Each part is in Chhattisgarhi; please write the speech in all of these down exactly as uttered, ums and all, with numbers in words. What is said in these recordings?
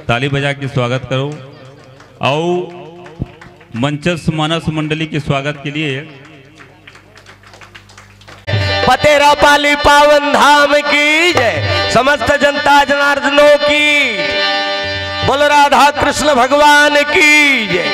ताली बजा के स्वागत करो। अउ मंचस्थ मानस मंडली के स्वागत के लिए पतेरा पाली पावन धाम की जय, समस्त जनता जनार्दनों की, बोलो राधा कृष्ण भगवान की जय।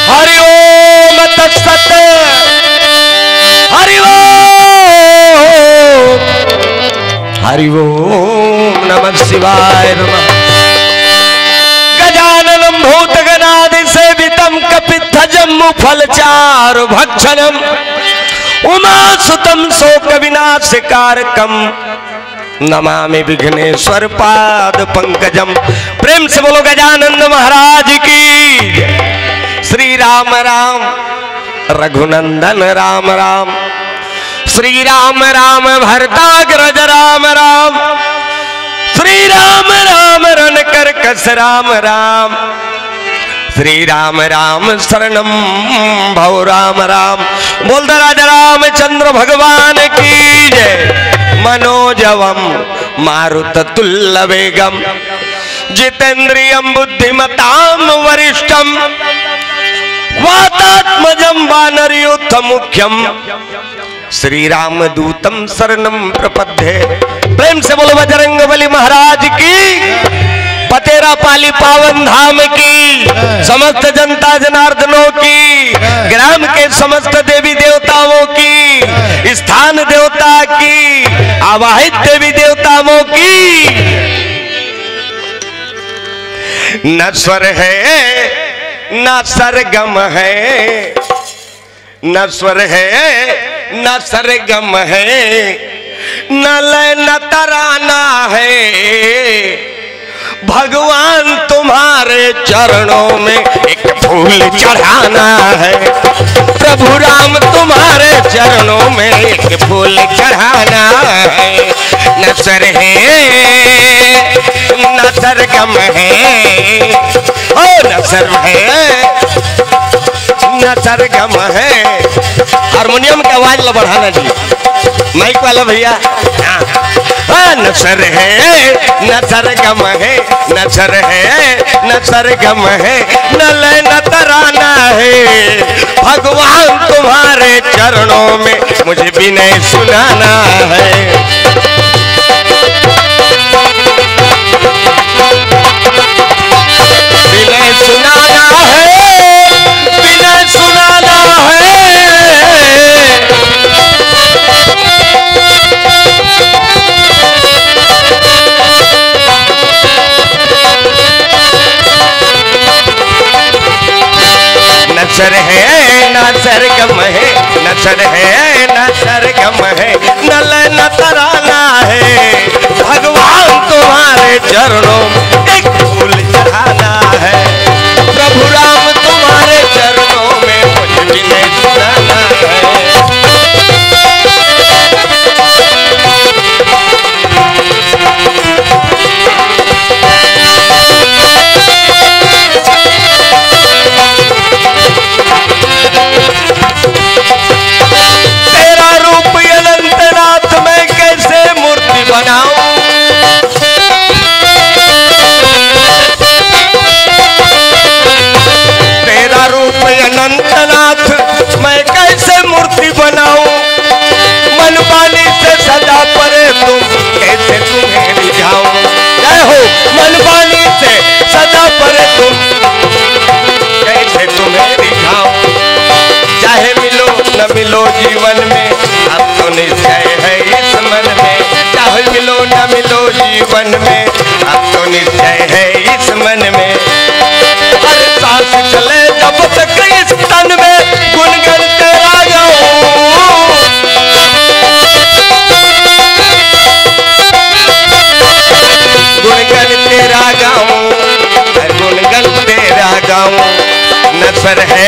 हरि ओम तत्सत। हरि ओम। हरि ओम नमः शिवाय नमः। गजाननं भूतगणादिसेवितं कपित्थजम्बूफलचारुभक्षणं उमासुतं शोकविनाशकारकं नमामि विघ्नेश्वर पाद पंकजम। प्रेम से बोलो गजानंद महाराज की। श्री राम राम रघुनंदन राम राम, श्री राम राम भरताग्रज राम राम, श्री राम राम रन कर कस राम राम, श्री राम राम शरणम भव राम राम। बोल दो राजा रामचंद्र भगवान की जय। मनोजवम मारुत तुल्य वेगम जितेंद्रियम बुद्धिमताम वरिष्ठम वातात्मजम वानर यूथ मुख्यम श्री राम दूतम शरणम प्रपद्ये। प्रेम से बोलो बजरंग बली महाराज की। पतेरा पाली पावन धाम की, समस्त जनता जनार्दनों की, ग्राम के समस्त देवी देवताओं की, स्थान देवता की, आवाहित देवी देवताओं की। न स्वर है न सरगम है, न स्वर है न सरगम है, न लय न तराना है। भगवान तुम्हारे चरणों में एक फूल चढ़ाना है, प्रभु राम तुम्हारे चरणों में एक फूल चढ़ाना है। न स्वर है न सरगम है, ओ न स्वर है न सरगम है। हारमोनियम के आवाज ला बढ़ाना जी, माइक वाला भैया। हाँ। हाँ, न स्वर है न सरगम है, न स्वर है न सरगम है, न लय न तराना है। भगवान तुम्हारे चरणों में मुझे विनय सुनाना है। विनय सुनाना है, विनय सुनाना है। न स्वर है न सरगम है, न स्वर है न सरगम है, न लय न तराना है। भगवान तुम्हारे चरणों में एक फूल चढ़ाना है, प्रभु राम तुम्हारे चरणों में मुझे विनय सुनाना है। तेरा रूप अनंत नाथ तन में, हर सांस चले जब तक इस तन में, गुणगन तेरा गाऊं। गुणगन तेरा गाऊं, गुणगन तेरा गाऊं। न स्वर है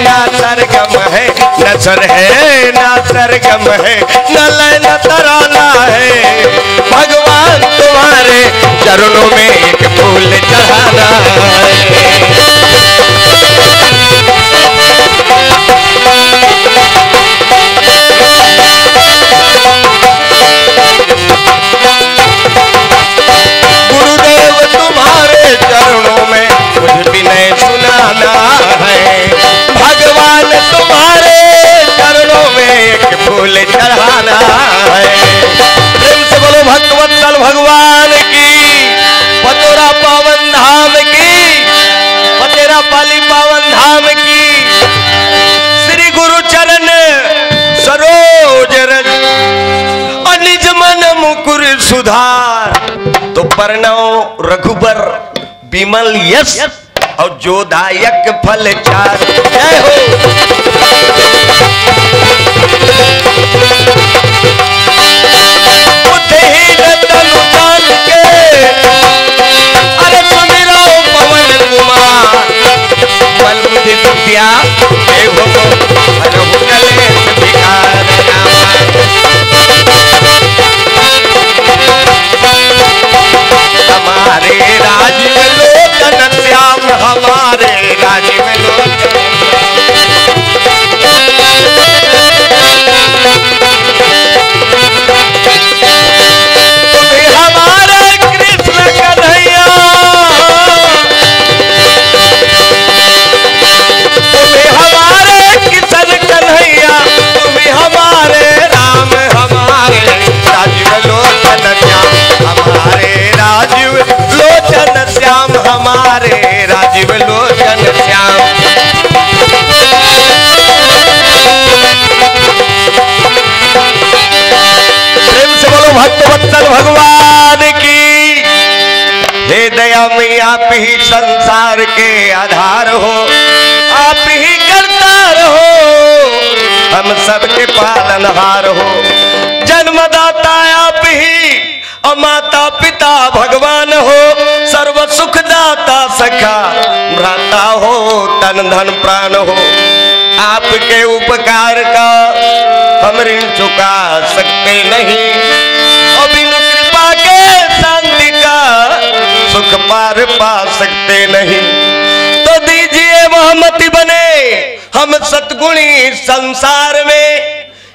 ना सरगम है, न स्वर है ना सरगम है, न लय न तराना है। भगवान तुम्हारे चरणों में एक फूल चढ़ाना है। गुरुदेव तुम्हारे चरणों में कुछ विनय सुनाना है। भगवान तुम्हारे चरणों में एक फूल चढ़ाना है। प्रेम से बोलो भक्तवत्सल भगवान की, पतोरा पावन धाम की, पतेरा पाली पावन धाम की। श्री गुरु चरण सरोज रज, और निज मन मुकुर सुधार। तो प्रणव रघुबर विमल यश और जोदायक फल चार। जय हो। बुद्धिहीन तनु जान के, अरे सुमिरो पवन कुमार। बल बुद्धि विद्या देहु को, हरहु कलेश विकार नामा। हमारे राजीव लोचन श्याम, हमारे राजीव लोचन। तुम्ही हमारे कृष्ण कन्हैया, तुम्ही हमारे किशन कन्हैया, तुम्ही हमारे राम, हमारे राजीव लोचन श्याम, हमारे राजीव लोचन श्याम, हमारे राजीव लोचन श्याम। प्रेम से बोलो भक्त वत्सल भगवान की। हे दया मैया, आप ही संसार के आधार हो, आप ही करतार हो, हम सबके पालनहार हो। जन्मदाता आप ही और माता पिता भगवान हो, सर्व सुखदाता सखा भ्राता हो, तन धन प्राण हो। आपके उपकार का हम ऋण चुका सकते नहीं, और बिनु कृपा के शांति का सुख पार पा सकते नहीं। तो दीजिए वह मति बने हम सतगुणी संसार में,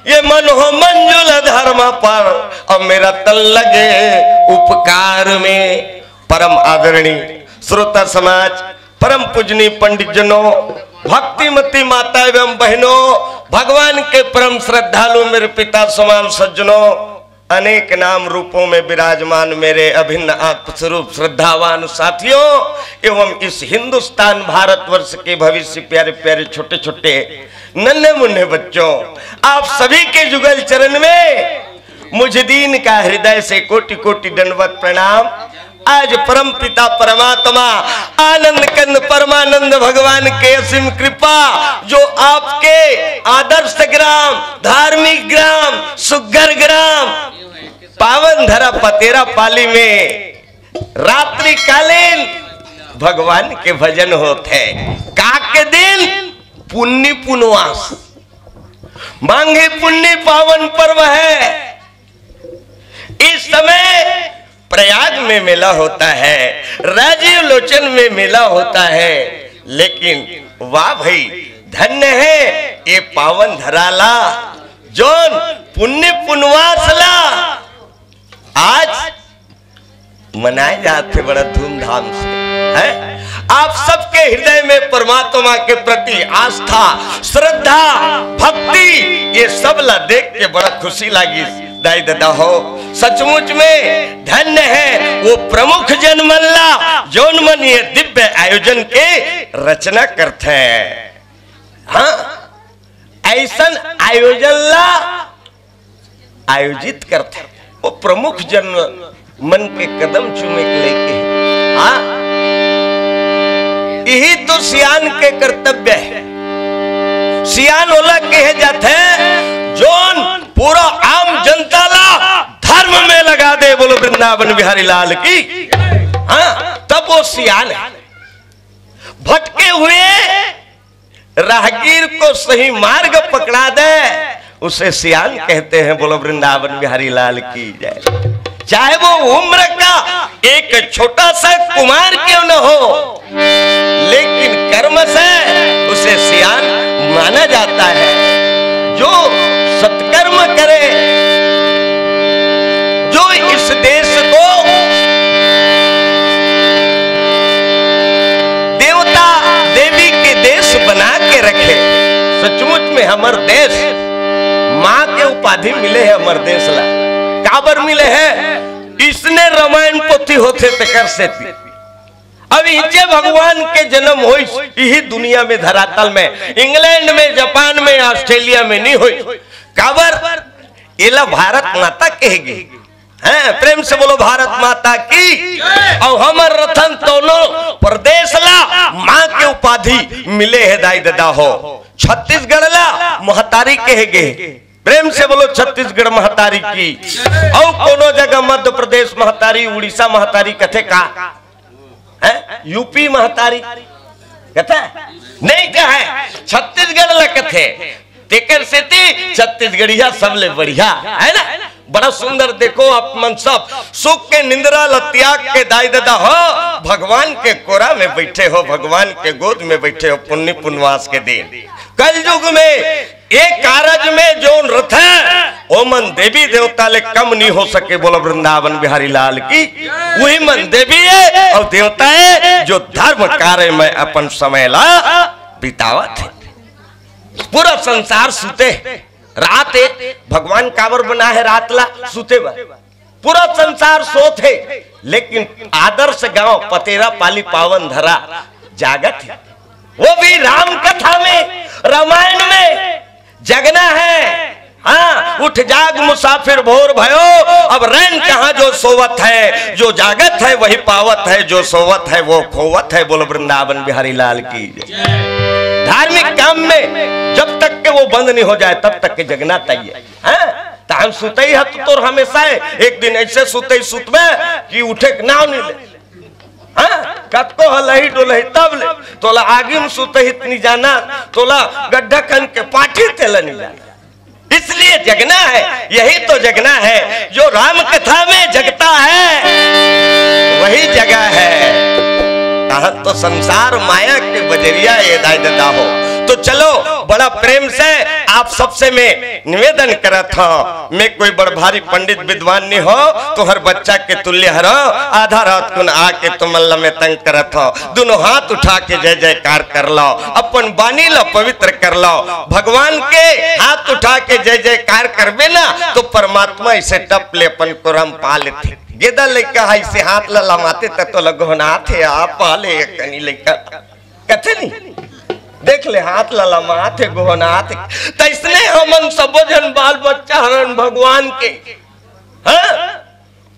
ये मन हो मंजुल धर्म पर, और मेरा तन लगे उपकार में। परम आदरणीय श्रोता समाज, परम पूजनीय पंडित जनों, भक्तिमती माता एवं बहनों, भगवान के परम श्रद्धालु मेरे पिता समान सज्जनों, अनेक नाम रूपों में विराजमान मेरे अभिन्न आत्मस्वरूप श्रद्धावान साथियों एवं इस हिंदुस्तान भारतवर्ष के भविष्य प्यारे प्यारे छोटे छोटे नन्हे मुन्ने बच्चों, आप सभी के जुगल चरण में मुझ दीन का हृदय से कोटि कोटि दंडवत प्रणाम। आज परम पिता परमात्मा आनंद कंद परमानंद भगवान के असीम कृपा, जो आपके आदर्श ग्राम, धार्मिक ग्राम, सुग्घर ग्राम, पावन धरा पतेरा पाली में रात्रिकालीन भगवान के भजन होत है। का के दिन? पुन्नी पुनवास, माघी पुन्नी पावन पर्व है। इस समय प्रयाग में मेला होता है, राजीव लोचन में मेला होता है, लेकिन वाह भाई, धन्य है ये पावन धरा ला, जौन पुन्नी पुनवास ला आज मनाए जात हे बड़ा धूमधाम से, है। आप सबके हृदय में परमात्मा के प्रति आस्था, श्रद्धा, भक्ति, ये सब ला देख के बड़ा खुशी लागिस। दाई ददा हो, सचमुच में धन्य है वो प्रमुख जन मन ला, जौन मन ये दिव्य आयोजन के रचना करथे। हाँ, ऐसन आयोजन ला आयोजित करथे, वो प्रमुख जन मन के कदम चूमे के लेके। हाँ, यही तो सियान के कर्तव्य है। सियान ओला कहे जाथे, जोन पूरा आम जनता ला धर्म में लगा दे। बोलो वृंदावन बिहारी लाल की। हाँ, तब वो सियान है। भटके हुए राहगीर को सही मार्ग पकड़ा दे, उसे सियान कहते हैं। बोलो वृंदावन बिहारी लाल की जय। चाहे वो उम्र का एक छोटा सा कुमार क्यों न हो, लेकिन कर्म से उसे सियान माना जाता है। जो सत्कर्म करे, जो इस देश को देवता देवी के देश बना के रखे। सचमुच में हमर देश माँ के उपाधि मिले है, हमर देश ला। काबर मिले है? इसने रामायण पोथी होथे तेकर सेती। अब इचे भगवान के जन्म होइस, इही दुनिया में, धरातल में, इंग्लैंड में, जापान में, ऑस्ट्रेलिया में नहीं होइस। काबर? एला भारत माता कहे गे। हैं, प्रेम से बोलो भारत माता की। और हमर रतन दोनों प्रदेश ला माँ के उपाधि मिले है दाई ददा हो। छत्तीसगढ़ ला महतारी कहे गे। प्रेम से बोलो छत्तीसगढ़ महतारी की। और कोनो जगह मध्य प्रदेश महतारी, उड़ीसा महतारी कथे का? हैं? यूपी महतारी कथे? नहीं कहे, छत्तीसगढ़ ला कथे। तेकर सेती छत्तीसगढ़िया सबले बढ़िया, है ना? बड़ा सुंदर। देखो आप मन सब सुख के निंद्रा ल त्याग के दाई ददा हो, भगवान के कोरा में बैठे हो, भगवान के गोद में बैठे हो। पुन्नी पुनवास के दिन, कलयुग में एक कारज में जोन रथे, ओमन देवी देवता ले कम नहीं हो सके। बोलो वृंदावन बिहारी लाल की। वही मन देवी है और देवता है जो धर्म कार्य में अपन समय ला बितावत है। पूरा संसार सुते है। रात है, भगवान काबर बना है रात ला? सुते बर। पूरा संसार सोत है, लेकिन आदर्श गांव पतेरा पाली पावन धरा जागत है। वो भी राम कथा में, रामायण में जगना है। हाँ, उठ जाग मुसाफिर भोर भयो, अब रैन कहाँ जो सोवत है, जो जागत है वही पावत है, जो सोवत है वो खोवत है। बोलो वृंदावन बिहारी लाल की जय। धार्मिक काम में जब तक के वो बंद नहीं हो जाए, तब तक के जगना चाहिए। हाँ, त हम सुतई ह तो तोर हमेशा है। एक दिन ऐसे सुतई सुतबे कि उठे के नाव नहीं ले। हाँ, कतको हलही डोलही तब ले। तोला आगी में सुतही त नहीं जाना, तोला गड्ढा खन के पाठी तेला नहीं जाना। इसलिए जगना है, यही तो जगना है। जो राम कथा में जगता है, वही जगह है। कहाँ तो संसार माया के बजरिया ये दाई ददा हो। तो चलो, बड़ा प्रेम से आप सबसे मैं निवेदन करत हूँ। मैं कोई बड़ भारी पंडित विद्वान नहीं हो, तुहर बच्चा के तुल्य हरो। आधा रात कुन आके तुमन ल मैं तंग करत हो। दोनों हाथ उठा के जय जयकार कर लो, अपन बानी ला पवित्र कर लो। भगवान के हाथ उठा के जय जयकार करबे ना, तो परमात्मा इसे टप ले अपन कोरम पा लेथे। गेदा लइका है, इसे हाथ ला लमाते त तो लगोनाथ है, आप पा ले कनी लइका। कथे नहीं, देख ले, हाथ ला लमात है, गोहनात है। तैसने हमन सबो झन बाल बच्चा हरन भगवान के। हाँ,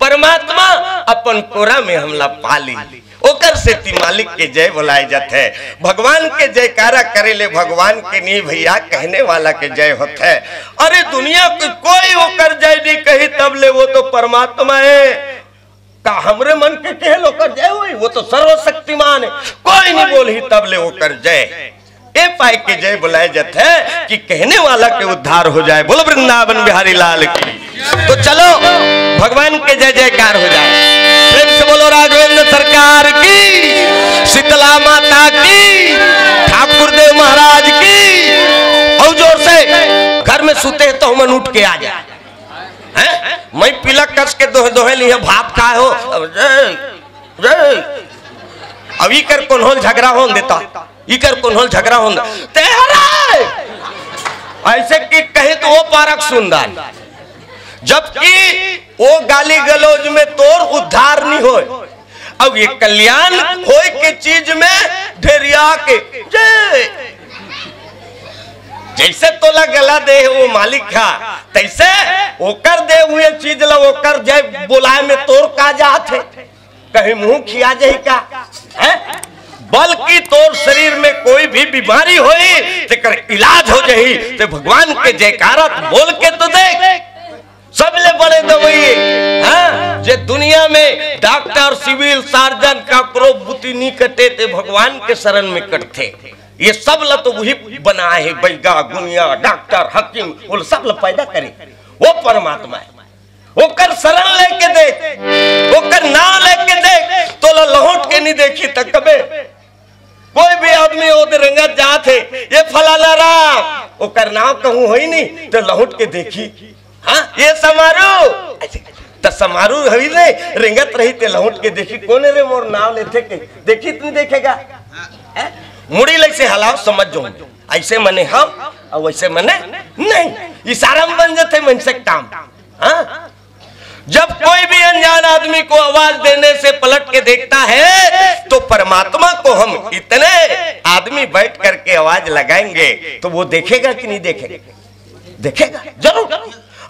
परमात्मा अपन कोरा में हमला पाली, ओकर सेती मालिक के जय बोलाए जाथे। भगवान के जयकारा करे ले भगवान के नहीं भैया, कहने वाला के जय होथे। अरे दुनिया के कोई ओकर जय नहीं कही, तब ले वो तो परमात्मा है। का हमरे मन के केहे ले ओकर जय होई? वो तो सर्वशक्तिमान है, कोई नहीं बोलही तब ले ओकर जय। ए पाए के जय बुलाए जाथे कि कहने वाला के उद्धार हो जाए। बोलो वृंदावन बिहारी लाल की। तो चलो, भगवान के जय जयकार हो जाए। प्रेम से बोलो राघवेंद्र सरकार की, शीतला माता की, ठाकुर देव महाराज की। और जोर से, घर में सुते हैं तो हमन उठ के आ जाए। हैं? मैं पिलक कस के दोहे दोहे लिए भाप खाए हो। अब रे, रे। अब इकर कोन्होल झगड़ा होन देता, इकर कोन्होल झगड़ा होन दे। तेहरे! ऐसे कि कहीं तो वो पारक सुंदर, जबकि वो गाली गलौज में तोर उद्धार नहीं होए। अब ये कल्याण होए के चीज में ढेरिया के जय। जैसे तोला गला दे वो मालिक हा, तैसे ओकर दे हुए चीज ला ओकर जय बोलाए में तोर का जात है? कहीं मुंह खिया जाही का? हैं? बल्कि तोर शरीर में कोई भी बीमारी होही, तेकर इलाज हो जाही। ते भगवान के जयकारा बोल के तो देख, सबले बड़े दवाई हे। हाँ, जे दुनिया में डॉक्टर, सिविल सर्जन, काकरो बुती नी कटे, ते भगवान के शरण में कटथे। ये सब ला तो वही बनाए हे, बैगा, गुनिया, डॉक्टर, हकीम, वो सब ला पैदा करे, वो परमात्मा हे। ओकर शरण लेके देख, ओकर नाम लेके देख, तोला लहुट के नी देखी त कबे। कोई भी आदमी ओदे रेंगत जात हे, "ये फलाना राम", ओकर नाम कहूँ होई नी, तो लहुट के देखी, "हाँ, ये समारू।" त समारू हवी रे, रेंगत रही ते लहुट के देखी, "कोन हे रे मोर नाम लेथे के?" देखी, तू देखेगा, हैं? मुड़ी लग से हलाओ, समझ जाओ, ऐसे मने हम और वैसे मने नहीं। इशारा में बन जाते मनसे काम। हाँ? जब कोई भी अनजान आदमी को आवाज देने से पलट के देखता है, तो परमात्मा को हम इतने आदमी बैठ करके आवाज लगाएंगे, तो वो देखेगा कि नहीं देखेगा? देखेगा जरूर।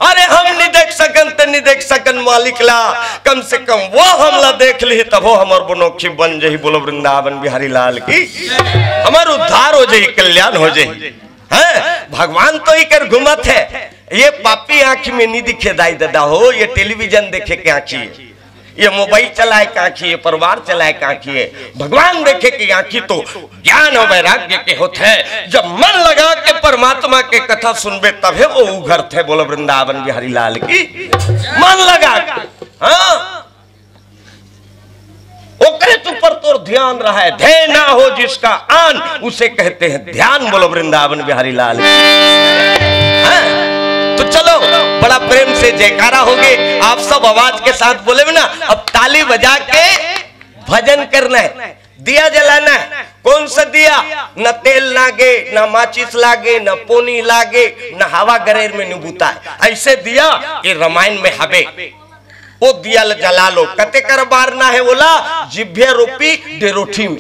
अरे, हम नहीं देख सकन त नहीं देख सकन मालिक ला, कम से कम वो हमला देख ली, तब वो हमर बनोखी बन जाही। बोलो वृंदावन बिहारी लाल की। हमर उद्धार हो जाही, कल्याण हो जाही। हैं? भगवान तो इकर घूमत हे। ये पापी आँखी में नहीं दिखे दाई दादा हो, ये टेलीविजन देखे के आँखी हे, ये मोबाइल चलाए के आँखी हे, ये परिवार चलाए के आँखी हे। भगवान देखे के आँखी तो ज्ञान और वैराग्य के होत हे। जब मन लगा के परमात्मा के कथा सुनबे, तभे वो उघरथे। बोलो वृंदावन बिहारी लाल की। मन लगा के, हाँ, ओकरे ऊपर तोर ध्यान रहे, ध्येय ना हो जिसका आन, उसे कहते हैं ध्यान। बोलो वृंदावन बिहारी लाल की। हाँ? तो चलो, बड़ा प्रेम से जयकारा होगे, आप सब आवाज के साथ बोले ना। अब ताली बजा के भजन करना हे, दिया जलाना हे। कौन सा दिया? न तेल लागे, न माचिस लागे, न पोनी लागे, न हवा गरेर में नी बुताय। ऐसे दिया, ये रामायण में हवे। वो दिया ल जला लो। कते कर बारना हे ओला? जिभ्या रूपी डेरोठी में।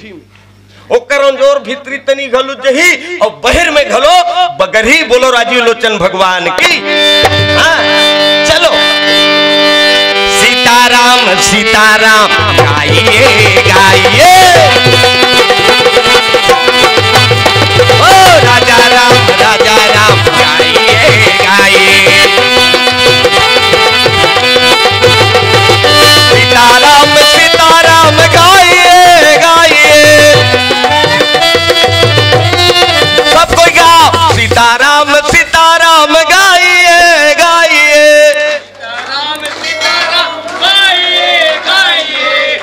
ओकर अंजोर भीतरी तनी घलो जही और बहिर में घलो बगरही। बोलो राजीव लोचन भगवान की। हाँ, चलो। सीताराम सीताराम गाइए गाइए, ओ राजा राम राजा राम गाइए गाइए। सीताराम सीताराम गाइए गाइए, सब कोई गाओ। सीताराम सीताराम गाइए गाइए।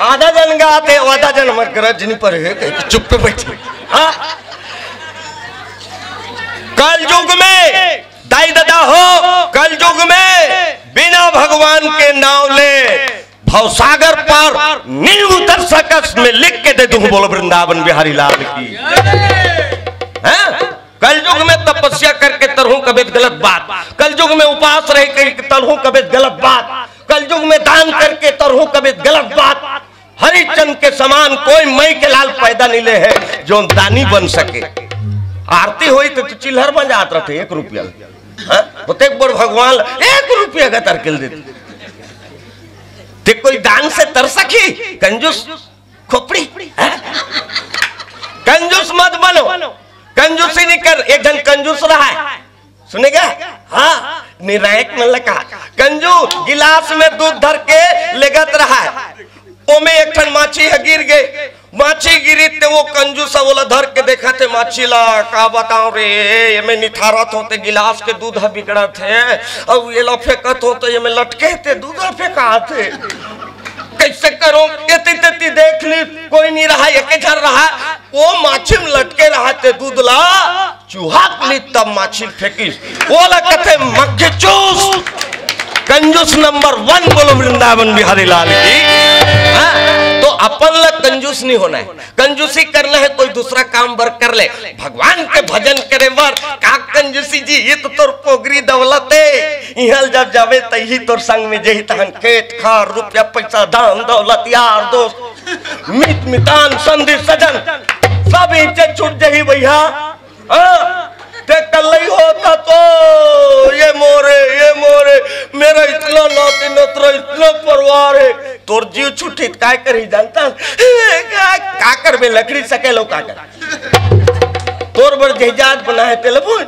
आधा जन गात हे, आधा जन हमर गरज नहीं पर हे, कहीं चुप पे बैठे। हाँ? कल युग में दाई ददा हो, कल युग में बिना भगवान के नाव ले भवसागर पर नहीं उतर सकस, मैं लिख के दे दूं। बोलो वृंदावन बिहारी लाल की। हैं? कल युग में तपस्या करके तरहूं कबे गलत बात, कल युग में उपास रह के तरहूं कबे गलत बात, कल युग में दान करके तरहूं कबे गलत बात। हरिचंद के समान कोई मई के लाल पैदा नहीं ले हे जो दानी बन सके। आरती होई तो तू चिल्हर बन जात रहते एक रुपया। हाँ? होते एक बार भगवान एक रुपया का तरकेल देते। ते कोई दान से तर सकी? कंजूस खोपड़ी। हाँ? कंजूस मत बनो, कंजूसी नहीं कर। एक जन कंजूस रहा है, सुनेगा? हाँ, निरायक मन लका। कंजू गिलास में दूध धर के लेगत रहा है, ओमे एक ठन माछी ह गिर गे। माछी गिरी ते वो कंजूस ह ओला धर के देखत हे माछी ला, का बताओ रे, एमे निथारत हो ते गिलास के दूध ह बिगड़त हे, अउ एला फेंकत हो ते एमे लटके ते दूध ह फेंकात हे। कैसे करो? एती तेती देख ली, कोई नहीं रहा, एक झन रहा, वो माछी में लटके रहा ते दूध ला चुहाक ली तब माछी फेंकिस, ओला कथे मक्खी चूस। कंजूस नंबर वन। बोलो वृंदावन बिहारी लाल की। हाँ, तो अपन ला कंजूस नहीं होना है, कंजूसी करना है, कोई दूसरा काम बर कर ले। भगवान के भजन करे बर का कंजूसी जी, ये तो तोर पोगरी दौलत है। इहल जब जावे तही तोर संग में जही तहन खेत खार रुपया पैसा धन दौलत यार दोस्त मीत मितान संधि सजन सब इज्जत छूट जही भैया। हाँ, ते कल्लई होता तो ये मोरे, ये मोरे, मेरा इतना नाती नतरा, इतना परिवार है, तोर जीव छुट्टी त काय करही जानता? का, का करबे, लकड़ी सकेलो का कर? तोर बर जहिजात बना है तेला बोल।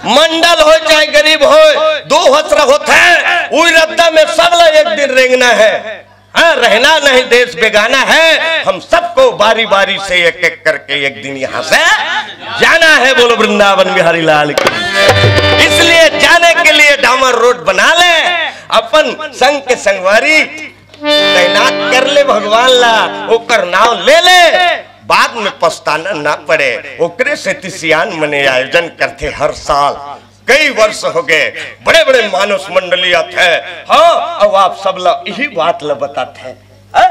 मंडल होय चाहे गरीब होय, दो हसरा होत है, उई रद्दा में सबला एक दिन रेंगना है। हाँ, रहना नहीं देश बेगाना है, हम सबको बारी बारी से एक एक करके एक दिन यहाँ से जाना है। बोलो वृंदावन बिहारी लाल की। इसलिए जाने के लिए डामर रोड बना ले, अपन संग के संगवारी तैनात कर ले भगवान ला, ओकर नाव ले ले, बाद में पछताना ना पड़े। ओकरे सेती सियान मने आयोजन करथे हर साल, कई वर्ष हो गए, बड़े बड़े मानस मंडली आथे। हाँ, अब आप सब ला यही बात ला बताथे। हाँ?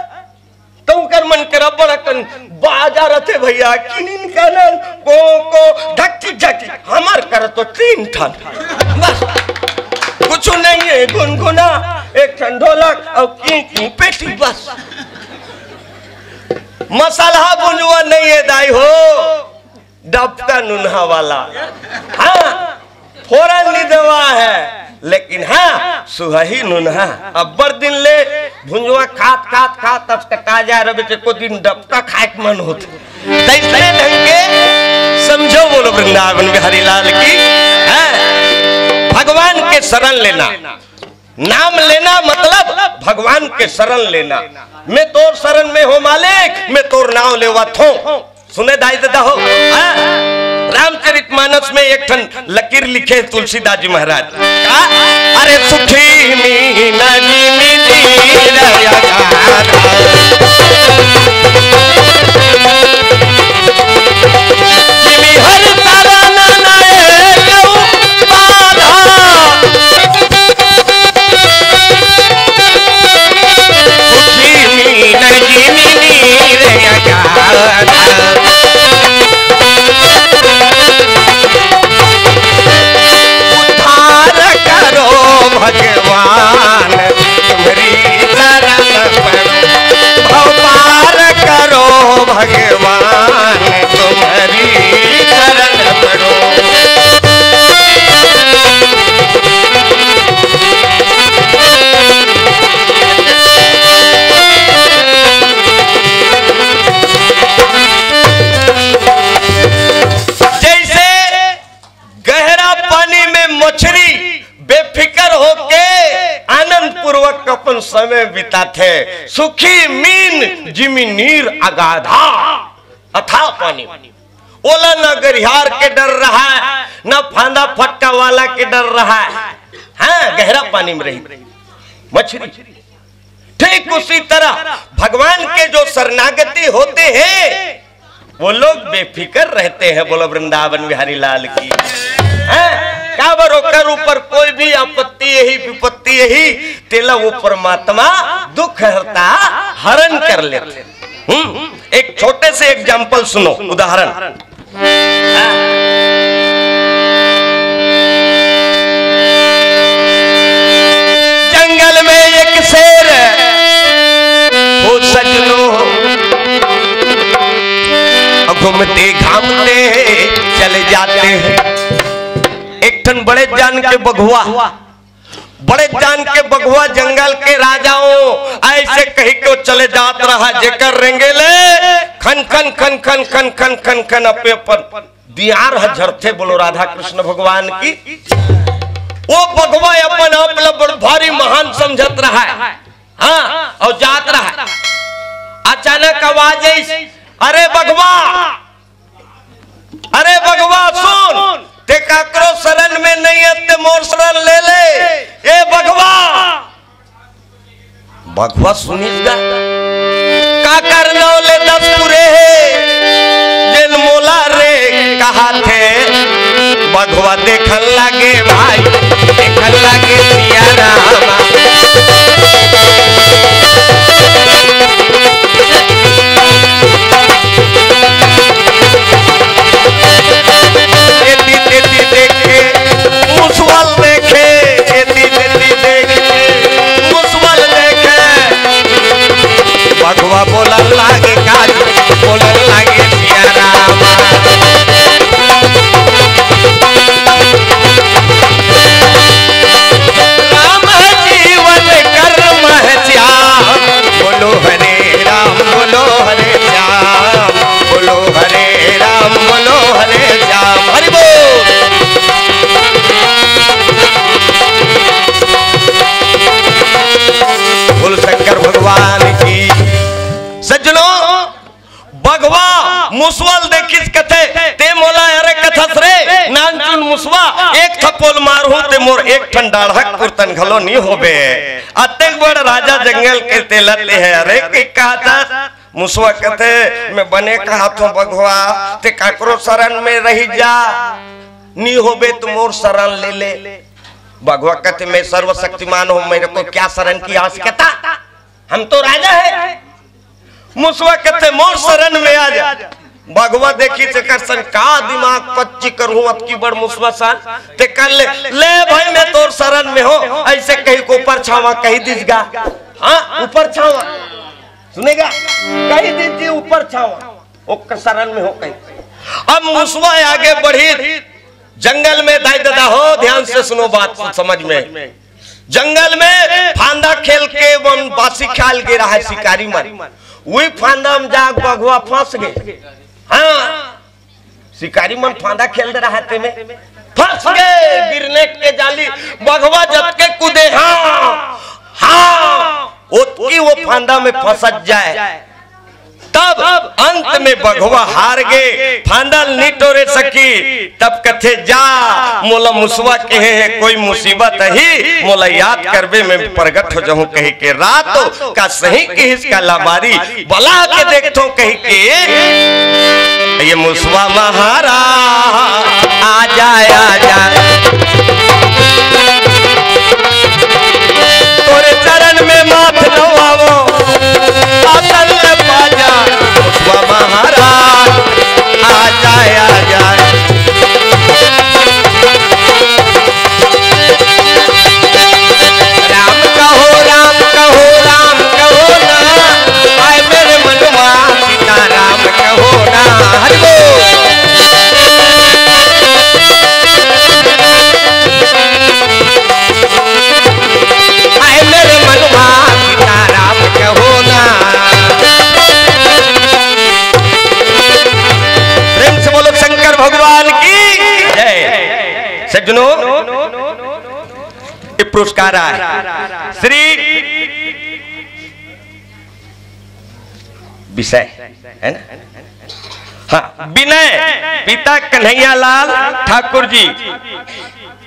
तो ओकर मन के रबड़ अकन बाजा रथे भैया, किनिन कानन, को, को, ढकटी, ढकटी, हमर कर तो तीन ठन। बस, कुछ नहीं है, गुनगुना, एक ठन ढोलक और की, की पेटी, बस। मसाला बुंजुआ नहीं है दाई हो, डबका नुनहा वाला। हाँ, फोरन नहीं देवा है, लेकिन हाँ, सुहही नुनहा। अब्बर दिन ले भुंजुआ खात, खात, खात, अब तक आ जा रहे, को दिन डबका खाए के मन होत। तैसरे ढंग के समझो, बोलो वृंदावन बिहारी लाल की। हाँ, भगवान के शरण लेना, नाम लेना मतलब भगवान के शरण लेना। मैं तोर शरण में हो मालिक, मैं तोर नाव लेवत हो। सुने दाई ददा हो, हाँ? रामचरितमानस में एक ठन लकीर लिखे तुलसीदास जी महाराज। का? अरे सुखी मीना जी मिली रया गाथा। जिमी हर तारा ना नाए कहूँ बाधा। सुखी मीना जी मिली रया गाथा। उद्धार करो भगवान, तुम्हारी शरण पड़ो। भव पार करो भगवान, तुम्हारी शरण पड़ो। जैसे गहरा पानी में मछरी बेफिकर होके आनंद पूर्वक अपन समय बिताथे। सुखी मीन जिमी नीर अगाधा, अथाह पानी। ओला न गरिहार के डर रहा है, न फांदा फटका वाला के डर रहा है। हाँ, गहरा पानी में रही मछरी। ठीक उसी तरह भगवान के जो शरणागति होते हैं, वो लोग बेफिकर रहते हैं। बोलो वृंदावन बिहारी लाल की। हैं? काबर ओकर ऊपर कोई भी आपत्ति यही, विपत्ति यही, तेला वो परमात्मा दुख हरता हरण कर लेते। हम्म, एक छोटे से एग्जाम्पल सुनो, उदाहरण। जंगल में एक शेर, ओ सजनो, घूमते घामते चले जाते हैं। एक ठन बड़े जान के बघवा, बड़े जान के बघवा जंगल के राजाओं, ऐसे कही के चले जात रहा, जेकर रेंगे ले खन खन खन खन खन खन खन खन अपे अपन दियार ह झरथे। बोलो राधा कृष्ण भगवान की। वो बघवा अपन आप ल बड़ भारी महान समझत रहा है। हाँ, और जात रहा है। अचानक आवाज आई, "अरे बघवा, अरे बघवा सुन, ते काकरो शरण में नहीं है, ते मोर शरण ले ले। ए बघवा।" बघवा सुनिस गा, काकर नाव ले दस पुरे हे, जेन मोला रे कहाथे। बघवा देखन लागे भाई, देखन लागे सिया रामा। एती तेती देखे, मुसवल देखे, एती तेती देखे, मुसवल देखे। बघवा बोलन लागे काली, बोलन लागे सिया रामा। राम जी किस कथे, "ते मोला अरे कथस रे, नानचुन मुसवा, एक थपोल मारहूं ते मोर एक ठन डाढ़क कुरतन घलो नी होबे।" अतेक बड़ राजा जंगल के तेला ते हे अरे के कहथस? मुसवा कथे, "मैं बने कहत हों बघवा, ते काकरो शरण में रहि जा, नी होबे त मोर शरण ले ले।" बघवा कथे, "मैं सर्वशक्तिमान हूं, मेरे को क्या शरण की आवश्यकता, हम तो राजा है।" मुसवा कथे, "मोर शरण में आ जा।" बघवा देखिस तेकर सन का दिमाग पच्ची करहूं, अतकी बड़ मुसवा सन, ते कर ले, "ले भाई, मैं तोर शरण में हों," ऐसे कहि के ऊपर छावा कहि दिस गा। हाँ, ऊपर छावा। सुनेगा? कहि दिस जी ऊपर छावा, ओकर शरण में हों कहि। अब मुसवा आगे बढ़िस, जंगल में, दाई ददा हो, ध्यान से सुनो बात समझ में। जंगल में फांदा खेल के मन बासी खाल गे रहा है शिकारी मन। उही फांदा में जाके बघवा फंस गे। हाँ, शिकारी मन फांदा खेल दे रहा है तेमे। फंस गे, बिरनेट के जाली, बघवा जतके कूदे, हाँ, हाँ, ओतकी वो फांदा में फंसत जाए। तब अंत में बघवा हार गे, फांदा ल नी टोरे सकी। तब कथे, "जा, मोला मुसवा कहे हे, कोई मुसीबत ही, मोला याद करबे, मैं प्रगट हो जाहूं," कहि के रात का सही किहिस का लाबारी, बला के देखथों कहि के, ये मुसवा महाराज, आ जा, आ जा। तोरे चरण में माथ नवावो, आसन ले पाजा, मुसवा महाराज, आ जा, आ जा। राम कहो, राम कहो, राम कहो ना, आए मेरे मनवा सीताराम कहो ना। हरि बोल। आए मेरे मनवा सीताराम कहो ना। प्रेम से बोलो शंकर भगवान की जय। सज्जनों, ये पुरस्कार आए श्री विषय है ना? हाँ, विनय पिता कन्हैया लाल ठाकुर जी,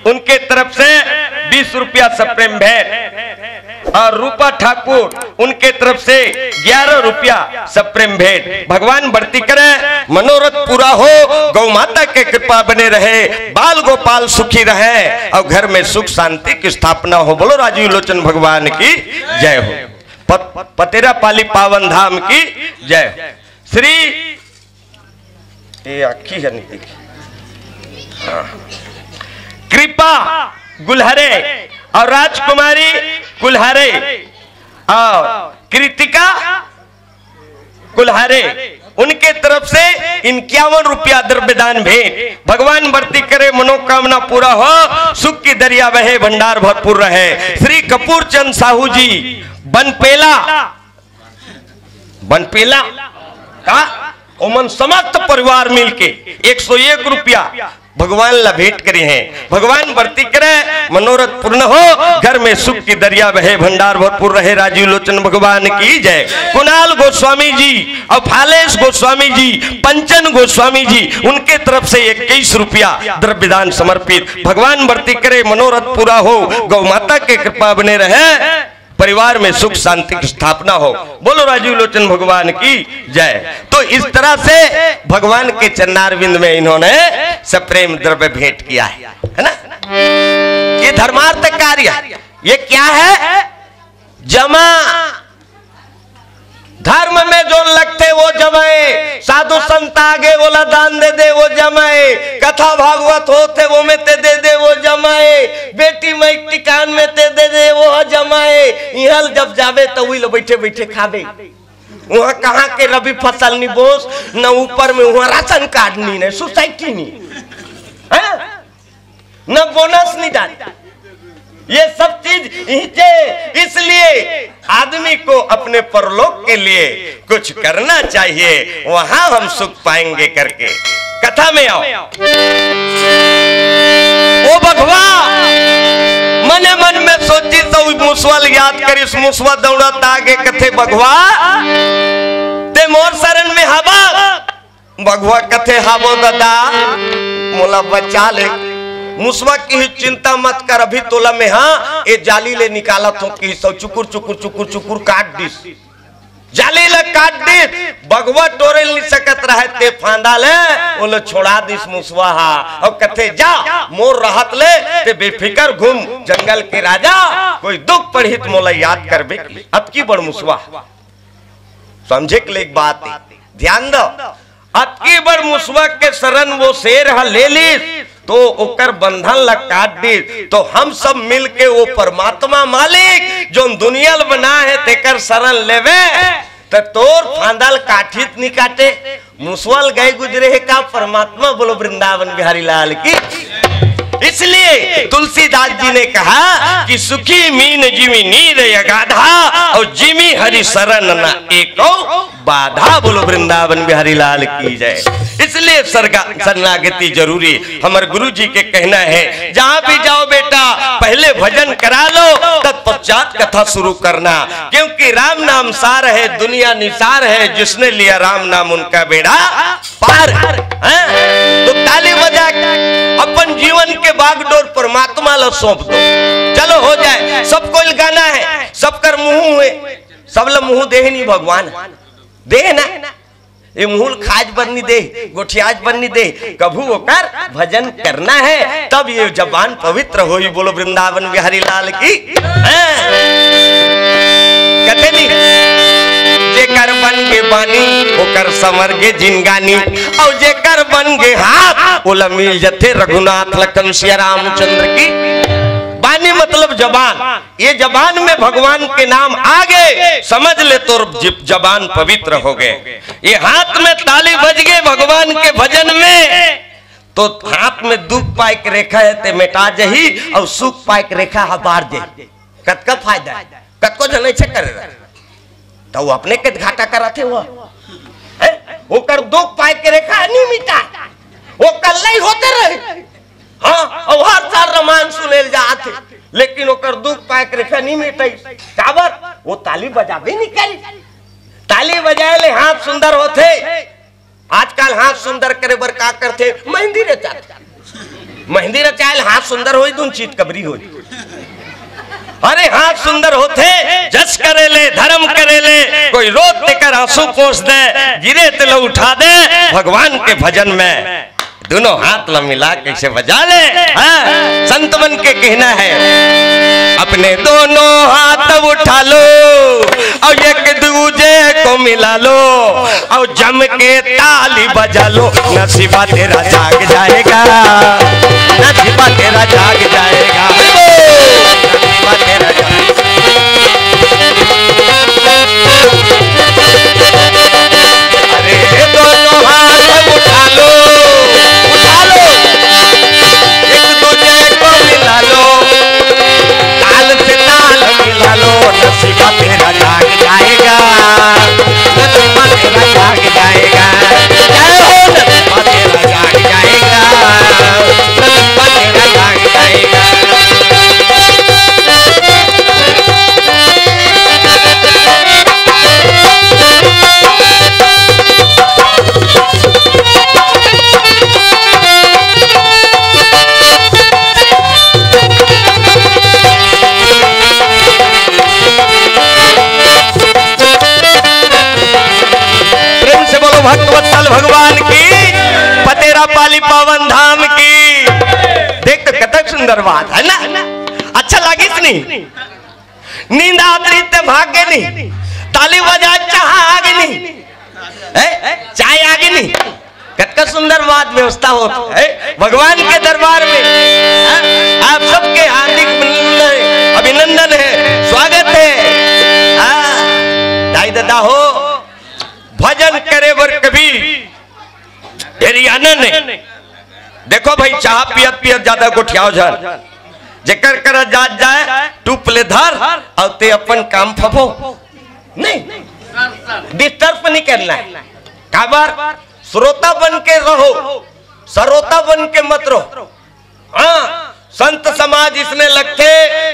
उनके तरफ से बीस रुपया सप्रेम भेंट, और रूपा ठाकुर उनके तरफ से ग्यारह रुपया सप्रेम भेंट। भगवान बढ़ती करे, मनोरथ पूरा हो, गौ माता के कृपा बने रहे, बाल गोपाल सुखी रहे और घर में सुख शांति की स्थापना हो। बोलो राजीव लोचन भगवान की जय हो। पत-, पतेरा पाली पावन धाम की जय हो। श्री, ये आखी है नीति की। हाँ। कृपा गुल्हरे और राजकुमारी गुल्हरे और कृतिका गुल्हरे, उनके तरफ से इक्यावन रुपया द्रव्य दान भेंट। भगवान बढ़ती करे, मनोकामना पूरा हो, सुख की दरिया बहे, भंडार भरपूर रहे। श्री कपूर चंद साहू जी बनपेला, बनपेला का ओमन समस्त परिवार मिलके एक सौ एक रुपया भगवान ला भेंट करे हैं। भगवान बढ़ती करे, मनोरथ पूर्ण हो, घर में सुख की दरिया बहे, भंडार भरपूर रहे। राजीव लोचन भगवान की जय। कुणाल गोस्वामी जी और फालेश गोस्वामी जी, पंचन गोस्वामी जी, उनके तरफ से इक्कीस रुपया द्रव्य दान समर्पित। भगवान बढ़ती करे, मनोरथ पूरा हो, गौ माता के कृपा बने रहे, परिवार में सुख शांति की स्थापना हो। बोलो राजीव लोचन भगवान की जय। तो इस तरह से भगवान के चरणारविंद में इन्होंने सप्रेम द्रव्य भेंट किया है, है ना? ये धर्मार्थ कार्य है। ये क्या है? जमा। धर्म में जोन लगथे वो जमाए, साधु संत आगे ओला दान दे दे वो जमाए, कथा भागवत होथे वो में ते दे दे वो जमाए, बेटी माई टिकान में ते दे दे वो जमाए। इहाँ ल जब जाबे त उही ल बइठे बइठे खाबे। उहाँ कहाँ के रबी फसल निबोस, न ऊपर में उहाँ राशन कार्ड नी, न सोसाइटी नी, हैं? न बोनस नी डाले। ये सब चीज इहिचे, इसलिए आदमी को अपने परलोक के लिए कुछ करना चाहिए, वहां हम सुख पाएंगे करके। कथा में आओ। ओ बघवा, मने मन में सोचिस त मुसवा ल याद करिस, मुसवा दौड़त आगे कथे, "बघवा, ते मोर शरण में हबस, बघवा कथे, "हावो ददा, मोला बचा ले।" मुसवा किहिस, "चिंता मत कर, अभी तोला मैं, हाँ, ए जाली ले निकालत हों।" किहिस अउ चुकुर चुकुर चुकुर चुकुर काट दिस। जाली ला काट दिस। बघवा टोरे ल नइ सकत रहय, ते फांदा ले ओला छोड़ा दिस मुसवा हा। अउ कथे, "जा, मोर रहत ले ते बेफिकर घूम, जंगल के राजा, कोई दुख पड़ही त मोला याद करबे।" अतकी बड़ मुसवा। समझे के लायक बात हे, ध्यान दो। अतकी बड़ मुसवा के शरण वो शेर ह ले लिस, तो ओकर बंधन ला काट दिस। तो हम सब मिल के वो परमात्मा मालिक, जोन दुनिया ल बनाय हे, तेकर शरण लेबे, त तोर फांदा ल काटही त नइ काटे। मुसवा ल गय गुजरे हे का परमात्मा? बोलो वृंदावन बिहारी लाल की। इसलिए तुलसीदास जी ने कहा कि "सुखी मीन जिमि नीर अगाधा, और जिमि हरि शरण न एको बाधा।" बोलो वृंदावन बिहारी लाल की जय। इसलिए सरगा-, शरणागति जरूरी। हमर गुरु जी के कहना है, "जहाँ भी जाओ बेटा, पहले भजन करा लो, तत्पश्चात कथा शुरू करना, क्योंकि राम नाम सार है, दुनिया निसार है, जिसने लिया राम नाम उनका बेड़ा पार।" हैं? तो ताली बजा के अपन जीवन के बागडोर परमात्मा ला सौंप दो। चलो हो जाए, सब कोई गाना है, सबकर मुंह हुए, सब ला मुंह देहे नहीं भगवान, देहे ना। ये मुंह खाज बर नहीं दे, गोठियाज बर नहीं दे, कभू ओकर भजन करना है, तब ये जबान पवित्र होई। बोलो वृंदावन बिहारी लाल की। हैं? कथे नहीं, "जेकर बन गे बानी, ओकर संवर गे जिनगानी, अउ जेकर बन गे हाथ, ओला मिल जथे रघुनाथ लखन सिया रामचंद्र की।" बानी मतलब जबान, ये जबान में भगवान के नाम आ गे, समझ ले तोर जि-, जबान पवित्र हो गे। ये हाथ में ताली बज गे भगवान के भजन में, तो हाथ में दुख पाए के रेखा हे ते मेटा जही, अउ सुख पाए के रेखा ह बार जही। कतका फायदा हे, कतको झन ऐसे करे रहे, त वो अपने के घाटा कराथे वो। हैं? ओकर दुख पाए के रेखा नहीं मिटा, वो कल्ला ही होते रहे। हाँ, अउ हर साल रामायण सुने ल जात हे, लेकिन ओकर दुख पाए के रेखा नहीं मिटाइस। काबर? वो ताली बजाबे नहीं करिस। ताली बजाए ले हाथ सुंदर होथे। आजकल हाथ सुंदर करे बर का करथे? मेहंदी रचाथे। मेहंदी रचाए ले हाथ सुंदर होई, धुन चितकबरी होई। अरे हाथ सुंदर होथे, जस करे ले, धर्म करे ले, कोई रोत तेकर आंसू पोंछ दे, गिरे तेला उठा दे, भगवान के भजन में दोनों हाथ ला मिला के इसे बजा ले। हाँ, संत मन के कहना है, "अपने दोनों हाथ उठा लो और एक दूजे को मिला लो और जम के ताली बजा लो, नसीबा तेरा जाग जाएगा, नसीबा तेरा जाग जाएगा, नसीबा तेरा जाग।" अरे दोनों हाथ उठा लो, उठा लो, एक दूजे को मिला लो, ताल से ताल मिला लो, नसीबा तेरा जाग जाएगा, नसीबा तेरा जाग जाएगा। जय हो, नसीबा तेरा जाग जाएगा, नसीबा तेरा जाग जाएगा। प्रेम से बोलो भक्तवत्सल भगवान की, पतेरा पाली पावन धाम की। देख तो कतक सुंदर बात है ना, अच्छा लागिस नहीं? नींद आत रही ते भाग गे नहीं, ताली बजा चाह आ गे नहीं, हैं? चाय आ गे नहीं। कतका सुंदर बात व्यवस्था होत हे भगवान के दरबार में। हैं? आप सबके हार्दिक अभिनंदन है, अभिनंदन है, स्वागत है। हाँ, दाई ददा हो, भजन करे बर कभी ढेरियाना नहीं। देखो भाई, चाह पियत पियत ज्यादा गोठियाव झन। जेकर करा जात जाए, टूप ले धर, अउ ते अपन काम फफो। नहीं, डिस्टर्ब नहीं करना है। काबर? श्रोता बन के रहो, सरोता बन के मत रहो। हाँ, संत समाज इसने लगथे,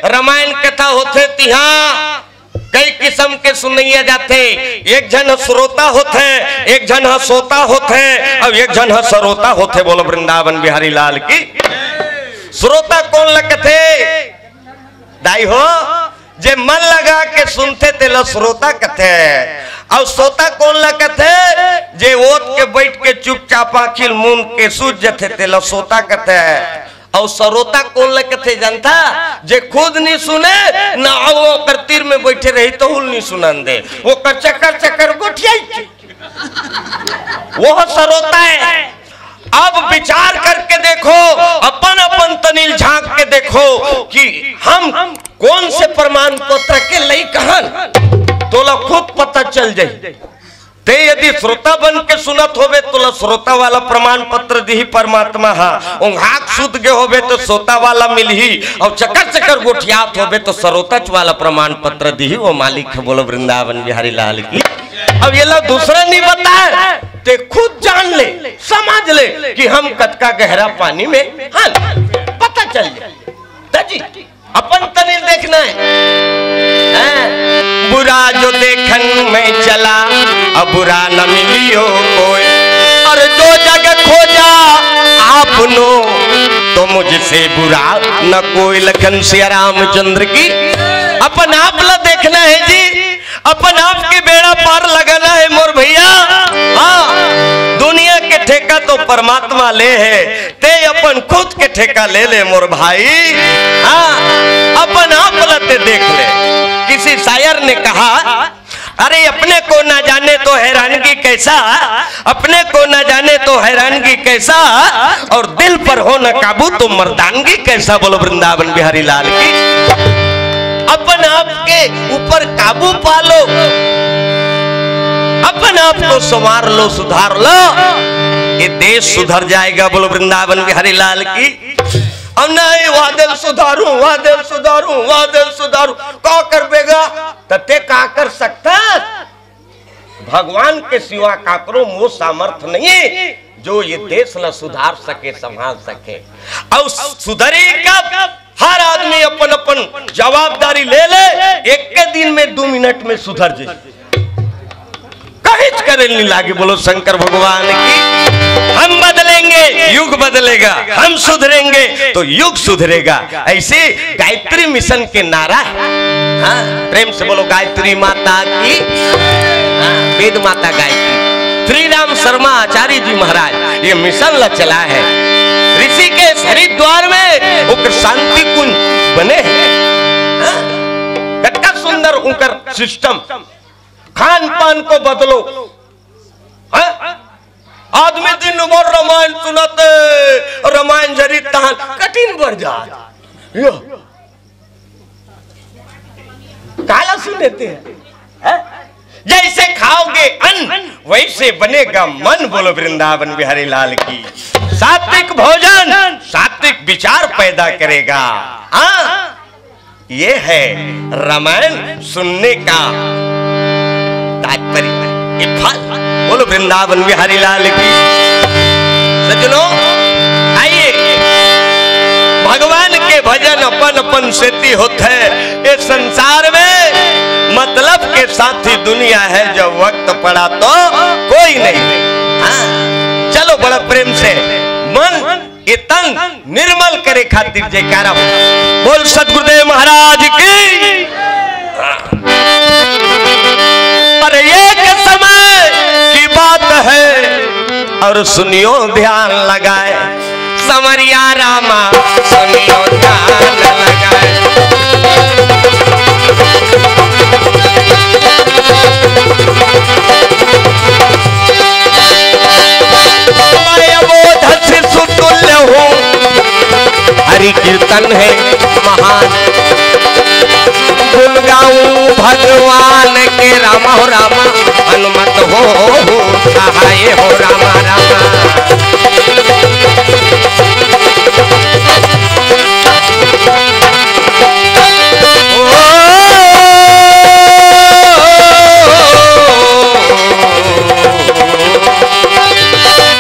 रामायण कथा होथे तिहाँ कई किस्म के सुनइया जाथे। एक झन ह श्रोता होथे, एक झन ह सोता होथे, अउ एक झन ह सरोता होथे। बोलो वृंदावन बिहारी लाल की। श्रोता कोन ल कथे? दाई हो, जे मन लगा के सुनथे, तेला श्रोता कथे। अउ सोता कोन ल कथे? जे ओत के बइठ के चुपचाप आँखी ल मूंद के सूत जथे, तेला सोता कथे। अउ सरोता कोन ल कथे जानथा? जे खुद नी सुने, ना अउ ओकर तीर में बइठे रही, तहू ल नी सुनन दे। ओकर चकर चकर गोठियाही। वो सरोता हे। अब विचार करके देखो, अपन अपन तनी ल झांक के देखो कि हम कोन से प्रमाण पत्र के लइक हन, तोला खुद पता चल जाही। तें यदि श्रोता बन के सुनत होबे, तोला श्रोता वाला प्रमाण पत्र दिही परमात्मा ह। ओंघाक सुत गे होबे, त सोता वाला मिलही, अउ चकर चकर गोठियात होबे, त सरोतच वाला प्रमाण पत्र दिही। वो मालिक ह। बोलो वृंदावन बिहारी लाल की। अब एला दूसरा नी बताय, तें खुद जान ले, समझ ले कि हम कतका गहरा पानी में हन। पता चल जाय। त जी, अपन तनी ल देखना हे। हैं? बुरा जो देखन मैं चला, अब बुरा न मिलियो कोई। और जो जग खोजा आपनो, तो मुझसे बुरा न कोई। लखन सिया रामचंद्र की। अपन आप ल देखना हे जी, अपन आप के बेड़ा पार लगाना हे मोर भइया। हाँ, दुनिया के ठेका तो परमात्मा ले हे, तें अपन खुद के ठेका ले ले मोर भाई। हाँ, अपन आप ल तें देख ले। किसी शायर ने कहा, अरे अपने को ना जाने तो हैरानगी कैसा, अपने को ना जाने तो हैरानगी कैसा, और दिल पर हो न काबू तो मर्दानगी कैसा। बोलो वृंदावन बिहारी लाल की। अपन आप के ऊपर काबू पा लो, अपन आप को संवार लो, सुधार लो, ये देश सुधर जाएगा। बोलो वृंदावन बिहारी लाल की। अब नहीं, वादल सुधारूं, वादल सुधारूं, वादल सुधारूं, का करबे गा? त तें का कर सकथस? भगवान के सिवा काकरो म वो सामर्थ नहीं हे, जो ये देश ला सुधार सके, संभाल सके। अउ सुधरी कब? हर आदमी अपन अपन जवाबदारी ले ले, एक के दिन में, दू मिनट में सुधर जाय। कहीं करे नहीं लागे। बोलो शंकर भगवान की। हम बदलेंगे, युग बदलेगा, हम सुधरेंगे तो युग सुधरेगा। ऐसे गायत्री मिशन के नारा है। हाँ, प्रेम से बोलो गायत्री माता की। हाँ, वेद माता गायत्री। श्री राम शर्मा आचार्य जी महाराज ये मिशन ला चला है। ऋषिकेश हरिद्वार में ओकर शांति कुंज बने हैं। हाँ, कतका सुंदर उनकर सिस्टम। खान पान को बदलो। हाँ? आदमी दिन भर रामायण सुनत हे, रामायण जरी तहान कठिन बढ़ जात। यो। काला सुनते हैं? हैं? जैसे खाओगे अन्न, वैसे बनेगा मन। बोलो वृंदावन बिहारी लाल की। सात्विक भोजन सात्विक विचार पैदा करेगा। हाँ? ये है रामायण सुनने का तात्पर्य, ये फल। बोलो वृंदावन बिहारी लाल की। सज्जनों, आइए, भगवान के भजन अपन अपन सेती होत है। ये संसार में मतलब के साथी दुनिया है, जब वक्त पड़ा तो कोई नहीं। हाँ, चलो बड़ा प्रेम से मन ये तन निर्मल करे खातिर जयकारा हो। बोल सतगुरुदेव महाराज की। अरे एक समय की बात है और सुनियो ध्यान लगाए, संवरिया रामा सुनियो ध्यान लगाए। मैं अबोध शिशु तुल्य हूँ, हरि कीर्तन है महान। गुण गाऊं भगवान के, राम हो राम, हनुमत हो सहाय हो, राम राम।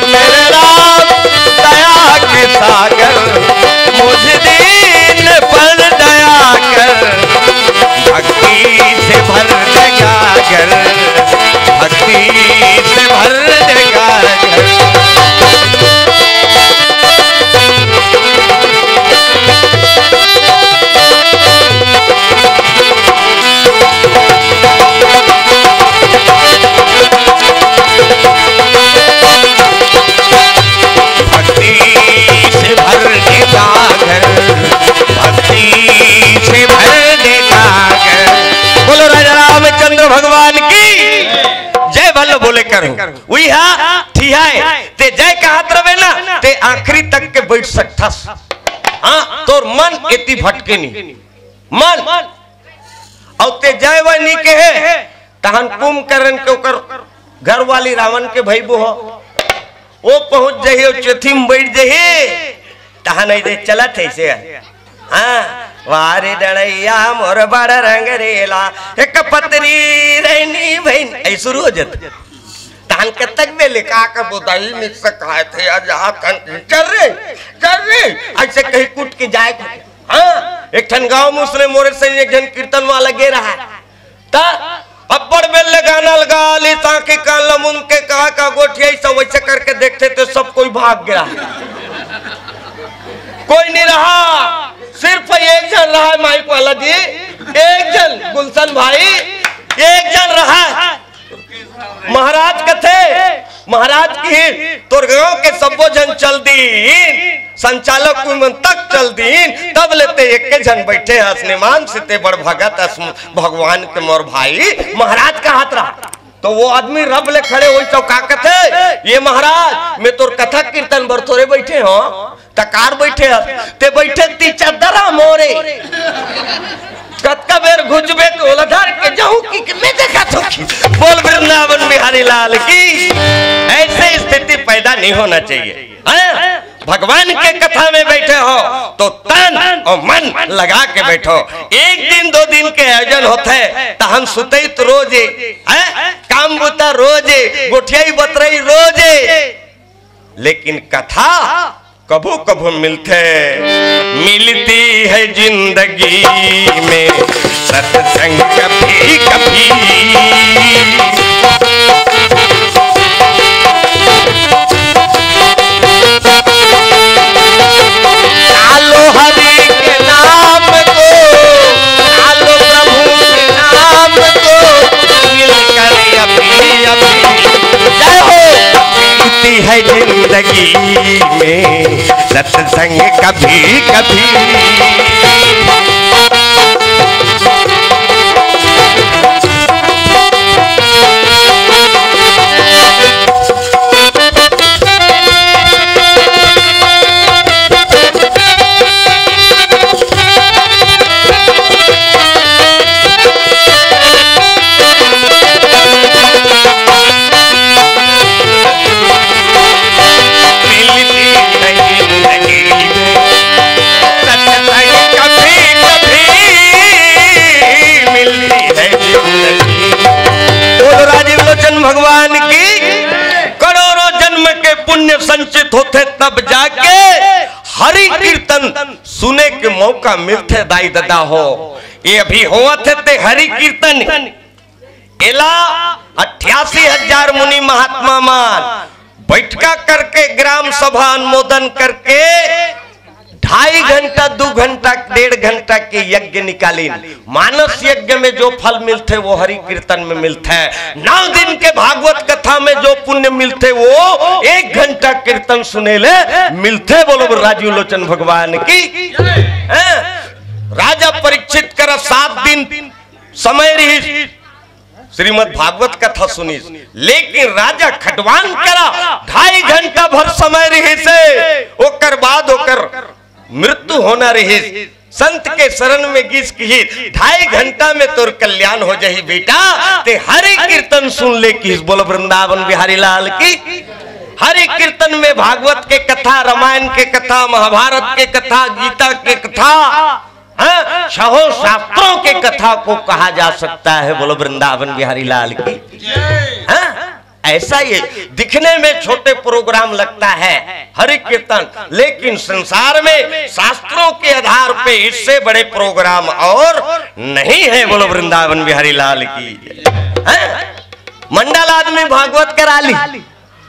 मेरे राम दया के सागर, मुझ दीन पर दया कर, भक्ति से भर बोले करहूं। उही हा ठीक हे, ते जय कहत रहे ना, ते आखिरी तक के बइठ सकथस। हाँ, तोर मन एती भटके नहीं। मन। अउ ते जय वय नहीं कहे, तहन कुंभकर्ण के ओकर घरवाली रावण के भइबो हो, ओ पहुंच जही, ओ चेथी में बइठ जही, तहन अइसे चलत हे अइसे। हाँ, वारे डड़ैया मोर बड़ रंग रेला, एक पतरी रहनी बहिन, अइसे शुरू हो जात। तहन कतक बेले का का बोदाई मिक्स खाए थे, आज हाथ हन, चल रे, चल रे, अइसे कहीं कूट के जाए। हाँ, एक ठन गांव में उसने मोरे से एक जन कीर्तन वाला गे रहा। त अब्बड़ बेर ले गाना लगा ली, ताकि कान लमुन के का का गोठियाई सब वइसे करके देखथे त सब कोई भाग गे। कोई नहीं रहा, सिर्फ एक जन रहा है माइक वाला जी, एक जन गुलशन भाई, एक जन रहा है। महाराज कथे, महाराज की तोर गांव के सब्बो झन चल दीन, संचालक मन तक चल दीन, तब ले ते एक झन बइठे हस, निमान से ते बड़ भगत अस भगवान के मोर भाई। महाराज कहत रहा, त ओ आदमी रब ले खड़े होइस त का कथे, ये महाराज, मैं तोर कथा कीर्तन बर थोरे बइठे हों, त काबर बइठे हस, ते बइठे ती चद्दरा मोरे। कतका बेर घुचबे त ओला धर के जाहूं कि, कि मैं देखत हों कि। बोल वृंदावन बिहारी लाल की। ऐसे स्थिति पैदा नहीं होना चाहिए, हैं? भगवान के कथा में बइठे हो त तन अउ मन लगा के बइठो। एक दिन दो दिन के आयोजन होथे, तहन सुतई त रोजे, हैं? काम बुता रोजे, गोठियाई बतरई रोजे, लेकिन कथा कभू कभू मिलथे। मिलती है जिंदगी में सत्संग कभी कभी। डालो हरि के नाम को, डालो प्रभु के नाम को, मिलकर अभी अभी। जय हो। मिलती है जिंदगी में सत्संग कभी कभी। बोलो राजीव लोचन भगवान की। करोड़ों जन्म के पुण्य संचित होथे, तब जाके हरि कीर्तन सुने के मौका मिलथे दाई ददा हो। ये अभी होवत हे ते हरि कीर्तन, एला अट्ठासी हजार मुनि महात्मा मन बैठका करके, ग्राम सभा अनुमोदन करके, ढाई घंटा, दू घंटा, डेढ़ घंटा के यज्ञ निकालिन। मानस यज्ञ में जो फल मिलथे, वो हरि कीर्तन में मिलथे। नौ दिन के भागवत कथा में जो पुण्य मिलथे, वो एक घंटा कीर्तन सुने ले मिलथे। बोलो राजीव लोचन भगवान की। हैं? राजा परीक्षित करा सात दिन समय रहिस, श्रीमद् भागवत कथा सुनिस, लेकिन राजा खटवान करा ढाई घंटा भर समय रहिस हे, ओकर बाद ओकर मृत्यु होना रहिस। संत के शरण में गिस किहिस, "ढाई घंटा में तोर कल्याण हो जाही बेटा, ते हरि कीर्तन सुन ले," किहिस। बोलो वृंदावन बिहारी लाल की। हरि कीर्तन में भागवत के कथा, रामायण के कथा, महाभारत के कथा, गीता के कथा, हाँ, छहों शास्त्रों के कथा को कहा जा सकता है। बोलो वृंदावन बिहारी लाल की। हाँ, ऐसा ये दिखने में छोटे प्रोग्राम लगता है हरि कीर्तन, लेकिन संसार में शास्त्रों के आधार पे इससे बड़े प्रोग्राम और नहीं है। बोलो वृंदावन बिहारी लाल की। हैं? मंडल आदमी भागवत करा ली,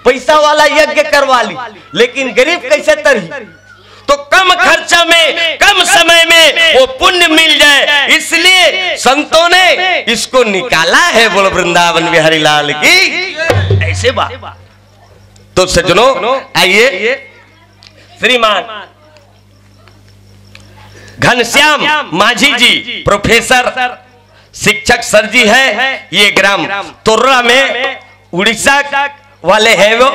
पैसा वाला यज्ञ करवा ली, लेकिन गरीब कैसे तरही? तो कम खर्चा में, कम समय में वो पुण्य मिल जाए, इसलिए संतों ने इसको निकाला है। बोलो वृंदावन बिहारी लाल की। ऐसे बात। तो सज्जनों, आइए, श्रीमान घनश्याम माझी जी, प्रोफेसर, शिक्षक सर जी है, ये ग्राम तोर्रा में उड़ीसा वाले हैं वो,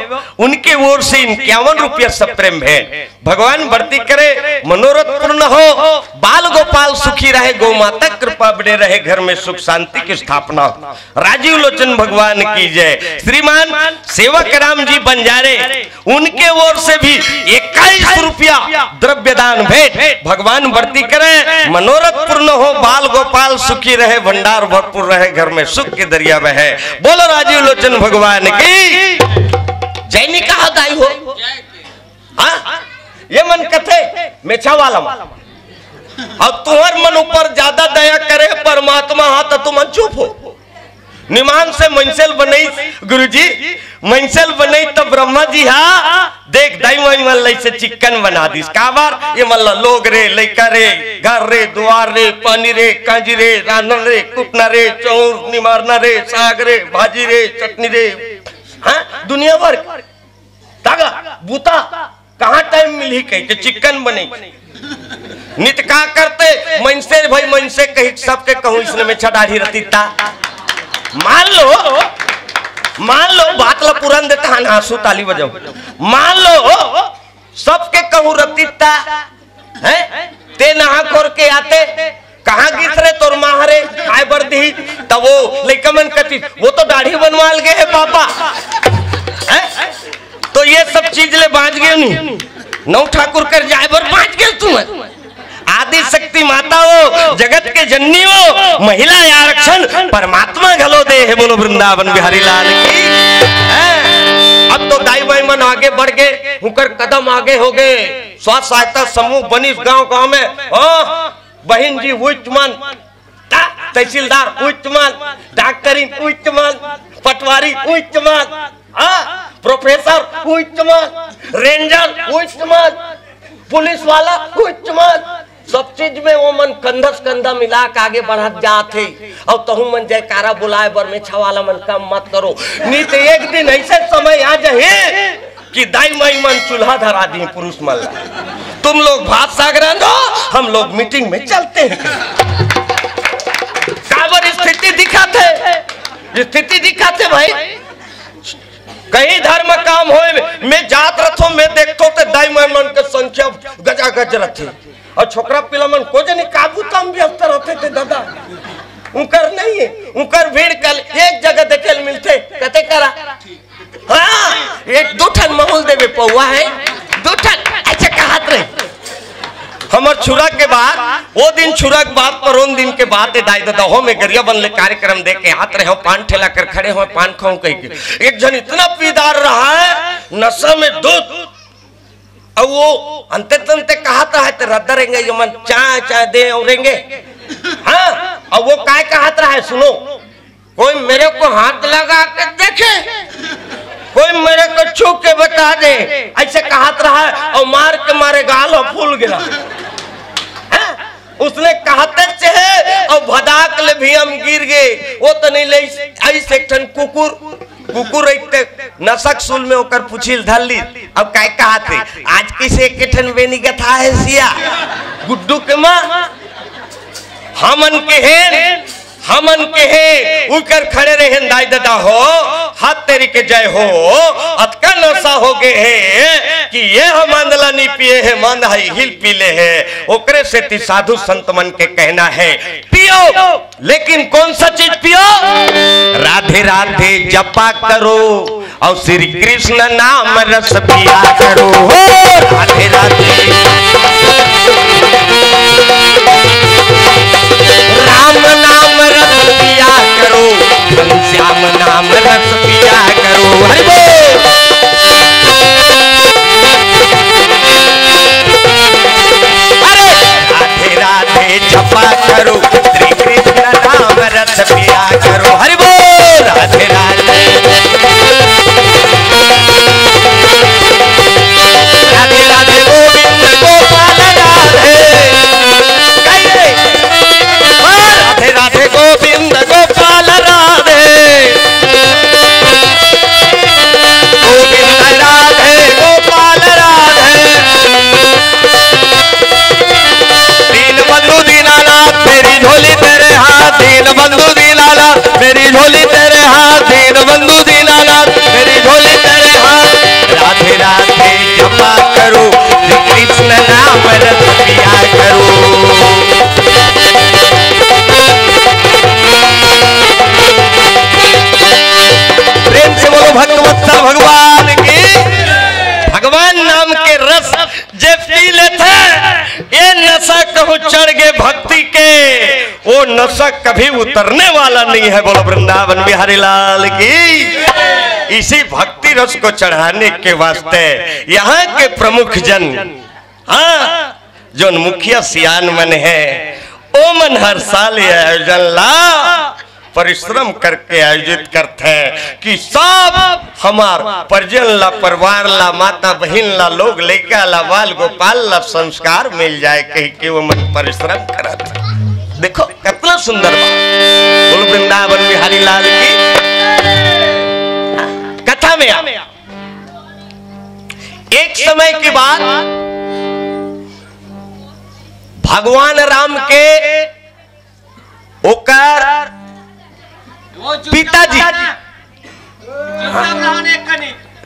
उनके ओर से इक्यावन रुपया सप्रेम भेंट। भगवान बढ़ती करे, मनोरथ पूर्ण हो, बाल गोपाल सुखी रहे, गौ माता कृपा बने रहे, घर में सुख शांति की स्थापना हो। राजीव लोचन भगवान की जय। श्रीमान सेवक राम जी बंजारे, उनके ओर से भी इक्कीस रुपया द्रव्य दान भेंट। भगवान बढ़ती करे, मनोरथ पूर्ण हो, बाल गोपाल सुखी रहे, भंडार भरपूर रहे, घर में सुख के दरिया बहे। बोलो राजीव लोचन भगवान की जय। नहीं कहा दाई हो? हाँ, ये मन कथे मेछा वाला मन। अब तुहर मन ऊपर ज्यादा दया करे परमात्मा, हाँ, तो तुमन चुप हो। निमान से मनसेल बनई, गुरुजी, मनसेल बनई तब ब्रह्मा जी हा, देख, दाई माई मन लइसे चिक्कन बना दिस। काबर? ये मन ला लोग रे, लइका रे, घर रे, दुआर रे, पानी रे, कांजी रे, रांधन रे, कुटना रे, चौर निमारना रे, साग रे, भाजी रे, चटनी रे, हाँ, दुनिया भर तागा बूता कहाँ टाइम मिलही कहि के चिक्कन बने। नित का करते मनसे भाई, मनसे कही सबके कहूँ इसने में छडाढ़ी रहती ता। मान लो, मान लो बात ला पुरान देता हन, हाँसू ताली बजाओ। मान लो सबके कहूँ रहती ता, हैं? ते नहा खोर के आते, कहाँ गिस रे तोर माँ रे, काय बर दी? तब वो लइका मन कती, वो तो दाढ़ी बनवाल गए है पापा, हैं? तो ये सब चीज ले बाँच गए नहीं, नौ ठाकुर कर जाए बर बाँच गए तुम। आदि शक्ति माता हो, जगत के जननी हो, महिला आरक्षण परमात्मा घलो दे है। बोलो वृंदावन बिहारी लाल की। हैं? अब तो दाई बाई मन आगे बढ़ गए, उनकर कदम आगे हो गए। स्व सहायता समूह बनिस गांव गांव में। हाँ, बहिन जी उच्च मन, ता-, तहसीलदार उच्च मन, डॉक्टरिन उच्च मन, पटवारी उच्च मन, हाँ, प्रोफेसर उच्च मन, रेंजर उच्च मन, पुलिस वाला उच्च मन, सब चीज में वो मन कंधा से कंधा मिला के आगे बढ़त जात हे। और तहु मन जयकारा बुलाए बर मेछा वाला मन कम मत करो, नहीं तो एक दिन ऐसे समय आ जाए कि दाई माई मन चूल्हा धरा दी पुरुष मन ला। तुम लोग भात साग रांधो, हम लोग मीटिंग में चलते हैं। काबर स्थिति दिखाते, स्थिति दिखाते भाई। कहीं धर्म काम होए, मैं जात रथो, मैं देखतो ते दाई माई मन के संख्या गजा गज रथे। और छोकरा पिला मन को जनी काबू तम व्यस्त रहते थे दादा। उनकर नहीं है, उनकर भीड़ कल एक जगह देखे ल मिलते, कते करा। हाँ, एक दो ठन माहौल देवे पौवा है, दो ठन अच्छा कहत रहे। हमर छुरा के बाद, वो दिन छुरा के बाद, परोन दिन के बाद, ए दाई ददा हो, मैं गरियाबंद ले कार्यक्रम दे के आत रहे हो, पान ठेला कर खड़े हो, पान खाऊं कह के। एक जन इतना पीदार रहा है, नशा में दूध, और वो अंते तंते कहत रहा है, तो रद्दा रेंगे, ये मन चाय, चाय दे और रेंगे। हाँ, और वो काय कहत रहा है, सुनो, कोई मेरे को हाथ लगा के देखे, कोई मेरे को छू के बता दे, ऐसे कहत रहा है, और मार के मारे गाल और फूल गिरा। हाँ? उसने कहते चहे और भदाक ले भी हम गिर गए। वो तो नहीं ले, ऐसे एक ठन कुकुर, कुकुर एक नसक सुल में ओकर पुछिल धर ली। अब काय कहत हे, आज किसे एक ठन बेनी गथा है सिया, गुड्डू के माँ, हमन के हेन, हमन के हे, उकर खड़े रहेन दाई ददा हो, हाथ तेरी के जय हो, अतका नशा हो गए हे कि ये हम आंदला नहीं पिए हे, मंद है हिल पी ले हे। ओकरे सेती साधु संत मन के कहना है, पियो, लेकिन कौन सा चीज पियो? राधे राधे जपा करो, और श्री कृष्ण नाम रस पिया करो हो। राधे राधे। राम नाम रस पिया करो, घनश्याम नाम रस पिया करो। हरि बोल। अरे राधे राधे जपा करो, श्री कृष्ण नाम रस पिया करो। हरि बोल। राधे राधे। राधे राधे गोविंद गोपाल राधे। गाइए। राधे राधे गोविंद गोपाल राधे। गोविंद राधे गोपाल राधे। दीन बंधु दीनानाथ, मेरी झोली तेरे हाथ। दीन बंधु दीनानाथ, मेरी झोली तेरे हाथ। दीन बंधु दीनानाथ। नशा कभी उतरने वाला नहीं है। बोलो वृंदावन बिहारी लाल की। इसी भक्ति रस को चढ़ाने के वास्ते यहाँ के प्रमुख जन, हाँ, जो मुखिया सियान मन है, ओ मन हर साल ये आयोजन ला परिश्रम करके आयोजित करते हैं कि सब हमार परिजन ला, परिवार ला, माता बहिन ला, लोग लइका ला, बाल गोपाल ला संस्कार मिल जाए, कहि के वो मन परिश्रम करत। देखो कितना सुंदर बात। बोलो वृंदावन बिहारी लाल की। कथा में आप, एक समय की बात, भगवान राम के ओकर पिताजी,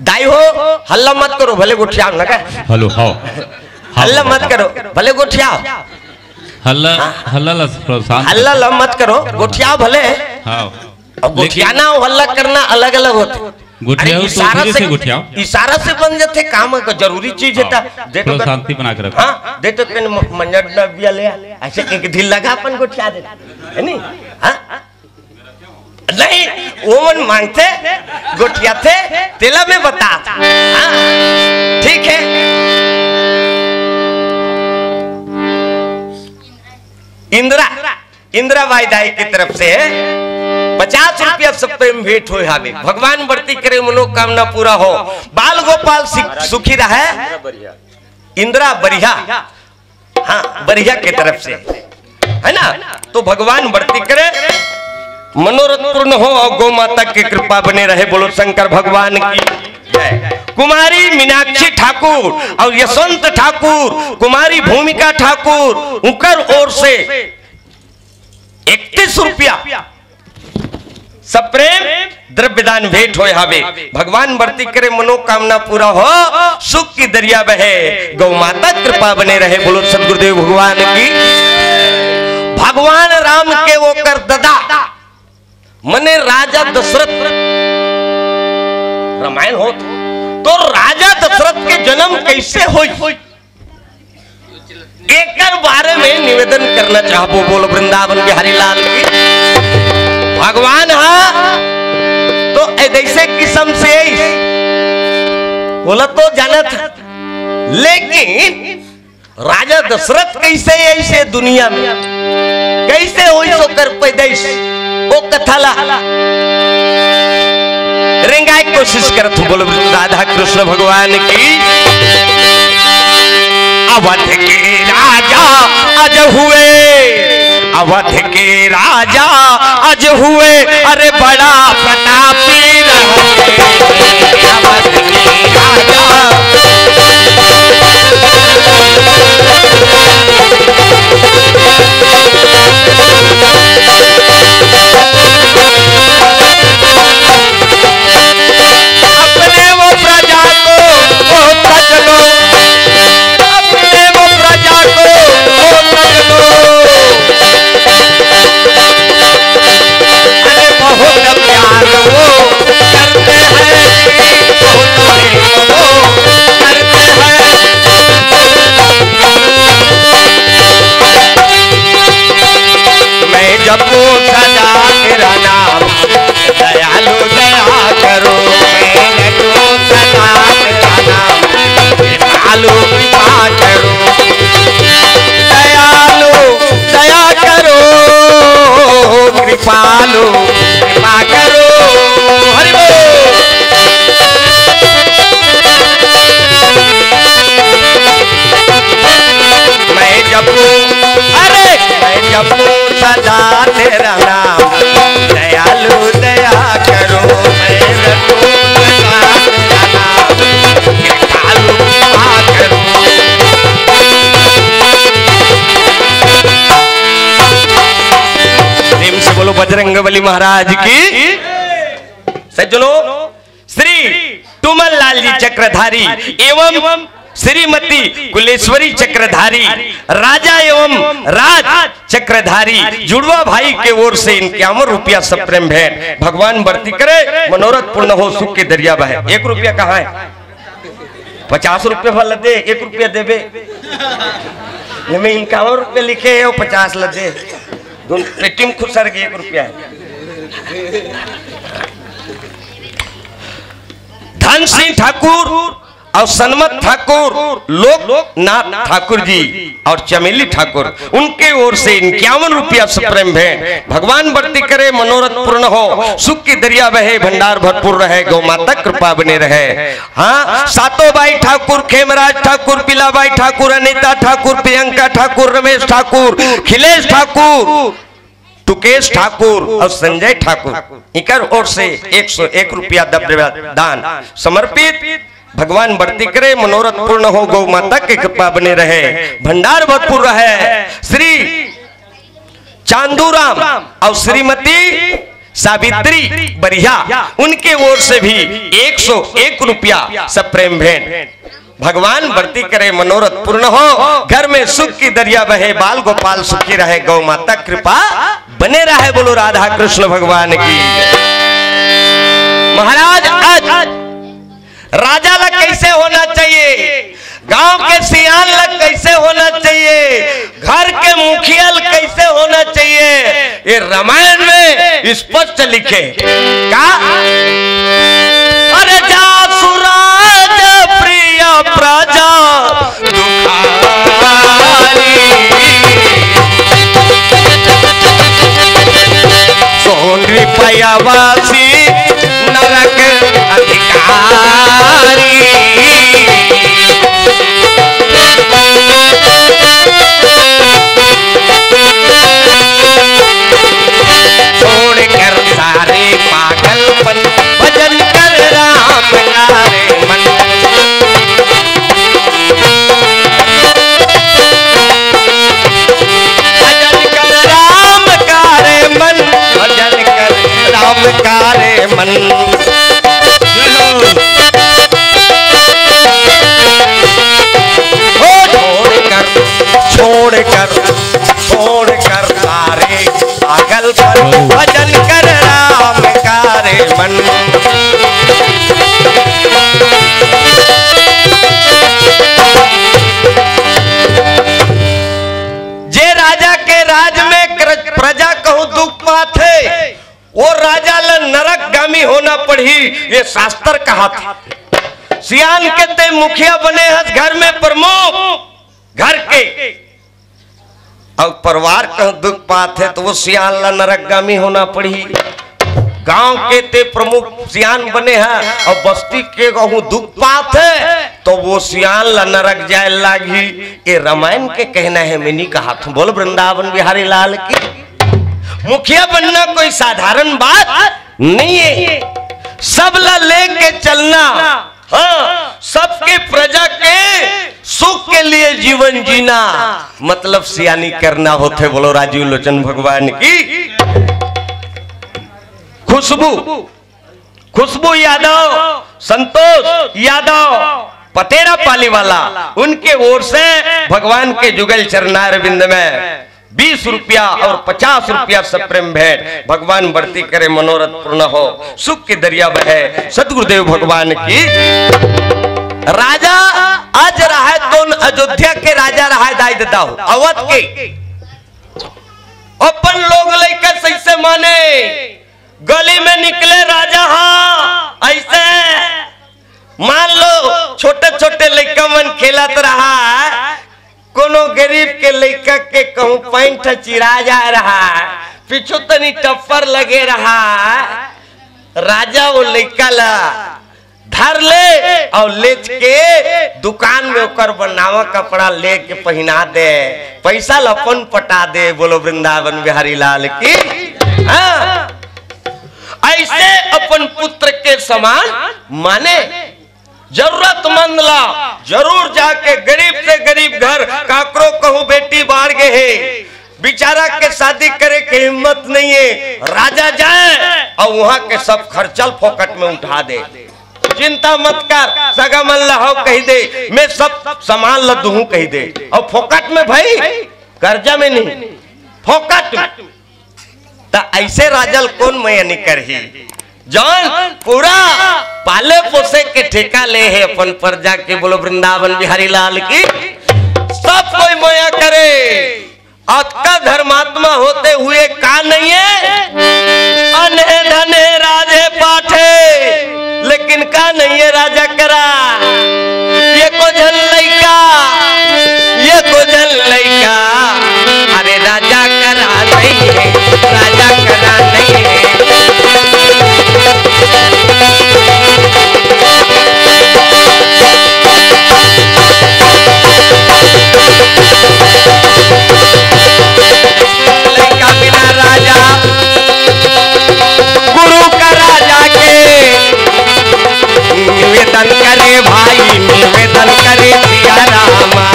दाई हो, हल्ला मत करो, भले गोठियाव ना का। हेलो, हाँ। हाँ। हल्ला मत करो, भले गोठियाव। हल्ला, हाँ। हल्ला ला थोड़ा शांत। हल्ला ला मत करो, गोठियाव भले। हाँ। अब लेकिन गोठियाना अउ हल्ला करना अलग-अलग होथे। गोठियाव अरे तो इशारा धीरे से, से गोठियाव। इशारा से बन जाथे काम, का जरूरी चीज हे हाँ। ता। दे तो थोड़ा शांति बना के रखो। हाँ, दे तो पेन म-, मंजर डबिया ले आ। अइसे एक ढील लगा अपन गोठिया दे। हे नहीं? हाँ? नहीं, वो मन मांगथे, गोठियाथे, तेला मैं बता। हाँ? ठीक है। इंदिरा, इंदिरा बाई दाई की तरफ से पचास रुपया सप्रेम भेंट होय हावे। भगवान बरती करे मनोकामना पूरा हो, बाल गोपाल सि-, सुखी रहे। इंदिरा बरिहा, हाँ, बरिहा की तरफ से, है ना? तो भगवान बरती करे, मनोरथ पूर्ण हो अउ गौ माता की कृपा बने रहे। बोलो शंकर भगवान की जय। कुमारी मीनाक्षी ठाकुर अउ यशवंत ठाकुर, कुमारी भूमिका ठाकुर, उनकर ओर से इकतीस रुपया सप्रेम द्रव्यदान भेंट होय हावे। भगवान बरती करे मनोकामना पूरा हो, सुख की दरिया बहे, गौ माता कृपा बने रहे। बोलो सदगुरुदेव भगवान की। भगवान राम के ओकर ददा मने राजा दशरथ, रामायण होत तो राजा दशरथ के जन्म कइसे होय, एकर बारे में निवेदन करना चाहबो। बोलो वृंदावन बिहारी लाल की। भगवान हा तो ए जइसे किसम से अइस, बोला तो जानत, लेकिन राजा दशरथ कइसे अइस ए दुनिया में, कइसे होइस ओकर पैदाइश, ओ कथा ला रेंगाय कोशिश करत हूँ। बोलो राधा कृष्ण भगवान की। अवध के राजा अज हुए, अवध के राजा अज हुए, अरे बड़ा प्रतापी रहे। अवध के राजा अपने वो प्रजा को, ओ सजनो, अपने वो प्रजा को, ओ सजनो। अरे बहुत प्यार वो करते हैं, बहुत प्रेम वो करते हैं। मैं जपू सदा तेरा नाम, दयालु दया करो। मैं जपू सदा तेरा नाम, कृपालु कृपा करो। दयालु दया करो, कृपालु कृपा करो। हरि बोल। मैं जपू, अरे मैं जपू सदा तेरा नाम, दयालु दया करो। मैं जपू सदा तेरा नाम, कृपालु कृपा करो। प्रेम से बोलो बजरंग बली महाराज की। सज्जनों, श्री टूमन लाल जी चक्रधारी एवं श्रीमती कुलेश्वरी चक्रधारी, राजा एवं राज चक्रधारी, जुड़वा भाई के ओर से इक्यावन रुपया सप्रेम भेंट। भगवान बरती करे, मनोरथ पूर्ण हो, सुख के दरिया बहे। एक रुपया कहाँ है? पचास रुपया वाला दे, एक रुपया देबे। ये में इक्यावन रुपया लिखे है, वो पचास ला दे। धुन पेटी में खुसर गई एक रुपया है। धन सिंह ठाकुर और सनमत ठाकुर, लोकनाथ ठाकुर जी और चमेली ठाकुर, उनके ओर से इक्यावन रुपया सप्रेम भेंट। भगवान बढ़ती करे, मनोरथ पूर्ण हो, सुख की दरिया बहे, भंडार भरपूर रहे, गौ माता कृपा बने रहे। हाँ, सातों बाई ठाकुर, खेमराज ठाकुर, पीलाबाई ठाकुर, अनिता ठाकुर, प्रियंका ठाकुर, रमेश ठाकुर, खिलेश ठाकुर, टुकेश ठाकुर और संजय ठाकुर, इकर ओर से एक सौ एक रुपया द्रव्य दान समर्पित। भगवान बढ़ती करे, मनोरथ पूर्ण हो, गौ माता की कृपा बने रहे, भंडार भरपूर रहे। श्री चांदूराम और श्रीमती सावित्री बरिया, उनके ओर से भी एक सौ एक रुपया सप्रेम भेंट। भगवान बढ़ती करे, मनोरथ पूर्ण हो, घर में सुख की दरिया बहे, बाल गोपाल सुखी रहे, गौ माता कृपा बने रहे। बोलो राधा कृष्ण भगवान की। महाराज, आज राजा ला कैसे होना चाहिए, गांव के सियान ला कैसे होना चाहिए, घर के मुखिया ला कैसे होना चाहिए, ये रामायण में स्पष्ट लिखे। का? अरे जा सुराज प्रिय प्रजा दुखारी। सोन रुपया वासी नरक अधिकारी। छोड़कर सारे पागलपन, भजन कर राम का रे मन। भजन कर राम का रे मन, भजन कर राम का रे मन। ओ छोड़कर, छोड़कर, छोड़कर सारे पागलपन, भजन कर राम का रे मन। जे राजा के राज में क्र-, प्रजा कहूँ दुख पाथे, वो राजा ल नरकगामी होना पड़ही, ये शास्त्र कहाथे। सियान के ते मुखिया बने हस, घर में प्रमुख, घर के, अउ परिवार कहूँ दुख पाथे, तो वो सियान ल नरकगामी होना पड़ही। गांव के ते प्रमुख सियान बने ह, अउ बस्ती के कहूँ दुख पाथे, तो वो सियान ल नरक जाए लागही। ये रामायण के कहना है, मैं नहीं कहाथों। बोल वृंदावन बिहारी लाल की। मुखिया बनना कोई साधारण बात नहीं है, सब ला लेके चलना। हाँ, सबके प्रजा के सुख के लिए जीवन जीना, मतलब सियानी करना होथे। बोलो राजीव लोचन भगवान की। खुशबू, खुशबू यादव, संतोष यादव, पतेरा पाली वाला, उनके ओर से भगवान के जुगल चरणारविंद में बीस रुपया और पचास रुपया सप्रेम भेंट। भगवान बढ़ती करे, मनोरथ पूर्ण हो, सुख के दरिया बहे, सतगुरुदेव भगवान की। राजा अज रहाय तो अयोध्या के राजा रहाय, दाई ददा हो, अवध के। अपन लोग लइका सइसे माने, गली में निकले राजा हा, अइसे मान लो, छोटे-छोटे लइका मन खेलत रहा, कोनो गरीब के लइका के कहूँ पैंट चिरा जा रहा, पीछू तनी टप्पर लगे रहा, राजा वो लइका ला धर ले अउ लेच के दुकान में ओकर बनावा कपड़ा लेके पहिना दे, पैसा ल अपन पटा दे। बोलो वृंदावन बिहारी लाल की। हाँ। अइसे अपन पुत्र के समान माने। जरूरतमंद ला जरूर जाके, गरीब से गरीब घर, काकरो कहूँ बेटी बाढ़ गे हे, बिचारा के शादी करे के हिम्मत नहीं है, राजा जाए अउ वहाँ के सब खर्चा ल फोकट में उठा दे। चिंता मत कर, सगा मन ला हव कहि दे, मैं सब समान ला दुहूँ कहि दे। अउ फोकट में भाई, कर्जा में नहीं, फोकट में। त अइसे राजा ल कोन मया नइ करही, जौन पूरा पाले पोसे के ठेका ले हे अपन परजा के। बोलो वृंदावन बिहारी लाल की। सब कोई मया करे, अतका धर्मात्मा होते हुए का नइये? अनहे धनहे राजे पाठे, लेकिन का नइये राजा करा? एको झन लइका, एको झन लइका, अरे राजा करा नइये, राजा करा नइये। लइका बिना राजा, गुरु का राजा के निवेदन करे भाई, निवेदन करे सिया रामा।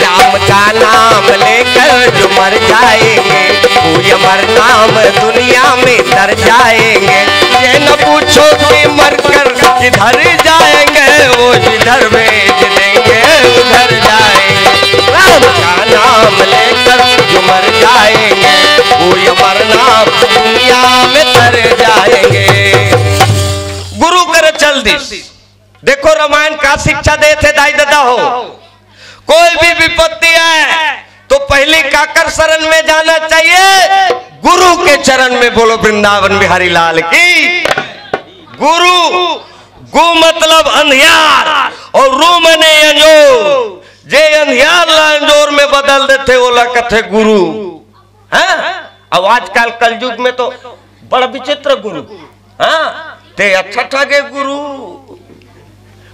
राम का नाम लेकर जो मर जाएंगे, कोई अमर नाम दुनिया में तर जाएंगे। ये न पूछो कि मर कर किधर जाएंगे, वो जिधर भेज देंगे उधर जाएंगे। राम का नाम लेकर जो मर जाएंगे, कोई अमर नाम दुनिया में तर जाएंगे। गुरु कर चल दिस। देखो रामायण का शिक्षा देथे दाई ददा हो। कोई भी विपत्ति आए तो पहली काकर शरण में जाना चाहिए? गुरु के चरण में। बोलो वृंदावन बिहारी लाल की। गुरु, गु मतलब अंधियार और रू मने अंजोर। जे अंधियार ला अंजोर में बदल देथे, ओला कथे गुरु। हाँ? अब आजकल कलयुग में तो बड़ा विचित्र गुरु। हाँ, ते अच्छा ठागे गुरु,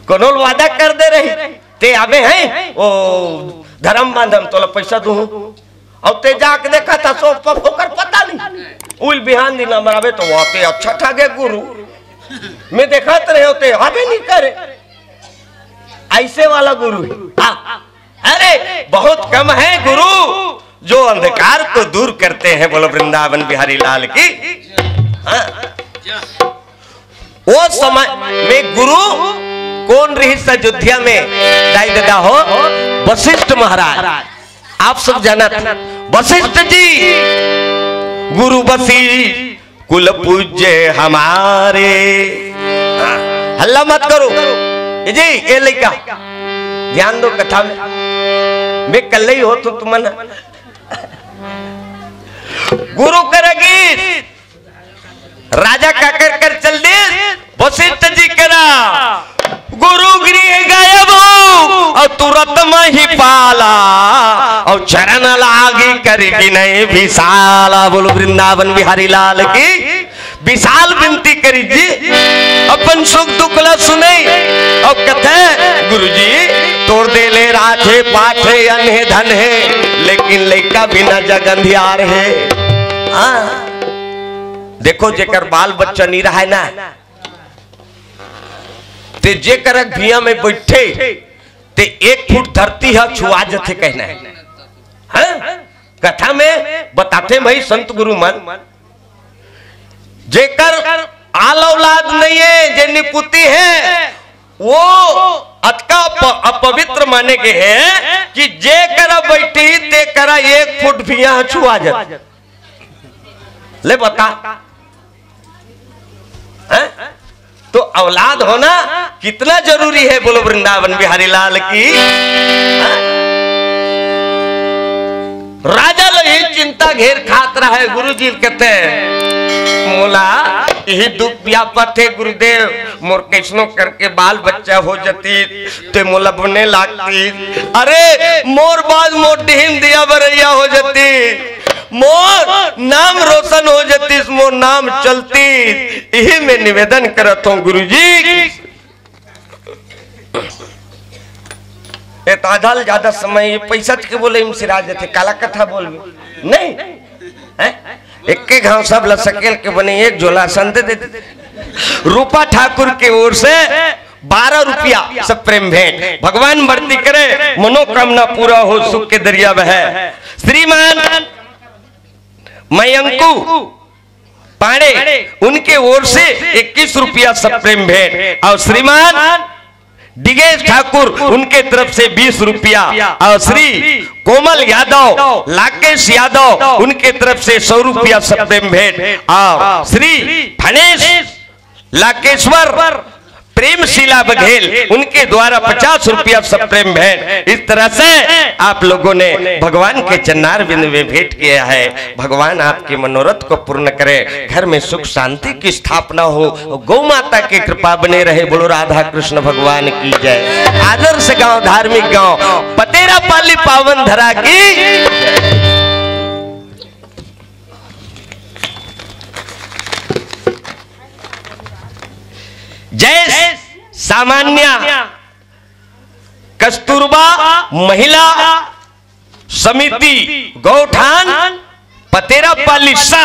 कोनो ल वादा कर दे रही, ते आबे हैं, ओ धर्म बांधम तोला पैसा दूँ, और ते जाके देखा था सो प-, ओकर पता नहीं, उल बिहान दिन मराबे तो वहाँ ते अच्छा ठागे गुरु, मैं देखत रहे होते आबे नहीं करे, ऐसे वाला गुरु है। हाँ। अरे बहुत कम है गुरु जो अंधकार को दूर करते हैं। बोलो वृंदावन बिहारी लाल की। हाँ। वो समय में गुरु कौन रहिस अयोध्या में? दाई ददा हो, वशिष्ठ महाराज। आप सब जानत, वशिष्ठ जी, गुरु वशिष्ठ कुल पूज्य हमारे। हाँ, हल्ला मत करो। ए जी, ए लइका, ध्यान दो कथा में। मैं कल्ले ही हो तो तुमन गुरु कर गीस, राजा काकर कर चल दिस, वशिष्ठ जी करा। गुरु गृह गए वो और तुरंत मही पाला, और चरण लागी कर विनय विशाला। बोलो वृंदावन बिहारी लाल की। विशाल विनती करी जी, अपन सुख दुख ला सुनई, और कथे गुरुजी तोर दे ले राखे पाठे अनहे धन हे, लेकिन लइका बिना जग अंधियार हे। हाँ, देखो जेकर बाल बच्चा नहीं रहा है ना, ते जेकर भुइयां में बैठे ते एक फुट धरती ह छुआ जथे कहना है। हाँ? कथा में बताथे भाई संत गुरु मन, जेकर आल औलाद नहीं है, जे निपुती है, वो अतका प-, अपवित्र माने के है कि जे करा बैठी ते करा एक फुट भुइयां छुआ जथे। ले बता, हैं? तो औलाद होना कितना जरूरी है, बोलो वृंदावन बिहारी लाल की। हाँ? राजा ल ही चिंता घेर खात रहा है, गुरुजी कथे मोला यही दुख व्यापत है गुरुदेव, मोर कैसनो करके बाल बच्चा हो जती ते मोला बने लागती। अरे मोर बाद मोर डिहिन दिया बरैया हो जती, मोर नाम रोशन हो जतीस, मोर नाम चलतीस। यही मैं निवेदन करत हूँ गुरुजी। ए, त आधा ले ज्यादा समय ये पैसा के बोले में सिरा जथे, काला कथा बोलबे नहीं। हैं? एक के घाव सब ला सकेल के बने एक झोला संत दे दे। रूपा ठाकुर के ओर से बारह रुपया सब प्रेम भेंट। भगवान बढ़ती करे, मनोकामना पूरा हो, सुख के दरिया बहे। श्रीमान मयंकू पांडे, उनके ओर से इक्कीस रुपया सब प्रेम भेंट, और श्रीमान डिगेश ठाकुर, उनके तरफ से बीस रुपया, और श्री कोमल यादव, लाकेश यादव, उनके तरफ से सौ रुपया सब प्रेम भेंट, और श्री फणेश लाकेश्वर प्रेमशीला बघेल, उनके द्वारा पचास रुपया सप्रेम भेंट। इस तरह से आप लोगों ने भगवान के चरणारविंद में भेंट किया है। भगवान आपके मनोरथ को पूर्ण करे, घर में सुख शांति की स्थापना हो, गौ माता की कृपा बने रहे। बोलो राधा कृष्ण भगवान की जय। आदर्श गांव, धार्मिक गांव, पतेरा पाली पावन धरा की जय। सामान्य कस्तूरबा महिला समिति गौठान पतेरा पाली सा,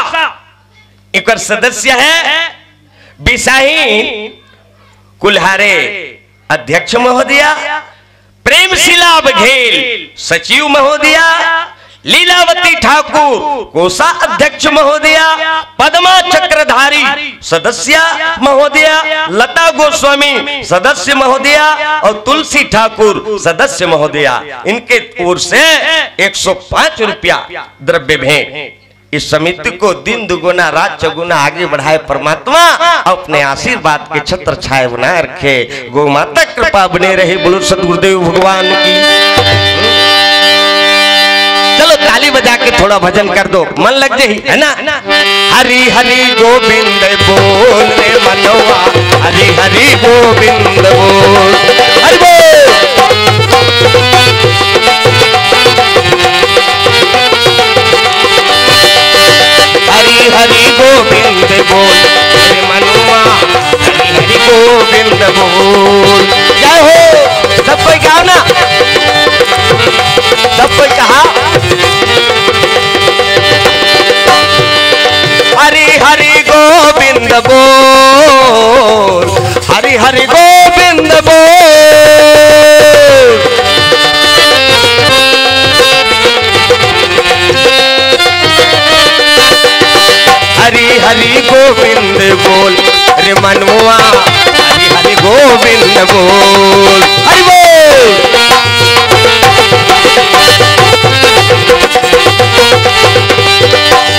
एकर सदस्य है बिसाही कुल्हारे अध्यक्ष महोदया, प्रेमशीला बघेल सचिव महोदया, लीलावती ठाकुर कोषाध्यक्ष महोदया, पद्मा चक्रधारी सदस्य महोदया, लता गोस्वामी सदस्य महोदया और तुलसी ठाकुर सदस्य महोदया, इनके ओर से एक सौ पाँच रुपया द्रव्य भेंट। इस समिति को दिन दुगुना रात चौगुना आगे बढ़ाए परमात्मा, अपने आशीर्वाद के छत्र छाया बनाए रखे। गौ माता कृपा बने रहे। बोलो सदगुरुदेव भगवान की। चलो ताली बजा के थोड़ा भजन कर दो, मन लग जाही, है ना? हरि हरि गोविंद बोल रे मनवा, हरि हरि गोविंद बोल। हरि बोल। हरि हरि गोविंद बोल रे मनुआ, हरि हरि गोविंद बोल। जय हो। सब कोई गाओ ना, सब कोई कहा। हरि हरि गोविंद बोल, हरि हरि गोविंद बोल। हरि हरि गोविंद बोल रे मनवा, हरि हरि गोविंद बोल। हरि बोल।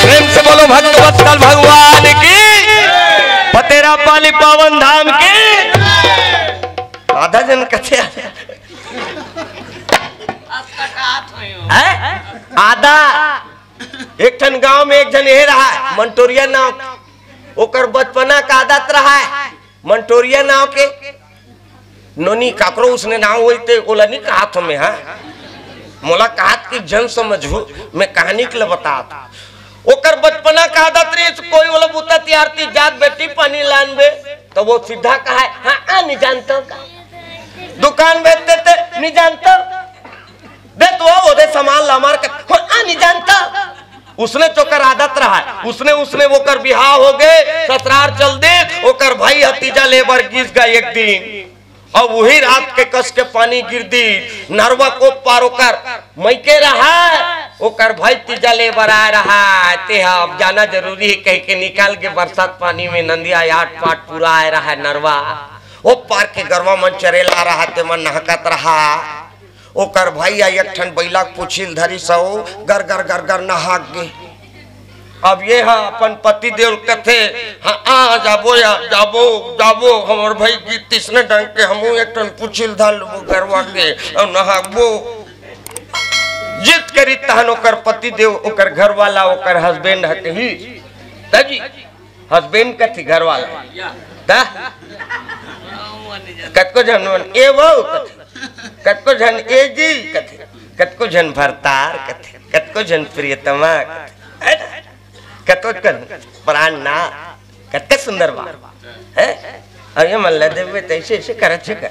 प्रेम से बोलो भक्त वत्सल भगवान की, पतेरा पाली पावन धाम की। आधा जन कथे हैं? आधा। एक ठन गांव में एक झन ये रहा है, मंटोरिया नाव, ओकर बचपना का आदत रहा है, मंटोरिया नाव के। नोनी काकरो उसने नाव होई ते ओला नहीं कहा थो मैं, हाँ। मोला कहा कि जन समझू, मैं कहानी के लिए बता। ओकर बचपना का आदत रही, कोई ओला बुता तियारती, "जात बेटी पानी लान बे," तो वो सीधा कहा, "हाँ, आ, नहीं जानता का।" दुकान बेचते थे, "नहीं जानता।" दे तो ओदे सामान ला मार के, "हाँ, आ, नहीं जानता।" उसने चोकर आदत रहा है। उसने, उसने ओकर बिहाव हो गए, ससुरार चल दे, ओकर भाई ह तीजा ले बर गिस गा एक दिन। अब वही रात के कस के पानी गिर दी, नरवा को पार ओकर मइके रहा, ओकर भाई तीजा ले बर आए रहा, ते ह अब जाना जरूरी है कह के निकाल के बरसात पानी में नंदिया आट पाट पूरा आए रहा है नरवा। ओ पार के गरवा मन चरेला रहा, ते मन नहकत रहा। ओकर भाई ह एक ठन बइला के पूछी ल धरी सो, गर गर गर गर नहाक गे। अब ये ह अपन पति देव ल कथे, "हाँ, आ जाबो या, जाबो, जाबो, हमर भाई गीत तिसने ढंग के, हमू एक ठन पूछी ल धर लेबो गरवा के, अउ नहाबो।" जित करी तहन ओकर पति देव, ओकर घर वाला, ओकर husband ह कही, "दाजी, husband कथी घर वाला, त कतको झन मन ए वो कथे, कतको झन ए जी कथे, कतको झन भरतार कथे, कतको झन प्रियतमा कथे, कतको झन प्राण ना, कतका सुंदर बा, हैं?" अब ये मन ल देवे तैसे ऐसे करत छे कर।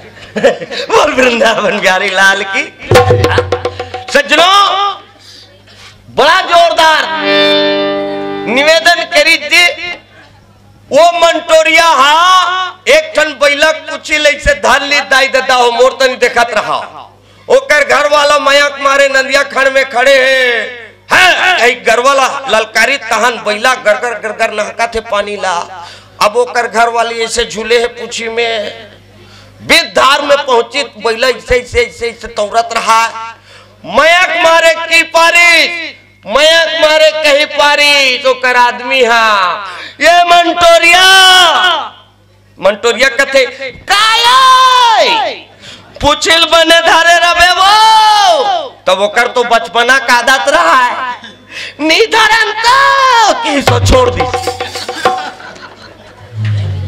बोल वृंदावन बिहारी लाल की। सज्जनों, बड़ा जोरदार निवेदन करी जी। वो मंटोरिया हा एक ठन बइला कुची लइसे धर ली, दाई ददा हो, मोर तनी देखत रहा। ओकर घर वाला मया के मारे नंदिया खड़ में खड़े हे, हैं? कहीं घर वाला ललकारी तहन बइला गरगर गरगर नहका थे पानी ला। अब ओकर घर वाली ऐसे झूले हे पूछी में, बीच धार में पहुंची, बइला ऐसे ऐसे ऐसे ऐसे तौरत रहा। मया के मारे की पारी, मया के मारे कही पारी, तो कर आदमी हा, "ये मंटोरिया, मंटोरिया कथे, "काय आय? पुछिल बने धरे रबे वो।" तब ओकर तो बचपना का आदत रहा है, "नी धरन तो," कि सो छोड़ दी।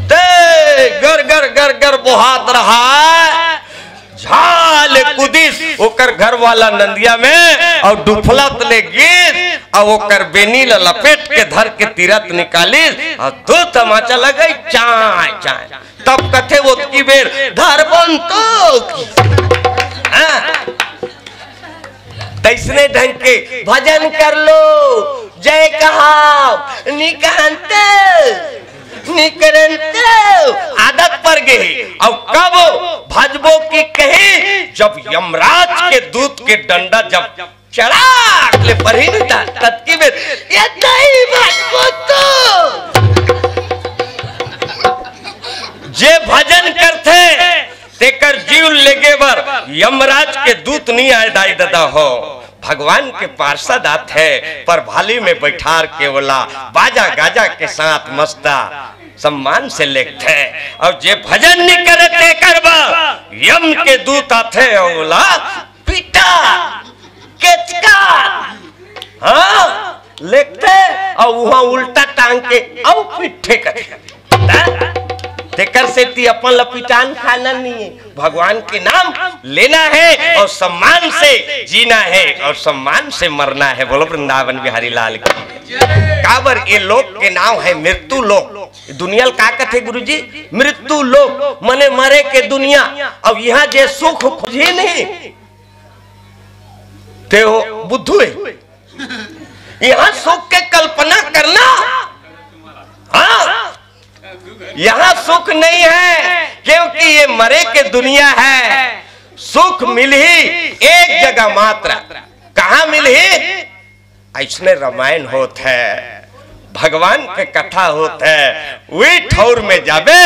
ते गर गर गर गर बोहात रहा है। झाल कुदिस ओकर घर वाला नंदिया में, अउ डुफलत ले गिस, अउ ओकर बेनी ल लपेट के धर के तीरथ निकालिस, अउ दू तमाचा लगई, चाय चाय। तब कथे ओतकी बेर, "धरबन तो।" हाँ। तइसने ढंग के भजन कर लो, जय कहाव, निकहंत, निकरंत, आदत पर गे। अउ कब भजबो कि कहीं, जब यमराज के दूत के डंडा जब चढ़ाक ले परही नहीं था, ततकी बेर, "ये नहीं भजबो तो।" जे भजन करथे, तेकर जीव लेगे बर यमराज के दूत नहीं आए, दाई ददा हो। भगवान के पार्षद आथे, पर भाली में बैठार के ओला बाजा गाजा के साथ मस्ता सम्मान से लेगथे। अउ जे भजन नहीं करे, तेकर बर यम के दूत आथे, ओला पीटा, केचका, हाँ, लेगथे, अउ उहाँ उल्टा टांग के अउ पीठे कथे। तेकर सेती अपन ल पिटान खाना नहीं है, भगवान के नाम लेना है अउ सम्मान से जीना है अउ सम्मान से मरना है। बोलो वृंदावन बिहारी लाल की। काबर ये लोक के नाम है मृत्यु लोक। दुनिया ल का कथे गुरुजी? मृत्यु लोक, मने मरे के दुनिया। अब इहाँ जे सुख खोजही नहीं, ते हो बुद्धू है। यहाँ सुख के कल्पना करना, हाँ, यहाँ सुख नहीं है, क्योंकि ये मरे के दुनिया है। सुख मिलही एक जगह मात्र। कहाँ मिलही? अइसने रामायण होत है, भगवान के कथा होत है, वही ठौर में जाबे,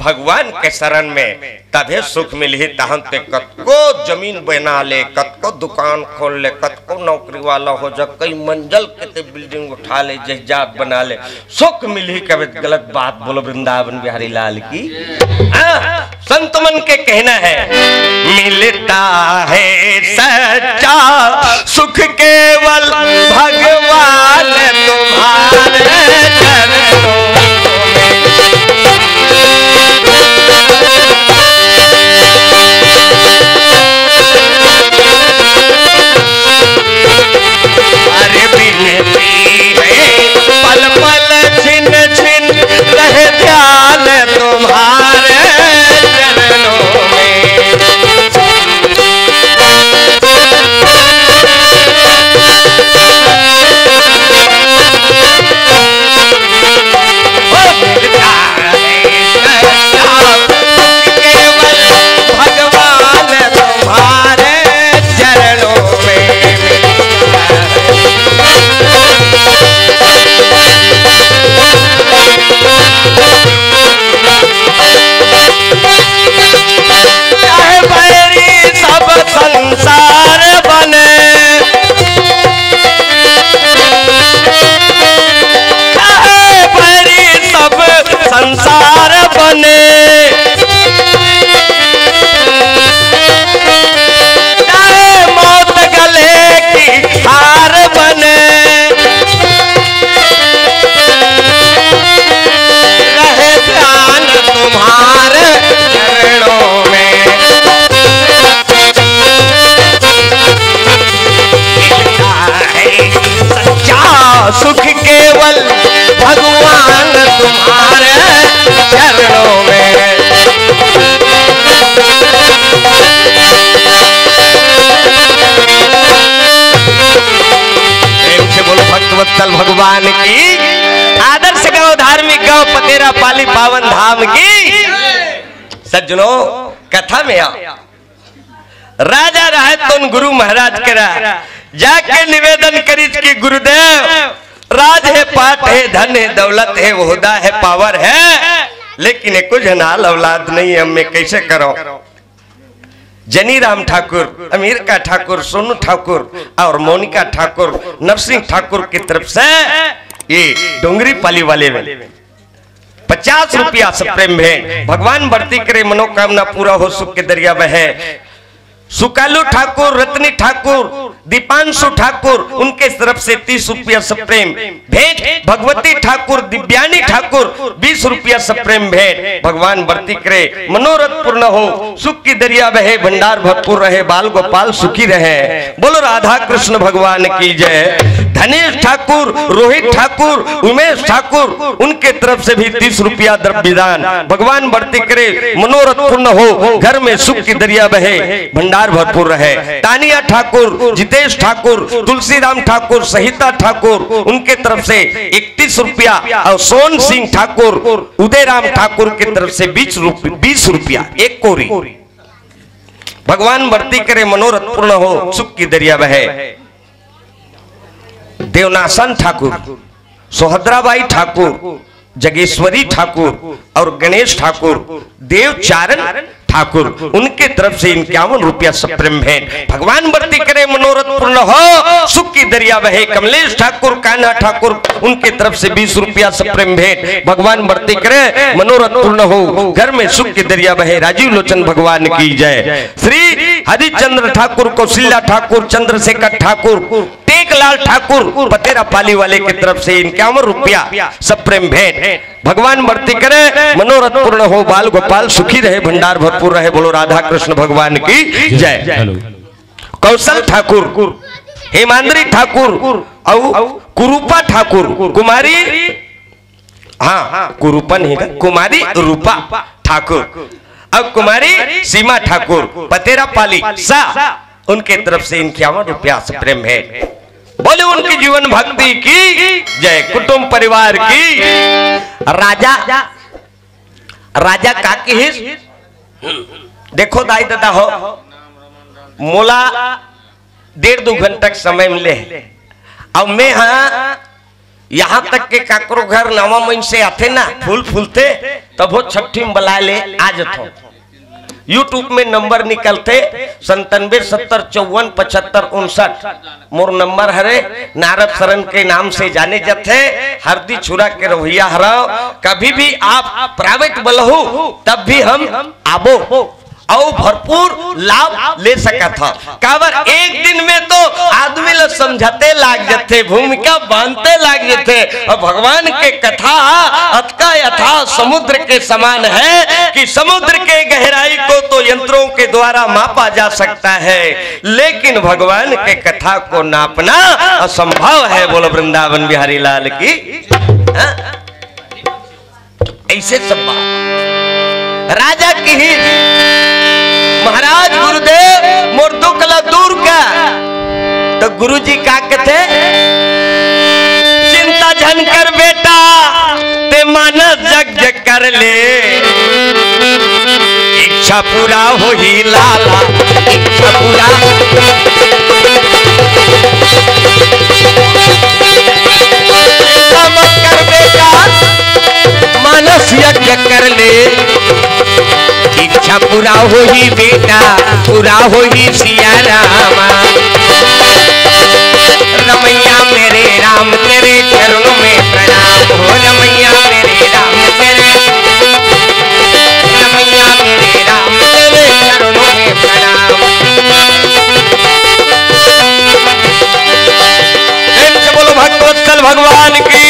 भगवान के शरण में, तभे सुख मिलही। तहन ते कतको जमीन बना ले, कतको दुकान खोल ले, कतको नौकरी वाला हो जा, कई मंजिल के ते बिल्डिंग उठा ले, जहाज बना ले, सुख मिलही कबे गलत बात। बोलो वृंदावन बिहारी लाल की। हाँ, संत मन के कहना है, मिलता है सच्चा सुख केवल भगवान तुम्हारे चरणों में। अरे बिनती है पल पल छिन छिन रहे ध्यान तुम्हारे चरणों में। केवल भगवान तुम्हारे चरणों में। चाहे बैरी सब संसार बने, चाहे बैरी सब संसार बने, चाहे मौत गले की हार बने, रहे ध्यान तुम्हारे चरणों में। मिलता है सच्चा सुख केवल भगवान तुम्हारे चरणों में। प्रेम से बोलो भक्तवत्सल भगवान की। आदर्श गांव, धार्मिक गांव, पतेरा पाली पावन धाम की। सज्जनों, कथा में आओ। राजा रहे तोन गुरु महाराज करा जाके निवेदन करिस कि गुरुदेव, राज है, पाट है, धन है, दौलत है, ओहदा है, पावर है, लेकिन एको झन आल औलाद नहीं है, अब मैं कैसे करूं? जनीराम ठाकुर, अमेरिका ठाकुर, सोनू ठाकुर और मोनिका ठाकुर, नरसिंह ठाकुर की तरफ से ये डोंगरी पाली वाले में पचास रुपया सप्रेम भेंट। भगवान बरती करे, मनोकामना पूरा हो, सुख के दरिया बहे। सुकालू ठाकुर, रत्नी ठाकुर, दीपांशु ठाकुर, उनके तरफ से तीस रुपया सप्रेम भेंट। भगवती ठाकुर, दिव्यानी ठाकुर, बीस रुपया सप्रेम भेंट। भगवान बरती करे, मनोरथ पूर्ण हो, सुख की दरिया बहे, भंडार भरपूर रहे, बाल गोपाल सुखी रहे। बोलो राधा कृष्ण भगवान की जय। धनेश ठाकुर, रोहित ठाकुर, उमेश ठाकुर, उनके तरफ से भी तीस रुपया द्रव्य दान। भगवान बरती करे, मनोरथ पूर्ण हो, घर में सुख की दरिया बहे, भंडार भरपूर रहे। तानिया ठाकुर, जितेश ठाकुर, तुलसीराम ठाकुर, सहिता ठाकुर, उनके तरफ से इकतीस रुपया और सोन सिंह ठाकुर, उदयराम ठाकुर के तरफ से बीस रुपया, बीस रुपया एक कोरी। भगवान बरती करे, मनोरथ पूर्ण हो, सुख की दरिया बहे। देवनाशन ठाकुर, सोहद्राबाई ठाकुर, जगेश्वरी ठाकुर और गणेश ठाकुर, देवचारण ठाकुर, उनके तरफ से इक्यावन रुपया सप्रेम भेंट। भगवान बरती करे, मनोरथ पूर्ण हो, सुख की दरिया बहे। कमलेश ठाकुर, कान्हा ठाकुर, उनके तरफ से बीस रुपया सप्रेम भेंट। भगवान बरती करे, मनोरथ पूर्ण हो, घर में सुख की दरिया बहे। राजीव लोचन भगवान की जय। श्री हरिचंद्र ठाकुर, कौशल्या ठाकुर, चंद्रशेखर ठाकुर, टेकलाल ठाकुर, पतेरा पाली वाले की तरफ से इक्यावन रुपया सप्रेम भेंट। भगवान बरती करे, मनोरथ पूर्ण हो, बाल गोपाल सुखी रहे, भंडार भरपूर रहे। बोलो राधा कृष्ण भगवान की जय। हेलो। कौशल ठाकुर, हेमांद्री ठाकुर, और कुरूपा ठाकुर, कुमारी, हाँ, कुरूपा नहीं था, कुमारी रूपा ठाकुर और कुमारी सीमा ठाकुर, पतेरा पाली सा, उनके तरफ से इक्यावन रुपया सप्रेम भेंट। बोले उनकी जीवन भक्ति की जय, कुटुंब परिवार की। राजा, राजा का किहिस? देखो दाई ददा हो, मोला डेढ़ दू घंटा के समय मिले हे। अब मैं हाँ, यहाँ तक के काकरो घर नवा मइनसे आथे ना, फूल फूलथे, तभो छट्ठी में बलाए ले आ जथो। YouTube में नंबर निकलथे, संतानवे सत्तर चौवन पचहत्तर उनसठ मोर नंबर हरे। नारद शरण के नाम से जाने जथे, हरदी छुरा के रवैया हरव। कभी भी आप प्राइवेट बलहू, तब भी हम आबो। अउ भरपूर लाभ ले सकत हव। काबर एक दिन में तो आदमी ल समझाते लाग जथे, भूमिका बांधते लाग जथे। अउ भगवान के कथा अतका यथा समुद्र के समान है कि समुद्र के गहराई को तो यंत्रों के द्वारा मापा जा सकता है, लेकिन भगवान के कथा को नापना असंभव है। बोलो वृंदावन बिहारी लाल की। हाँ? ऐसे सब बात। राजा किहिस, महाराज गुरुदेव, मोर दुख ला दूर कर। तो गुरुजी का कथे, चिंता झन कर बेटा, ते मानस यज्ञ कर ले, इच्छा पूरा होही लाला, इच्छा पूरा। चिंता मत कर बेटा, मानस यज्ञ कर ले, इच्छा पूरा होही बेटा, पूरा होही सिया रामा। रमैया मेरे राम तेरे चरणों में प्रणाम हो, रमैया मेरे राम तेरे, रमैया मेरे राम तेरे चरणों में प्रणाम। प्रेम से बोलो भक्तवत्सल भगवान की।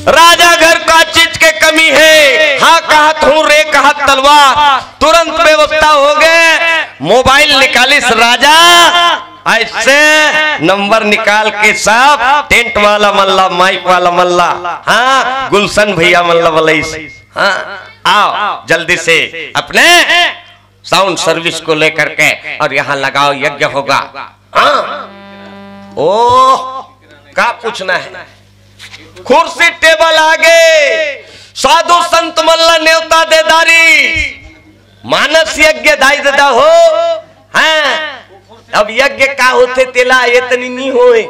राजा घर का चीज के कमी है, हाँ कहत हूँ रे कहत तलवार, तुरंत व्यवस्था हो गए। मोबाइल निकालिस राजा, ऐसे नंबर निकाल के सब टेंट वाला मन ला, माइक वाला मन ला, हाँ गुलशन भैया मन ला बलइस, हाँ आओ जल्दी से अपने साउंड सर्विस को लेकर के और यहाँ लगाओ, यज्ञ होगा। हाँ, ओह, का पूछना है, कुर्सी टेबल आगे, साधु संत मन ला नेवता दे डारिस, मानस यज्ञ दाई ददा हो। हाँ, अब यज्ञ का होथे तेला एतनी नी होय।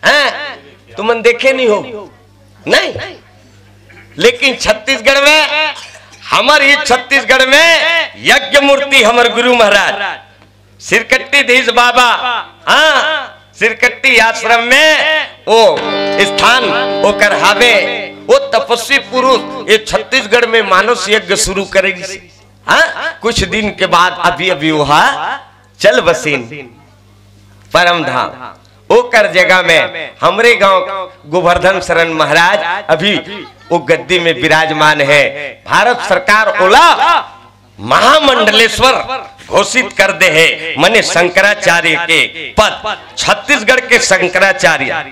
हैं? तुमन देखे नहीं हो, नहीं? लेकिन छत्तीसगढ़ में, हमर ही छत्तीसगढ़ में यज्ञ मूर्ति हमर गुरु महाराज सिरकट्टीधीश बाबा, हाँ, सिरकट्टी आश्रम में वो स्थान ओकर हावे। वो तपस्वी पुरुष ये छत्तीसगढ़ में मानस यज्ञ शुरू करे रिहिस। हाँ, कुछ दिन के बाद अभी अभी वह चल बसिन परम धाम। ओकर जगह में हमरे गांव गोवर्धन शरण महाराज अभी वो गद्दी में विराजमान है। भारत सरकार ओला महामंडलेश्वर घोषित कर दे है, मने शंकराचार्य के पद, छत्तीसगढ़ के शंकराचार्य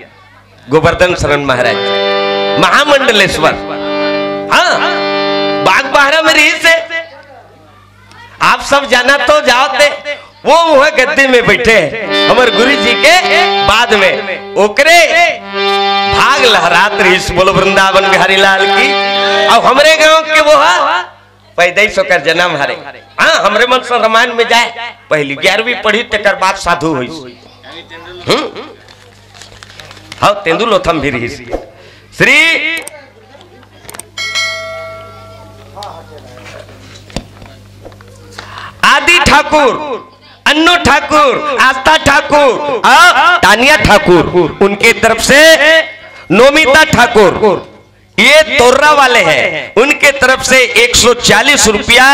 गोवर्धन शरण महाराज महामंडलेश्वर। हाँ, बागबाहरा में रिहिस हे। आप सब जाना तो जावत हे, वो वह गद्दी में बैठे हैं हमर गुरु जी के बाद में। ओकरे भाग लहरात रिहिस, बोलो वृंदावन बिहारी लाल की। अब हमरे गांव के वो हा, पैदाइश ओकर जन्म हरे। हाँ, हमरे मन से रामायण में जाए, पहली ग्यारहवीं पढ़ी, तेकर बाद साधु होइस। हम्म? हाँ, तेंदुल ओथम भी रिहिस। श्री आदि ठाकुर, अन्नू ठाकुर, आस्था ठाकुर और तानिया ठाकुर, उनके तरफ से नोमिता ठाकुर, ये तोर्रा वाले हैं, उनके तरफ से एक सौ चालीस रुपया,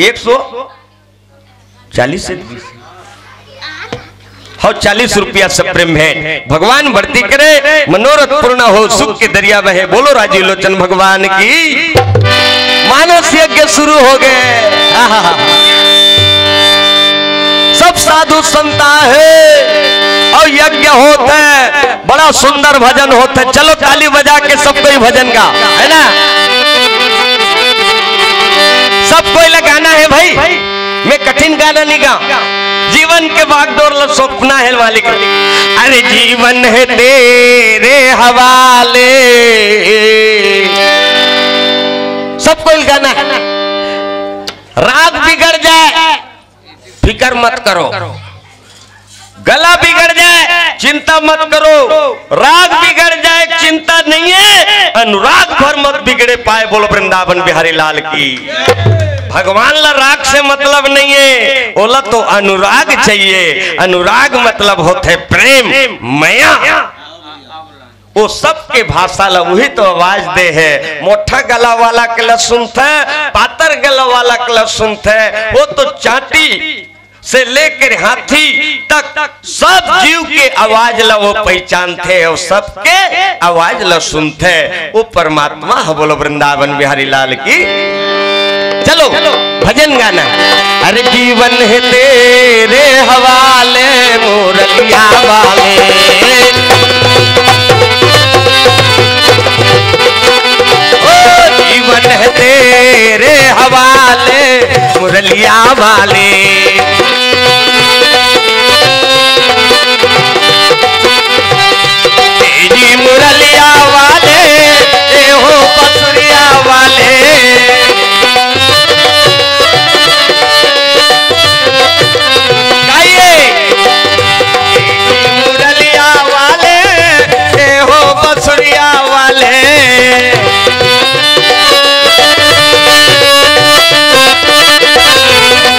एक सौ चालीस से, हाँ, चालीस रुपया से प्रेम है। भगवान बढ़ती करे, मनोरथ पूर्ण हो, सुख के दरिया बहे। बोलो राजीव लोचन भगवान की। मानस यज्ञ शुरू हो गए। आहा। सब साधु संता है और यज्ञ होत है, बड़ा सुंदर भजन होत है। चलो ताली बजा के सब कोई भजन गा, है ना? सब कोई लगाना है भाई। मैं कठिन गाना नहीं गा, जीवन के बागडोर ला सौंपना है मालिक। अरे जीवन है तेरे हवाले, सब कोई गाना है। राग बिगड़ जाए, फिकर मत करो, गला बिगड़ जाए, चिंता मत करो, राग बिगड़ जाए, चिंता नहीं है, अनुराग भर मत बिगड़े पाए। बोलो वृंदावन बिहारी लाल की। भगवान ला राग से मतलब नहीं है, ओला तो अनुराग चाहिए। अनुराग मतलब होत है प्रेम, मया। वो सबके भाषा ला वही तो आवाज दे है। मोठा गला वाला के ला सुनत है, पातर गला वाला के ला सुनत है, वो तो चांटी से लेकर हाथी तक सब जीव के आवाज ला वो पहचानथे और सबके आवाज ला सुनथे। वो परमात्मा ह। बोलो वृंदावन बिहारी लाल की। चलो भजन गाना। अरे जीवन है तेरे हवाले मुरलिया वाले, ओ जीवन है तेरे हवाले मुरलिया वाले। तेरी मुरलिया वाले, ए हो बसुरिया वाले। गाइए। तेरी मुरलिया वाले, ए हो बसुरिया वाले।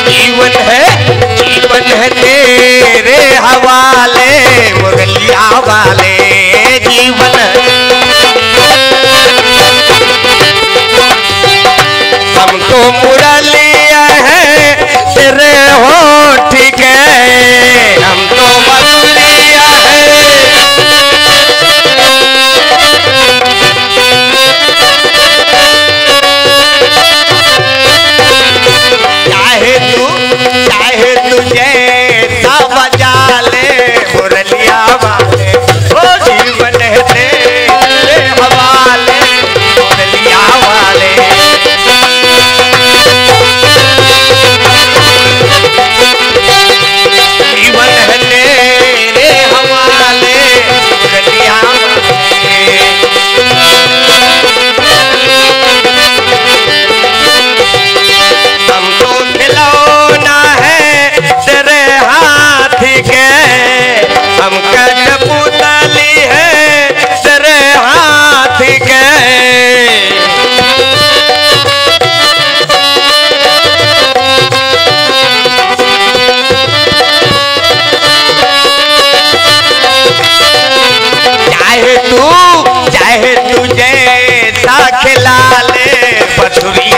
जीवन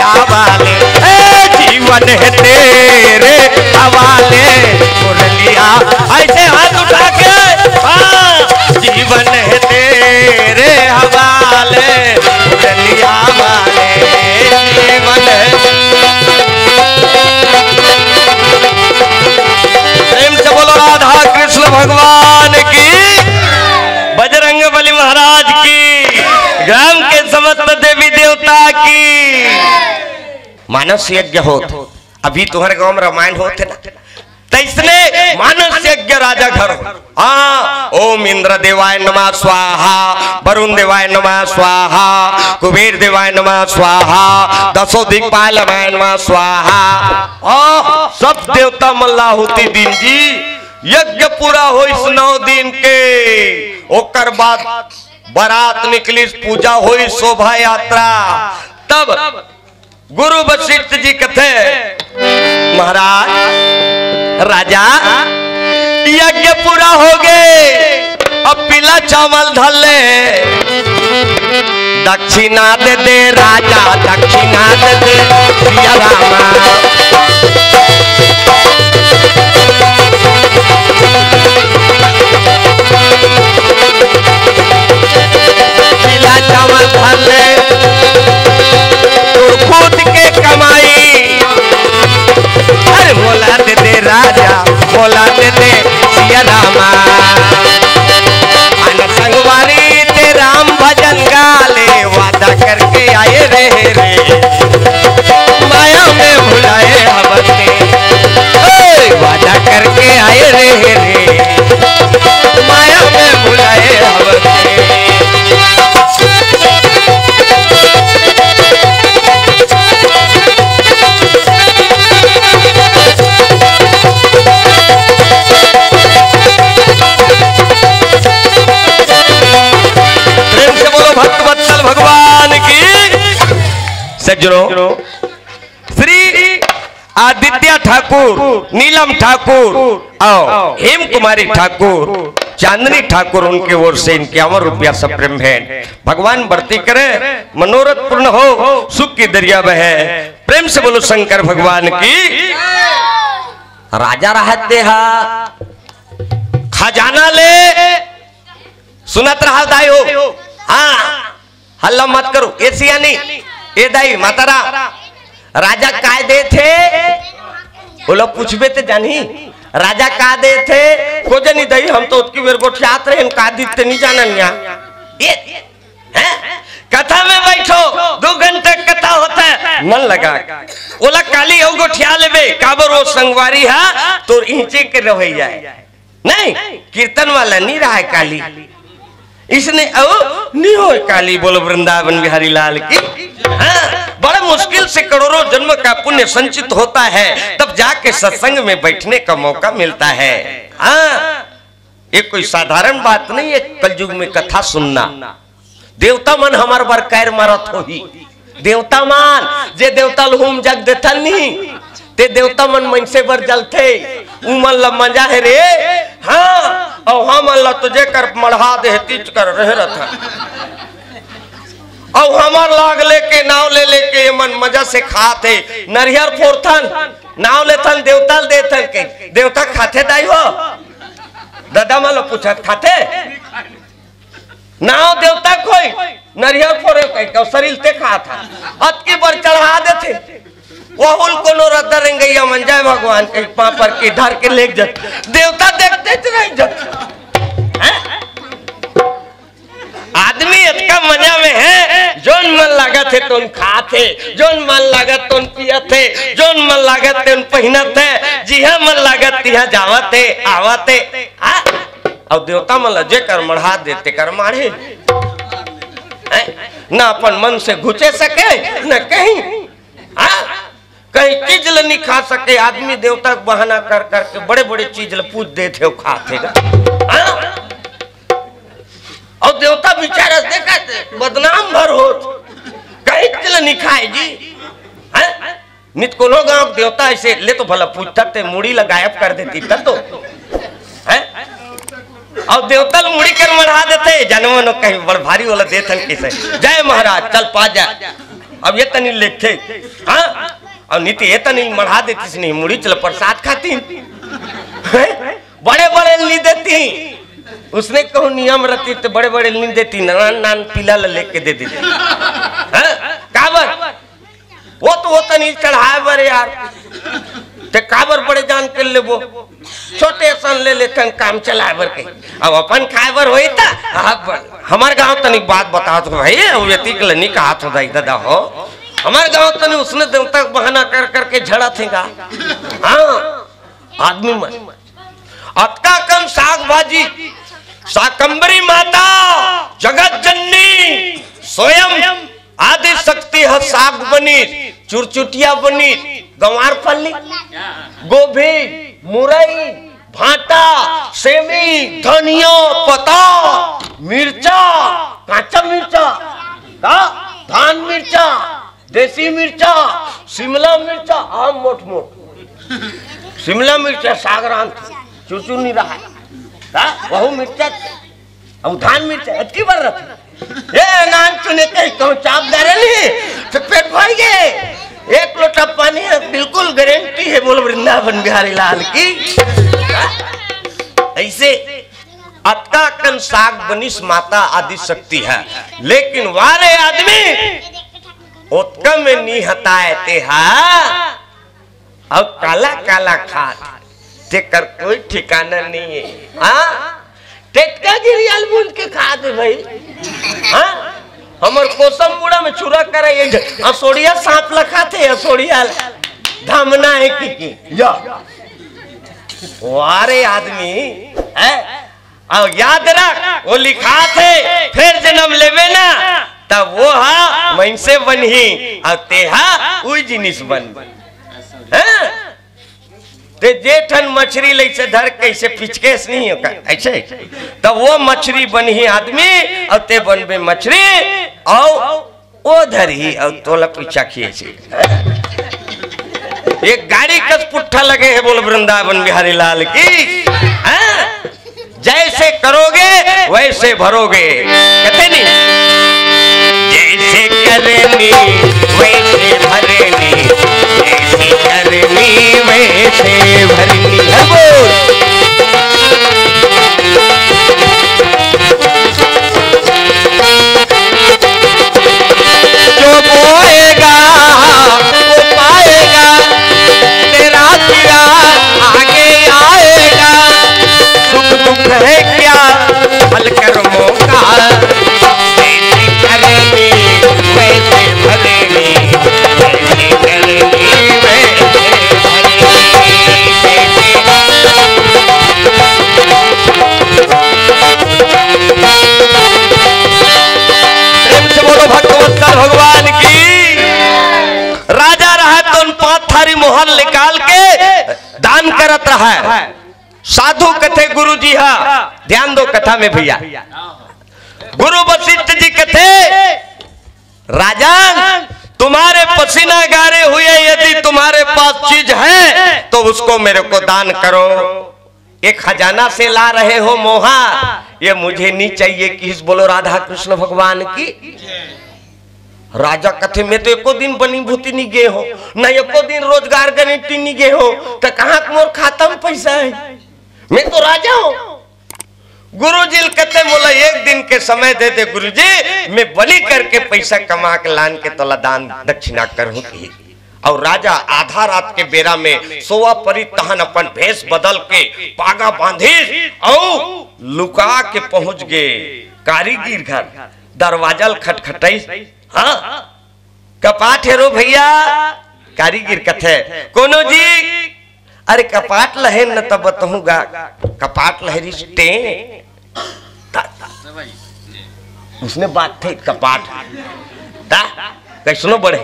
वाले, ए, जीवन है तेरे हवाले, मुरलिया, ऐसे हाथ उठा के, हाँ, जीवन है तेरे हवाले, मुरलिया वाले, जीवन है। प्रेम से बोलो राधा कृष्ण भगवान की, बजरंग बली महाराज की, ग्राम के समस्त देवी देवता की। मानस यज्ञ होत, अभी तुम्हारे गांव में रामायण होत हे ना, तैसने मानस यज्ञ राजा घर। हाँ, ओम इंद्र देवाय नमः स्वाहा, वरुण देवाय नमः स्वाहा, कुबेर देवाय नमः स्वाहा, दसों दिक्पाल नमः स्वाहा। हाँ, सब देवता मन ला आहुति दीन जी। यज्ञ पूरा होइस नौ दिन के, ओकर बाद बारात निकलिस, पूजा होइस, शोभा यात्रा। तब गुरु वशिष्ठ जी कथे, महाराज, राजा, यज्ञ पूरा हो गे, अब पीला चावल धर ले, दक्षिणा दे दे राजा, दक्षिणा दे दे सिया रामा। पीला चावल धर ले, तोर खुद के कमाई। अरे मोला दे दे राजा, मोला दे दे सिया रामा। अन संगवारी ते राम भजन गा ले, वादा करके आए रहे रे, माया में भुलाए हवते। ओए, वादा करके आए रहे रे, माया में भुलाए हवते। प्रेम से बोलो भक्त वत्सल भगवान की। सज्जनों, श्री आदित्य ठाकुर, नीलम ठाकुर और हेम कुमारी ठाकुर, चांदनी ठाकुर, उनके ओर से इक्यावन रुपया सप्रेम भेंट। भगवान बढ़ती करे, मनोरथ पूर्ण हो, सुख की दरिया बहे। प्रेम से बोलो शंकर भगवान की। राजा रहत देहा खजाना ले, सुनत रहा दाई हो। हाँ, हल्ला मत करो। ए सियानी, ए दाई, माता राम, राजा काय देथे? ओला पूछबे ते जानही, राजा का देथे? को जनी दाई, हम तो ओतकी बेर गोठियात रहेन, का दीथे नहीं जानन या। ये, हैं? कथा में बैठो, दो घंटे कथा होता है, मन लगा। ओला काली अउ गोठिया लेबे, काबर वो संगवारी हा तोर इंचे के रवैया है। नहीं, कीर्तन वाला नहीं रहा है काली। इसने अउ नहीं हो काली। बोलो वृंदावन बिहारी लाल की। हाँ, बड़ा मुश्किल से करोड़ों जन्म का पुण्य संचित होता है, तब जाके सत्संग में बैठने का मौका मिलता है। हाँ, ये कोई साधारण बात नहीं है कलयुग में कथा सुनना। देवता मन हमर बर कैर मरत होही। देवता मन, जे देवता ल हूम जग देथन नहीं, ते देवता मन मनसे बर जलथे। उमन ल मजा हे रे। हाँ, अउ हमन ल तो जेकर मढ़ा दे हे, तीच कर रहे रथन। अउ हमर लाग लेके, नाव ले लेके ये मन मजा से खात हे। नरियर फोरथन, नाव लेथन, देवता ल देथन के, देवता खाथे दाई हो? दादा मन ल पूछत खाथे? नाव देवता कोई नरियर फोरे कहि के शरीर ते खात हा, अतकी बर चढ़ा देथे। वहुल कोनो रद्दा रेंगैया मन जय भगवान के पापर के धर के लेग जत, देवता देखते च रह जत। हैं? आदमी अतका मजा में है, जोन मन लागत हे तोन खात हे, जोन मन लागत तोन पियत हे, जोन मन लागत तोन पहिनत हे, जिहा मन लागत तिहा जावत हे, आवत हे। हाँ? अउ देवता मन ल जेकर मढ़ा दे तेकर माढ़े। हैं? न अपन मन से घुचे सके, न कहीं। हाँ? कहीं चीज ल नहीं खा सके, आदमी देवता के बहाना कर करके बड़े बड़े चीज ल पूज देथे, खाथे गा। हाँ? अउ देवता बेचारा देखत बदनाम भर होत, कहीं चीज ल नहीं खाए जी। हैं? नित कोनो गांव के देवता ऐसे ले तो भला पूछता ते मुड़ी ला गायब कर देती तब तो, हैं? अउ देवता ल मुड़ी कर मढ़ा देथे, जानो मनो कहीं बड़ भारी वाला देथन किसे। जय महाराज, चल पा जा। अब ये तनी लेखे, हाँ, अब नीति ये तनी मढ़ा देती से नहीं, मुड़ी चल प्रसाद खाती, हैं? बड़े बड़े नी देती। उसने कहूँ नियम रहती तो बड़े बड़े नी देती, नान नान पीला ल लेके दे देती। हाँ? काबर? वो तो वो तनी चढ़ाए बर यार, ते काबर बड़े जान कर लेबो, छोटे सन ले लेथन काम चलाए बर के। अब अपन खाए बर होई ता, अब हमार गांव तनिक बात बतात हो भाई, वो व्यतीक ल नी कहत हो दाई दादा हो। हमार गांव तनी उसने देवता बहाना कर करके झड़ा थेगा। हाँ, आदमी मन अतका कन साग भाजी, शाकंभरी माता, जगत जननी, स्वयं आदि शक्ति ह। साग बनिस, चुरचुटिया बनिस, गंवार फली, गोभी, मुरई, भांटा, सेमी, धनिया पत्ता, मिर्चा, काचा मिर्चा, का धान मिर्चा, देसी मिर्चा, शिमला मिर्चा, आम मोट मोट, शिमला मिर्चा साग रांध, चुरचुर नहीं रहा है, का वहू मिर्चा, अब धान मिर्चा अतकी बार रहती। ए नान चुने कहीं कहूँ चाप दे रहे नहीं, तो पेट भर गए। एक लोटा पानी है, बिल्कुल गारंटी है, बोल वृंदावन बिहारी लाल की। ऐसे अतका कन साग बनिस माता आदि शक्ति ह, लेकिन वारे आदमी ओतका में नी हताए ते हा, अब काला काला खात, तेकर कोई ठिकाना नहीं है। हाँ, टेटका गिरी आल बूंद के खात है भाई। हाँ, हमर कोसम मुड़ा में छुरा करे, ये असोड़िया सांप लखाते, असोड़िया धामना है कि, कि? या। वारे आदमी है। अउ याद रख, वो लिखात हे, फेर जनम लेबे ना, तब वो हा मइनसे बनही, अउ तेहा उही जिनिस बन। हैं? ते जे ठन मछरी लइसे धर के अइसे पिचकेस नहीं हो का, अइसे? तब वो मछरी बनही आदमी, अउ ते बनबे मछरी, अउ ओ धरही अउ तोला पीछा खींची। एक गाड़ी कस पुट्ठा लगे है, बोल वृंदावन बिहारी लाल की। हाँ? जैसे करोगे वैसे भरोगे, कहते नहीं? जैसे करनी वैसे भरनी, जैसे करनी वैसे भरनी। हर बोल। जो बोएगा वो पाएगा, तेरा सिरा आगे आएगा। सुख दुख है क्या फल कर्मों का, जैसे करनी वैसे भरनी, जैसे करनी वैसे भरनी। प्रेम से बोलो भक्तवत्सल भगवान की। राजा रहा तो उन पांच थारी मोहर निकाल के दान करत रहा है। साधु कथे गुरु जी हा, ध्यान दो कथा में भैया। गुरु वशिष्ठ जी कथे, राजन, तुम्हारे पसीना गारे हुए यदि तुम्हारे पास चीज है तो उसको मेरे को दान करो। ये खजाना से ला रहे हो मोहा, ये मुझे नहीं चाहिए। किस बोलो राधा कृष्ण भगवान की। राजा कथे, मैं तो एको दिन बनी भूति नहीं गए हो, ना एको दिन रोजगार गारंटी नहीं गए हो, तो कहाँ मोर खाता में पैसा है? मैं तो राजा हूँ। गुरुजी ल कथे, मोला एक दिन के समय दे दे गुरुजी, मैं बनी करके पैसा कमा के लान के तोला दान दक्षिणा करहूं कही। अउ राजा आधा रात के बेरा में सोवा परी तहन अपन भेष बदल के पागा बांधिस अउ लुका के पहुंच गे कारीगिर घर। दरवाजा ल खटखटाइस। हाँ, कपाट हेरो भैया। कारीगिर कथे, कोनो जी? अरे कपाट लहे न त बतहूँ गा, कपाट लहरिस टें। ता, ता। उसने बात थे कपाट। ता, कैसनो बढ़े।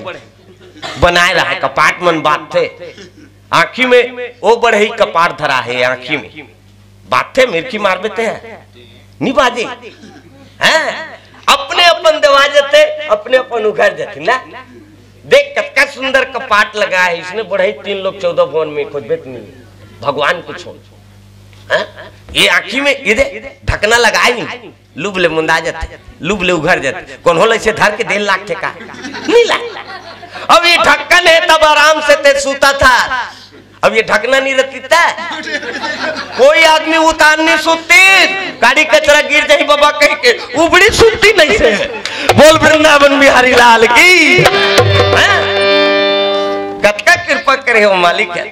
बनाए रहा कपाट मन बात थे। आँखी में ओ बढ़े कपाट धरा है आँखी में। बात थे मिर्ची मार देते हैं। नी बाजे। हैं? अपने अपन दवा जथे, अपने अपन उघर जथे ना। देख कतका सुंदर कपाट लगा है, इसने बढ़ई तीन लोग चौदह भुवन में खोजबे त नहीं। भगवान को छोड़। हैं? ये आँखी में, ये दे, ढकना लगाए नहीं। लुभ ले मुंदा जथे, लुभ ले उघर जथे। कोनो ल अइसे धर के देन लागथे का? नहीं लाग। अब ये ढक्कन हे, तब आराम से ते सूता था। अब ये ढकना नहीं रहती था, कोई आदमी उतान नहीं सुतती। गाड़ी कचरा गिर जाही बाबा कहिके, उबड़ी सुतती नहीं से। बोल वृंदावन बिहारी लाल की। हैं? कतका कृपा करे हो मालिक हे।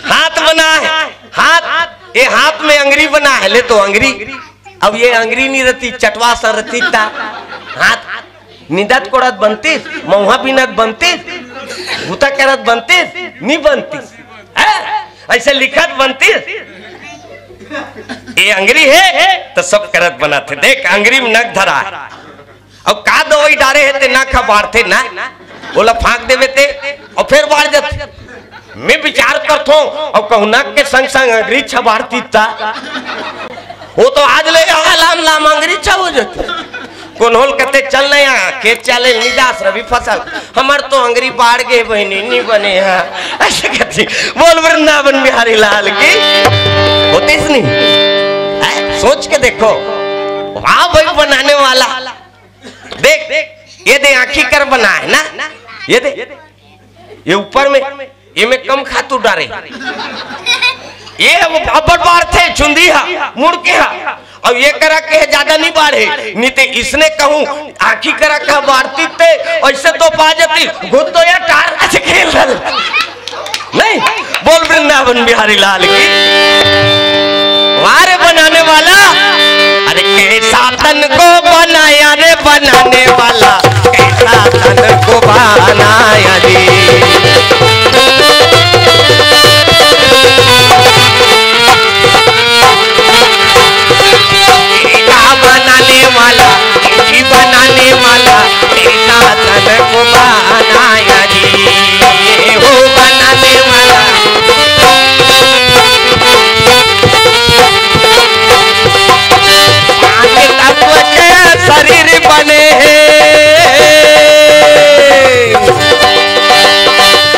हाथ बना हे, हाथ, ये हाथ में अंगरी बना हे, ले तो अंगरी। अब ये अंगरी नहीं रहती, चटवा सा रहती ता। हाथ निंदत कोड़त बनतिस, मउहा बीनत बनतिस, बूता करत बनतिस, नहीं बनतिस। हैं? ऐसे लिखत बनतिस। ये अंगरी हे, तो सब करत बनाथे। देख, अंगरी में नक धरा हे। अब का दवाई डारे हे ते नक ह बाढ़थे ना, ओला फांक देबे ते, अउ फेर बाढ़ जाथे। मैं विचार करथों, अउ कहूं नक के संग संग अंगरी छबाड़ती ता, वो तो आज ले यहाँ लाम लाम अंगरी छा हो जाथे। कोन होल कथे, "चल ना यहाँ, खेत चाले, निदास रवि फसल।" "हमर तो अंगरी बाढ़ गे बहिनी, नहीं बने यहाँ।" ऐसे कथे। बोल वृंदावन बिहारी लाल की। होतिस नहीं? हैं? सोच के देखो, वाह भाई बनाने वाला। देख, ये दे आंखी कर बना हे ना, ये दे, ये ऊपर में, ये में कम खातू डारे, ये वो अब्बड़ बाढ़थे चुंदी हा, मुड़ के हा। अब ये करा के हे ज्यादा नहीं बाढ़े, नहीं ते इसने कहूं आंखी करा के बाढ़ती ते, ऐसे तो पा जाती, घुट तो ये टार ऐसे खेल रहा। नहीं, बोल वृंदावन बिहारी लाल की। वाह रे बनाने वाला, अरे कैसा तन को बनाया रे बनाने वाला, कैसा तन को बनाया जी। का बनाने वाला, जी बनाने वाला, कैसा तन को बनाया जी। हो बनाने वाला। पांच तत्व के शरीर बने हे,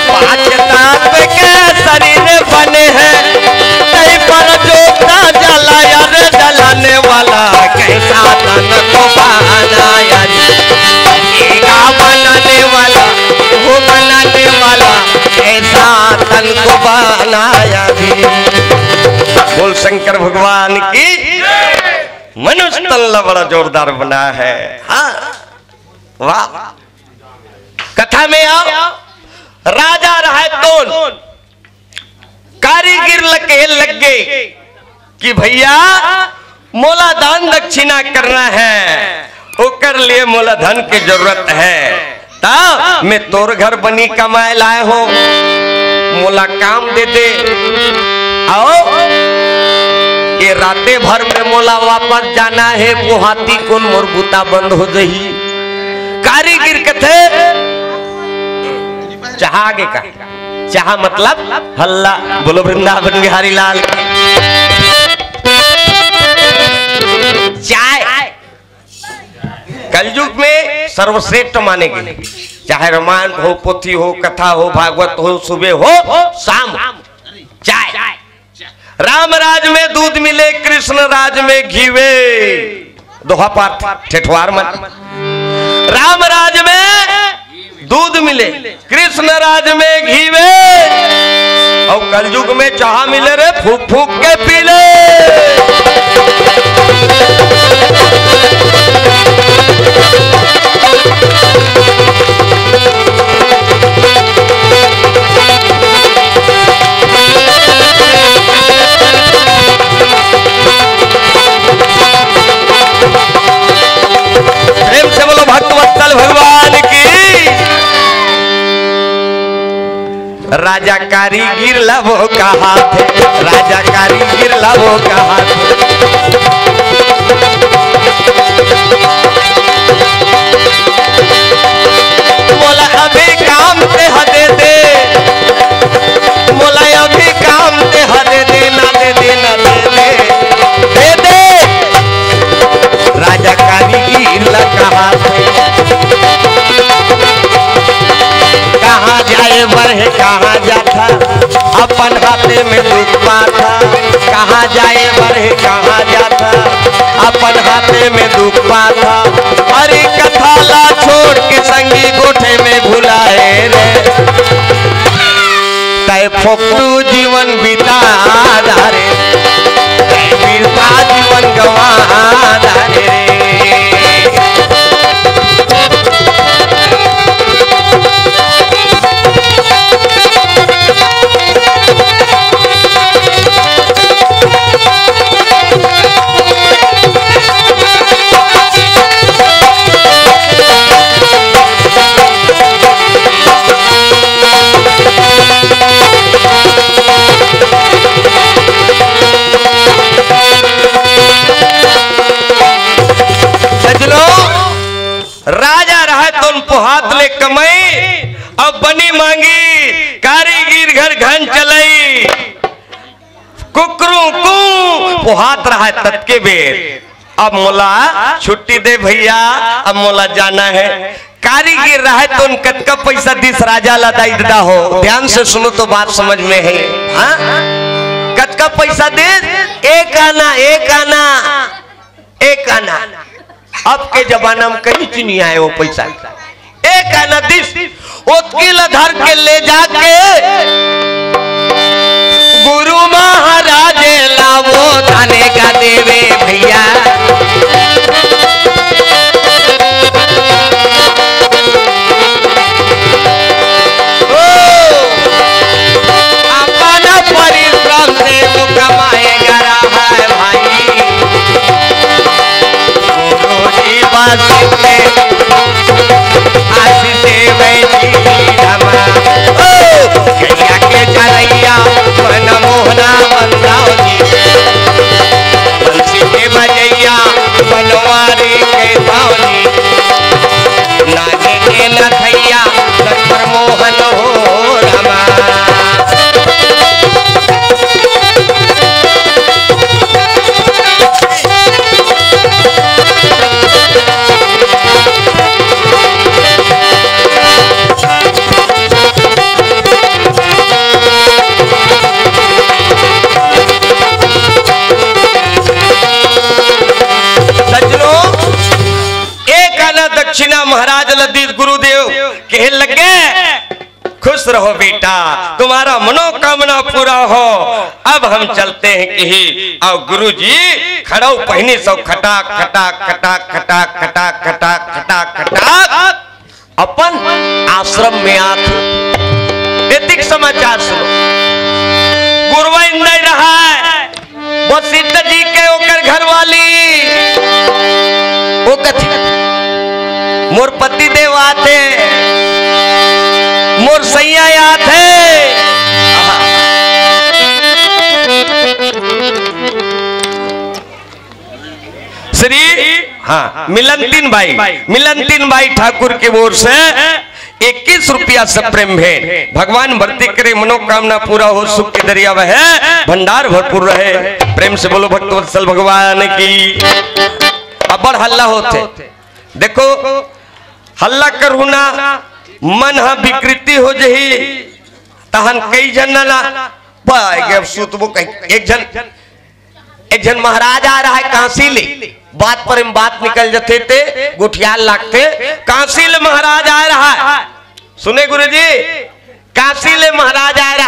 पांच तत्व के शरीर बने हे, नहीं पर जोता जला यार जलाने वाला, कैसा तन को बनाया जी। का बनाने वाला, वो बनाने वाला, कैसा तन को बनाया जी। बोल शंकर भगवान की। मनुष्य तन ला बड़ा जोरदार बना हे। हाँ, वाह। कथा में आओ, राजा रहे तो कारीगर ल कहे लग गे कि भैया, मोला दान दक्षिणा करना हे, ओकर लिए मोला धन के जरूरत हे, त मैं तोर घर बनी कमाए लाए हों, मोला काम दे दे। अउ ये राते भर में मोला वापस जाना हे, पोहाती कुन मोर बूता बंद हो जाही। कारीगर कथे, चाहा आगे का चाहा मतलब हल्ला। बोलो वृंदावन बिहारी लाल की। चाय कलयुग में सर्वश्रेष्ठ माने गे, चाहे रामायण हो, पोथी हो, कथा हो, भागवत हो, सुबह हो, शाम हो, चाय। राम राज में दूध मिले, कृष्ण राज में घीवे। दोहा पाठ ठेठवार मन। राम राज में दूध मिले, कृष्ण राज में घीवे, अउ कलयुग में चाहा मिले रे, फूक फूक के पी ले। प्रेम से बोलो भक्तवत्सल भगवान की। राजा कारीगर ला वो कहात हे, राजा कारीगर ला वो कहात हे। मोला अभी काम ते ह दे दे, मोला अभी काम ते ह दे दे, ना दे दे, ना दे दे, दे दे। राजा कारीगर ला कहात हे, कहाँ जाए बर हे, कहाँ जाथा, अपन हाथे में दुख पाथा। कहाँ जाए बर हे, कहाँ जाथा, अपन हाथे में दुख पाथा। हरि कथा ला छोड़ के संगी गो कोठे में भुलाए रे, तय फोकटू जीवन बिता डारे, तय बिरता जीवन गवा डारे रे। सजनो, राजा रहय तोन पोहात ले कमई, अब बनी मांगी, कारीगीर घर घन चलई। कुकरू कू पोहात रहय ततके बेर, अब मोला छुट्टी दे भइया, अब मोला जाना हे। कारीगीर रहय तोन कतका पइसा दिस राजा ला दाई ददा हो, ध्यान से सुनो तो बात समझ में हे। हाँ, कतका पइसा दिस? एक आना, एक आना, एक आना। अब के जमाना में कहीं च नइ आय ओ पइसा। एक आना दिस, ओतकी ला धर के ले जाके गुरु महाराज ला वो थाने का देवे भइया। ओ, अपन परिश्रम से वो कमाए गा रहय भाई। गुरु जी बस के आशीष देवे जी रामा। ओ, गैया के चरैया मन मोहना बंदावनी, बंसी के बजैया बनवारी के धावनी, नागे के नथैया शंकर मोहन हो रामा। सज्जनों, एक आना दक्षिणा महाराज ल दिस गुरुदेव, कहे लगे, खुश रहो बेटा, तुम्हारा मनोकामना पूरा हो। अब हम चलते हैं कही। अउ गुरुजी खड़ाऊ पहिनी सो खटाक खटाक खटाक खटाक खटाक खटाक खटाक खटाक अपन आश्रम में आत। एतिक समाचार सुनो। गुरुवा इंदई रहय, वशिष्ठ जी के ओकर घरवाली, ओ कथे, "मोर पति देव आथे, मोर सैया आथे।" श्री, हाँ, मिलंतिन बाई, मिलंतिन बाई ठाकुर के ओर से इक्कीस रुपया से प्रेम भेंट। भगवान भरती करे, मनोकामना पूरा हो, सुख के दरिया बहे, भंडार भरपूर रहे। प्रेम से बोलो भक्तवत्सल भगवान की। अब्बड़ हल्ला होथे। देखो, हल्ला करहू ना, मन ह विकृति हो जही, तहन कई झन ना, ना, पाए गे, अब सुतबो कहीं। एक झन, एक झन महाराज आय रहय काशी ले, बात पर में बात निकल जथे ते गोठियाल लागथे। काशी ले महाराज आय रहय, सुने गुरुजी, काशी ले महाराज आय रहय।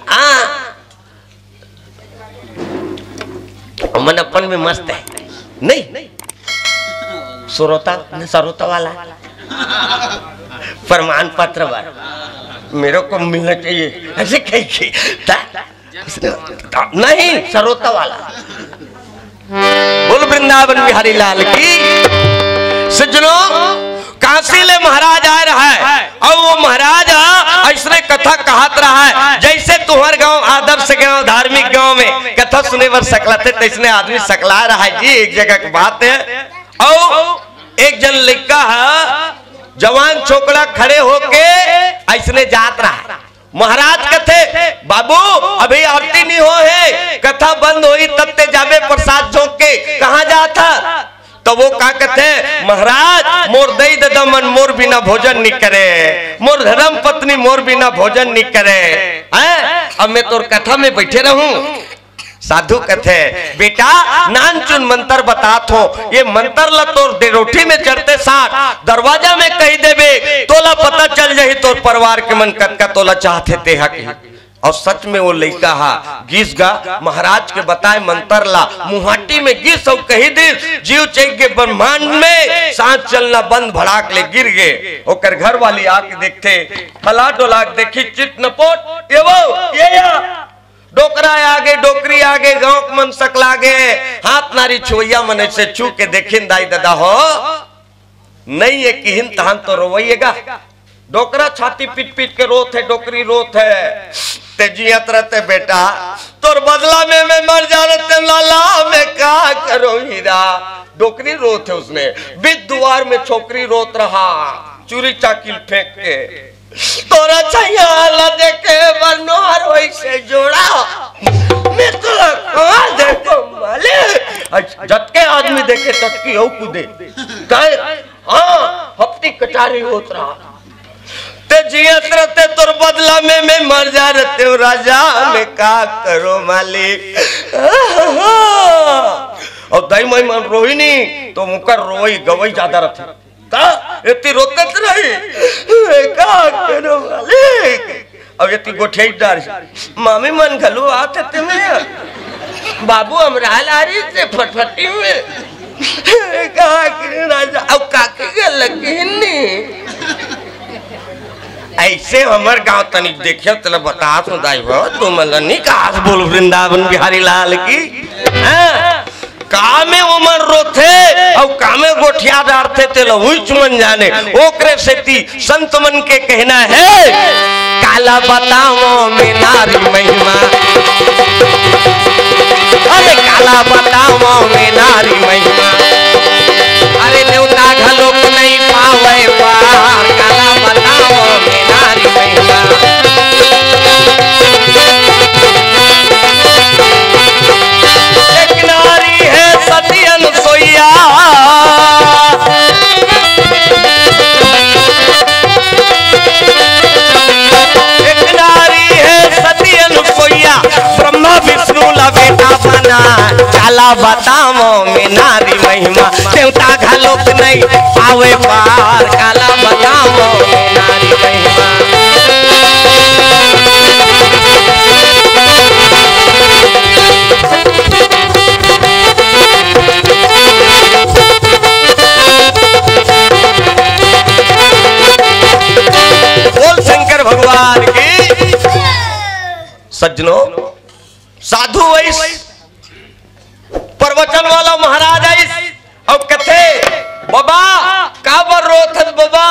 हाँ, मन अपन में मस्त है, नहीं? श्रोता न सरोता वाला प्रमाण पत्र बर मेरे को मिलना चाहिए, ऐसे कह के। ता-, नहीं, सरोता वाला। बोल वृंदावन बिहारी लाल की। सज्जनों, काशी ले महाराज आय रहय, अउ वो महाराज ह अइसने कथा कहत रहय, जइसे तुंहर गांव आदर्श गांव, धार्मिक गांव में कथा सुने बर सकलाथे, तइसने आदमी सकला रहय जी। एक जगह के बात हे, अउ एक झन लइका ह, जवान छोकरा खड़े होके अइसने जात रहय। महाराज कथे, "बाबू, अभी आरती नइ होय हे, कथा बंद होही तब ते जाबे प्रसाद झोंक के, कहाँ जात हस?" तब वो का कथे, "महाराज, मोर दई ददा मन मोर बिना भोजन नइ करे, मोर धर्म पत्नी मोर बिना भोजन नइ करे।" हैं? अब मैं तोर कथा में बइठे रहूं, साधु कथे, "बेटा, नानचुन मंतर बतात हों, ये मंतर ला तोर देरोठी में चढ़ते साथ दरवाजा में कहि देबे, तोला पता चल जाही तोर परिवार के मन कतका तोला चाहथे तेहा," कहि। अउ सच में वो लइका हा गिस गा, महाराज के बताए मंतर ला मुहाटी में गिस अउ कहि दिस, "जीव चइगे ब्रह्मांड में, सांस चलना बंद," भड़ाक ले गिर गे। ओकर घर वाली आके देखथे, हला डोला के देखी, चित नपोट, "ये वो, ये या।" डोकरा आगे, डोकरी आगे, गांव के मन सकला गे, हाथ नारी छुवैया मन से छू के देखिन, दाई ददा हो, नइ ये किहिन तहन तो रोवइएगा। डोकरा छाती पीट पीट के रोत हे, डोकरी रोत हे। "ते जियत रहते बेटा, तोर बदला में मैं मर जा रहते लाला, मैं का करूं हीरा।" डोकरी रोत हे उसने, बीच दुआर में छोकरी रोत रहा, चूरी चाकिल फेंक के। "तोरा छैया ला देखे बर नोहर होइसे जोड़ा, मैं तोला कहां देखो मालिक?" आज जतके आदमी देखे ततकी हो कूदे। काय? हां, हफ्ती कटारी होत रहा। "ते जियत रहते तोर बदला में मैं मर जा रहते हूं राजा, मैं का करो मालिक?" अउ दाई माई मन रोहिनी तो मुकर रोई गवई जादा रहथे। का? एती रोतत रही। "मैं का करो मालिक?" अब एती गोठियाई डार। मामी मन घलो आत हे ते में। बाबू अमराल आ रही से फटफटी में। "का करो राजा?" अब काकी के लगी नहीं। ऐसे हमर गांव तनिक देखियो, तेला बतात हों दाई हो, तुमन ला नहीं कहास बोल वृंदावन बिहारी लाल की। हां? कामे ओमन रोथे अउ कामे गोठिया डारथे, तेला उइच मन जाने। ओकरे सेती संत मन के कहना हे, "काला बतावं मैं नारी महिमा, अरे काला बतावं मैं नारी महिमा, अरे देवता घलोक नहीं पावे पार, काला बतावं मैं नारी महिमा।" एक नारी हे सती अनसुईया, एक नारी हे सती अनसुईया, ब्रह्मा विष्णु ला बेटा बना। काला बतावं मैं नारी महिमा, देवता घलोक नहीं पावे पार, काला बतावं मैं नारी महिमा। बोल शंकर भगवान की। सज्जनों, साधु वइस, प्रवचन वाला महाराज आइस, अउ कथे, "बबा, काबर रोत हस बबा?"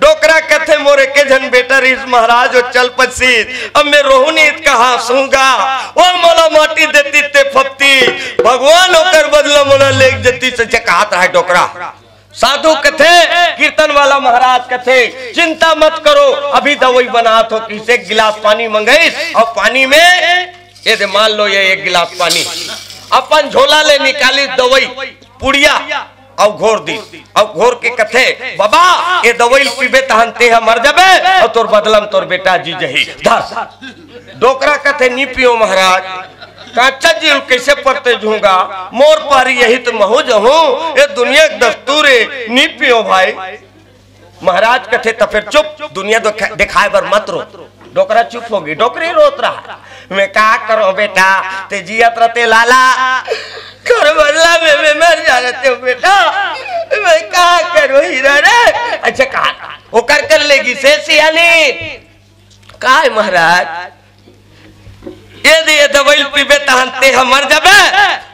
डोकरा कथे, "मोर एके झन बेटा रहिस महाराज, वो चल पसिस, अब मैं रोहूं नहीं त कहां सूंगा? वो मोला माटी देती ते फपती, भगवान ओकर बदला मोला लेग जती," से कहत रहा डोकरा। साधु कथे, कीर्तन वाला महाराज कथे, "चिंता मत करो, अभी दवई बनात हों।" कहिस एक गिलास पानी मंगइस अउ पानी में ये दे, मान लो ये एक गिलास पानी अपन झोला ले निकालिस दवई पुड़िया अउ घोर दिस अउ घोर के कथे, "बबा, ये दवई ल पीबे तहन तेहा मर जाबे अउ तोर बदला म तोर बेटा जी जही। धर।" डोकरा कथे, "नी पियों महाराज, कांचा जीव ल कइसे परते जहूंगा? मोर पारी यही त महूं जहूं, ये दुनिया के दस्तूर हे, नी पियों भाई।" महाराज कथे, "त फेर चुप, दुनिया देखाय बर मत रो।" डोकरा चुप होगे, डोकरी रोत रहा। "मैं का करों बेटा, ते जियत रहते लाला, कर बदला में मैं मर जा रहते हूं बेटा, मैं का करों हीरा रे?" अच्छा, कहा ओकर कर लेगिस हे सियानी, "काय महाराज, ये दे, ये दवई ल पीबे तहन तेहा मर जाबे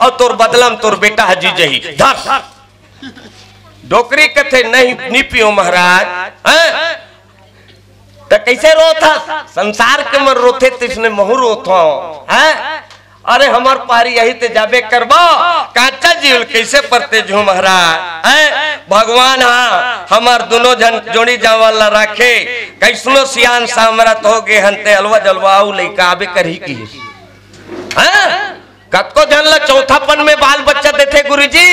अउ तोर बदला म तोर बेटा ह जी जही। धर।" डोकरी कथे, "नहीं, नी पियों महाराज।" हैं? त कइसे रोत हस? संसार के मन रोथे तइसने महूं रोत हों, हैं? अरे हमर पारी यही ते जाबे करबो, कांचा जीव ल कइसे परते जहूं महाराज, हैं? भगवान हा हमर दुनों झन जोड़ी जांवर ला राखे, कइसनो सियान सामरथ होगे हन ते अलवा जलवा अउ लइका आबे करही किहिस। हैं? कतको झन ला चौथापन में बाल बच्चा देथे गुरुजी।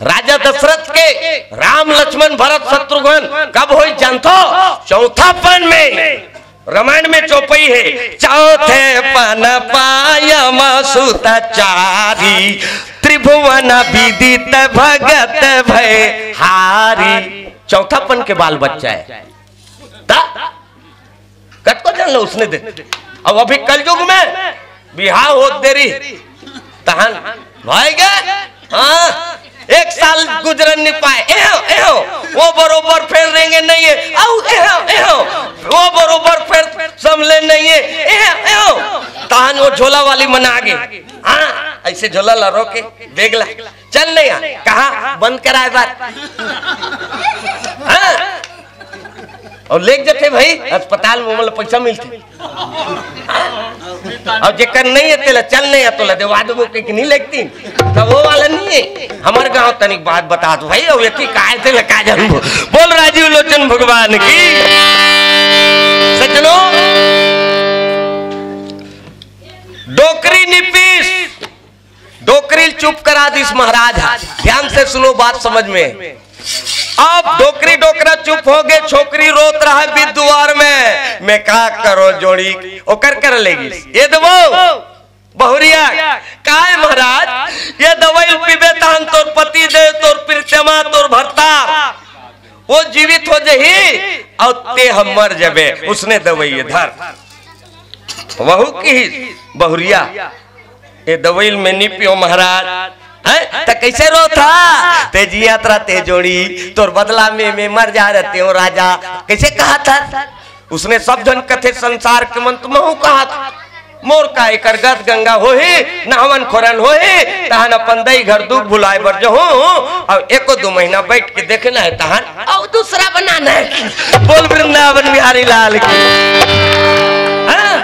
राजा दशरथ के राम, लक्ष्मण, भरत, शत्रुघ्न कब होइस जानथो? चौथापन में। रामायण में चौपई हे, चौथे पन पायम सुत चारी, त्रिभुवन विदित भगत भय हारी। चौथा पन के बाल बच्चा हे। ता? कतको जन ला उसने दे। अब अभी कलयुग में बिहाव होत देरी, तहन भाई गे, हाँ, एक साल गुजरन नहीं पाए, एहो, एहो, वो बरोबर फेर रेंगे नहीं हे, अउ एहो, एहो, वो बरोबर फेर संभले नहीं हे, एहो, एहो, तहन वो झोला वाली मन आगे, हाँ, ऐसे झोला ला रोके, बेग ला, चल नहीं आ, कहा बंद कराए बात, हाँ, अउ लेग जथे भाई अस्पताल में, ओमन ला पैसा मिलथे। अउ जेकर नहीं हे, तेला चल नहीं आ, तोला देवा देबो कहिके नहीं लेगतिन। त वो वाला नहीं हे। हमर गांव तनिक बात बता दो भाई, अउ एती काय तेला का जानबो। बोल राजीव लोचन भगवान की। सज्जनों, डोकरी निपिस, डोकरी ल चुप करा दिस महाराज ह। ध्यान से सुनो, बात समझ में। अब डोकरी डोकरा चुप हो गे, छोकरी रोत रहा बिद दुआर में, मैं का करो जोड़ी, ओकर कर लेगी। ये दवई बहुरिया, काय महाराज, ये दवई पीबे तहन तोर पति देव, तोर प्रीतमा, तोर भरता, वो जीवित हो जही, अउ ते हम मर जबे, उसने दवई ये धर। वहू की बहुरिया, ये दवई ल मैं नी पियो महाराज। हैं? त कैसे रोथा? ते जियत रहा ते जोड़ी, तोर बदला में मैं मर जा रहते हो राजा। कैसे कहा था? उसने सब जन कथे संसार के मन, तो महू कहा था। मोर का एकर गत गंगा होही, नहवन खोरन होही, तहन अपन दई घर दुख भुलाए बर जहूं, अउ एको दो महीना बैठ के देखना हे तहन, अउ दूसरा बनाना हे। बोल वृंदावन बिहारी लाल की। हाँ?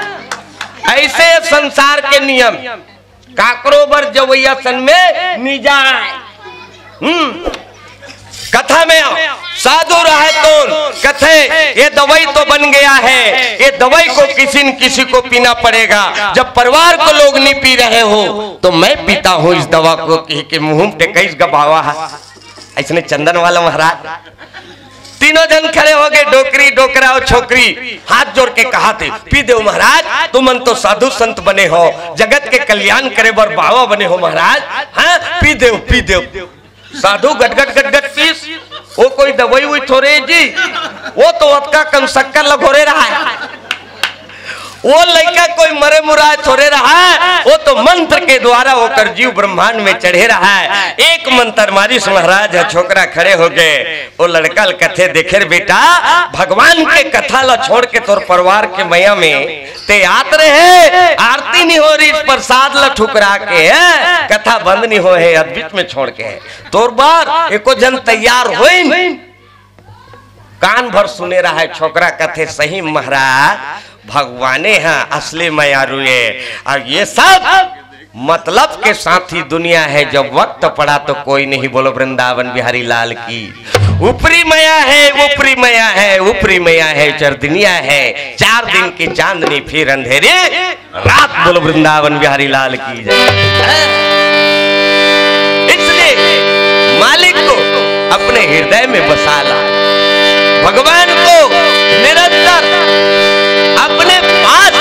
ऐसे संसार के नियम, काकरो बर जवैया सन में नी जाय। हम्म। कथा में साधु रहे तो कथे, ये दवाई तो बन गया है, ये दवाई को किसी न किसी को पीना पड़ेगा। जब परिवार को लोग नहीं पी रहे हो, तो मैं पीता हूँ इस दवा को, कह के मुंह में टेकईस गबावा है। ऐसने चंदन वाला महाराज, तीनों जन खड़े हो गए, डोकरी, डोकरा और छोकरी हाथ जोड़ के कहा थे, पी देव महाराज, तुमन तो साधु संत बने हो, जगत के कल्याण करे बर बाबा बने हो महाराज। हाँ, पी देव, पी देव। साधु गटगट गटगट पीस। वो कोई दवाई हुई थोड़े जी, वो तो अतका कम शक्कर लगोरे रहा है। वो लइका कोई मरे मुराए थोड़े रहा है, वो तो मंत्र के द्वारा ओकर जीव ब्रह्मांड में चढ़े रहा है। एक मंत्र मारिस महाराज ह, छोकरा खड़े हो गए। वो लड़का ल कथे, देखे रे बेटा, भगवान के कथा ला छोड़ के तोर परिवार के मया में ते आत रहे, आरती नहीं हो रही, प्रसाद ला ठुकरा के है, कथा बंद नहीं हो है, अद बीच में छोड़ के है। तोर बार एको जन तैयार होइन। कान भर सुने रहा है छोकरा, कथे सही महाराज, भगवाने ह असली मयारू ए। और ये सब मतलब के साथ ही दुनिया है, जब वक्त पड़ा तो कोई नहीं। बोलो वृंदावन बिहारी लाल की। ऊपरी मया है, ऊपरी मया है, ऊपरी मया है, चरदिनिया है, चार दिन की चांदनी फिर अंधेरी रात। बोलो वृंदावन बिहारी लाल की जय। इसलिए मालिक को अपने हृदय में बसा ला, भगवान को निरंतर अपने पास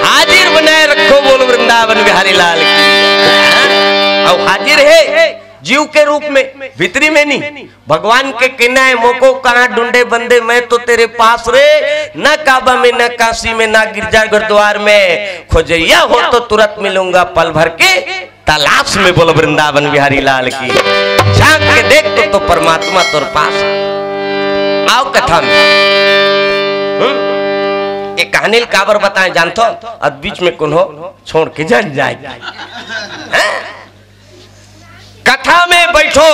हाजिर बनाए रखो। बोलो वृंदावन बिहारी लाल की। और हाजिर है जीव के रूप में, भीतरी में नहीं। भगवान के कहना है, मोको कहाँ ढूंढे बंदे, मैं तो तेरे पास रे। न काबा में, न काशी में, न गिरजा गुरुद्वार में, खोजैया हो तो तुरंत मिलूंगा पल भर के तलाश में। बोलो वृंदावन बिहारी लाल की। झांक के देख तो, तो परमात्मा तोर पास। आओ कथा में। हम्म? ये कहानी ल काबर बताए जानथो? अद बीच में कोनो छोड़ के जन जाए। हैं? कथा में बैठो,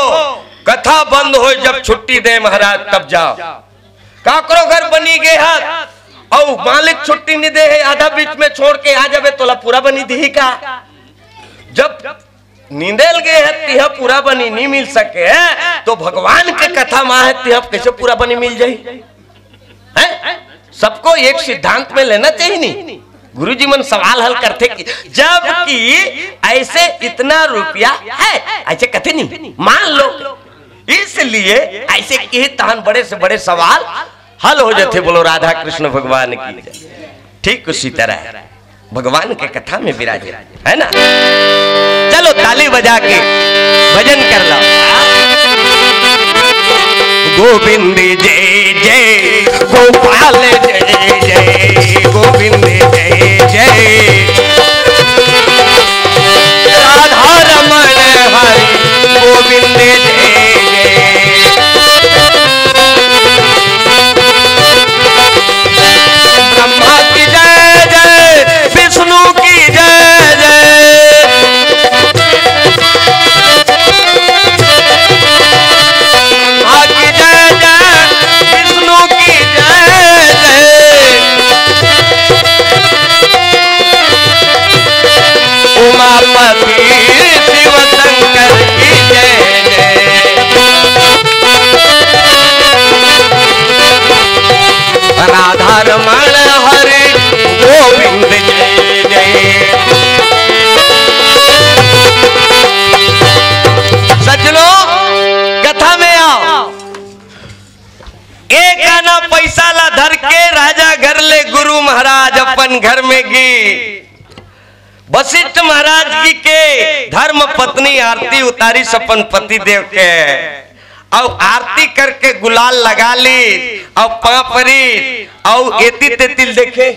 कथा बंद होए जब छुट्टी दे महाराज तब जाओ। काकरो घर बनी गे हत, अउ मालिक छुट्टी नहीं दे है, आधा बीच में छोड़ के आ जाबे, तोला पूरा बनी दिही का? जब नींदे ल गे हत, तिहा पूरा बनी नहीं मिल सके है, तो भगवान के कथा मा है, तिहा कैसे पूरा बनी मिल जाही? हैं? सबको एक सिद्धांत में लेना चाहिए नहीं? गुरुजी मन सवाल हल करथे कि जबकि ऐसे इतना रुपया है, ऐसे कथे नहीं, मान लो, इसलिए ऐसे किहे तहन बड़े से बड़े सवाल हल हो जाथे। बोलो राधा कृष्ण भगवान की जय। ठीक उसी तरह भगवान के कथा में विराजे, है ना? चलो ताली बजा के भजन कर लो। गोविंद जय जय, गोपाल जय जय, गोविंद जय जय, राधा रमण हरि गोविंद जय जय। ब्रह्मा की जय जय, विष्णु की जय जय, ब्रह्मा की जय जय, विष्णु की जय जय, उमापति शिव शंकर की जय जय। राधा रमण हरि गोविंद जय जय। सज्जनों, कथा में आओ। एक आना पैसा ला धर के राजा घर ले गुरु महाराज अपन घर में गे। वशिष्ठ महाराज जी के धर्म पत्नी आरती उतारिस अपन पति देव के, अउ आरती करके गुलाल लगा ली, अउ पाँव परी, अउ एती तेती ल देखे।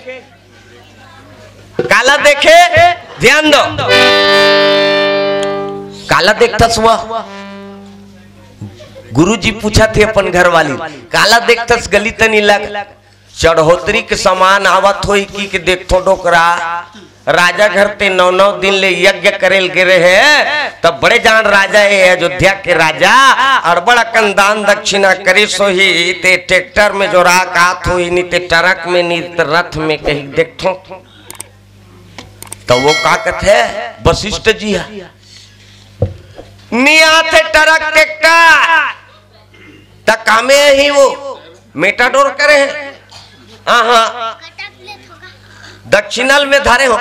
काला देखे? ध्यान दो, काला देखथस वह? गुरुजी पूछत हे अपन घरवाली, काला देखथस गली तनी लग? चढ़ोतरी के समान आवत होही कि, कि देखथों डोकरा, राजा घर ते नौ नौ दिन ले यज्ञ करे ल गे रहे, तब बड़े जान राजा हे अयोध्या के राजा, अड़बड़ अकन दान दक्षिणा करिस होही, ते ट्रैक्टर में जोरा के आत होही, नी ते ट्रक में, नी ते रथ में, कही देखथों। त वो का कथे वशिष्ठ जी ह, नी आथे ट्रक ट्रैक्टर, त कामे ही वो मेटाडोर करे हे। हाँ, हाँ। दक्षिणा ल में धरे हो।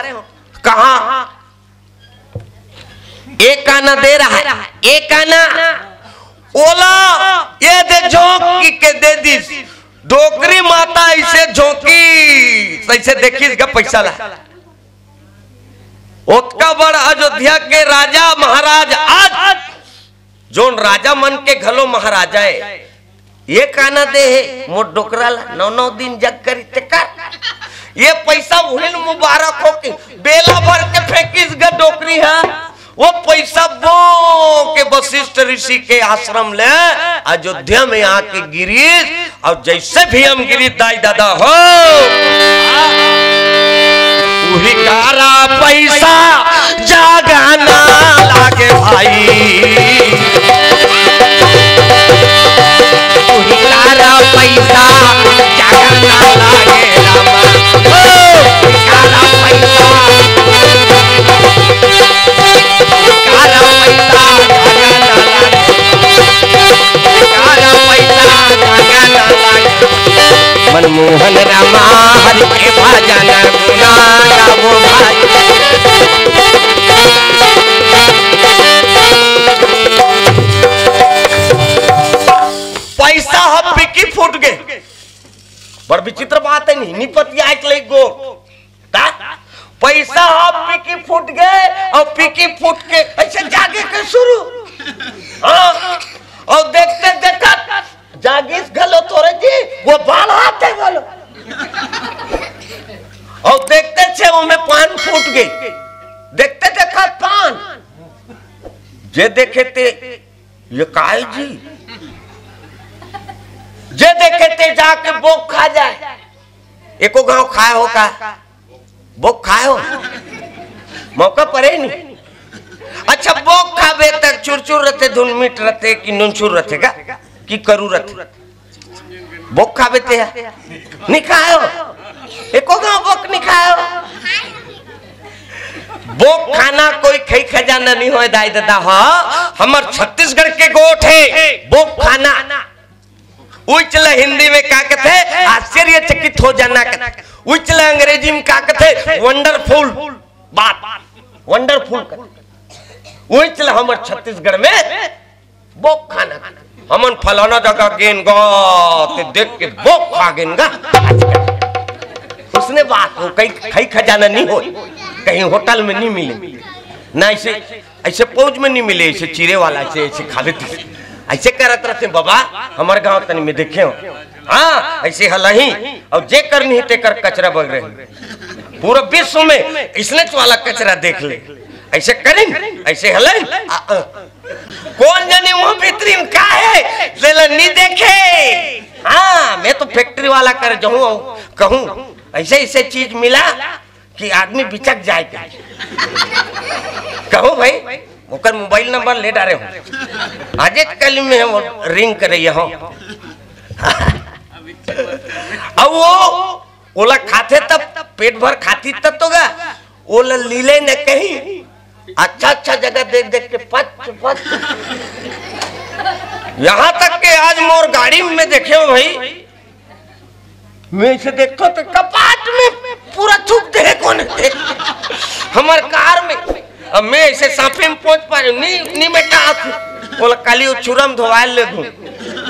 कहाँ? एक आना दे रहा है, एक आना। ओला ये दे झोंक के दे दिस। डोकरी माता ऐसे झोंकी, तैसे देखिस गा पैसा ला। ओतका बड़ अयोध्या के राजा महाराज आज जोन राजा मन के घलो महाराजा हे, ये काना दे हे मोर डोकरा ला, नौ नौ दिन जग करी ते कर। ये पैसा उहिल मुबारक हो के बेला भर के फेंकिस ग डोकरी हा। वो पैसा बो के वशिष्ठ ऋषि के आश्रम ले अयोध्या में आके गिरिस। अउ जैसे भी हम गिरी दाई दादा हो, उही कारा पैसा जागना लागे भाई, उही कारा पैसा जागना लागे रामा, ओ, उही कारा पैसा मनमोहन रामा हरि के भजन गुना गावो भाई। पैसा ह पिकी फूट गे। बड़ विचित्र बात हे, नहीं, नहीं पतियाए के लइक गो। ता? पैसा ह पिकी फूट गे अउ पिकी फूट के ऐसे जागे के शुरू। हाँ, अउ देखते देखत जागिस घलो थोरे जी, वो बाल हाथे घलो। अउ देखते छे ओमे पान फूट गे, देखते देखत पान। जे देखे ते, ये काय जी? जे देखे ते जाके बोक खा जाए। एको घांव खाए हो का? बोक खाए हो? मौका परे नहीं। अच्छा, बोक खाबे त चुरचुर रथे, धुन मीठ रथे कि नुनछुर रथे का? कि करू रथे? बोक खाबे ते? नहीं खाए हो? एको घांव बोक नहीं खाए हो? बोक खाना कोई खई खजाना नहीं होय दाई दादा हो। हमर छत्तीसगढ़ के गोठ हे बोक खाना। उइच ल हिंदी में का कथे? आश्चर्यचकित हो जाना कथे। उइच ल अंग्रेजी में का कथे? वंडरफुल बात, वंडरफुल कथे। उइच ल हमर छत्तीसगढ़ में बोक खाना कथे। हमन फलाना जगह गेन गा, ते देख के बोक खा गेन गा। उसने बात हो, कहीं खाई खजाना नहीं हो, कहीं होटल में नहीं मिले ना, ऐसे ऐसे पौज में नहीं मिले, ऐसे चीरे वाला, ऐसे ऐसे खावे थे, ऐसे करत रहते बाबा। हमारे गांव तनी में देखे हो, हाँ, ऐसे हलही। और जे कर नहीं ते कर कचरा बग रहे, पूरा विश्व में इसने वाला कचरा देख ले, ऐसे करें, ऐसे हले। आ, आ। कौन जाने वो भीतरी में का है, जेला नहीं देखे। हाँ, मैं तो फैक्ट्री वाला कर जाऊँ, कहूँ ऐसे ऐसे चीज मिला कि आदमी बिचक जाए के। कहो भाई, ओकर मोबाइल नंबर ले डारे हो, आज कल में वो रिंग करे हो। अब वो ओला खाथे तब पेट भर खाती तब तो गा, ओला लीले न कहीं। अच्छा अच्छा जगह देख देख के पच पच। यहाँ तक के आज मोर गाड़ी में देखे हो भाई, मैं इसे देखो तो कपाट में पूरा थूक दे कौन है? हमार कार में। अब मैं इसे सांपे में पहुंच पा रही हूँ, नहीं नहीं बेटा, आप बोला काली वो छुरम धोवाल ले दूं,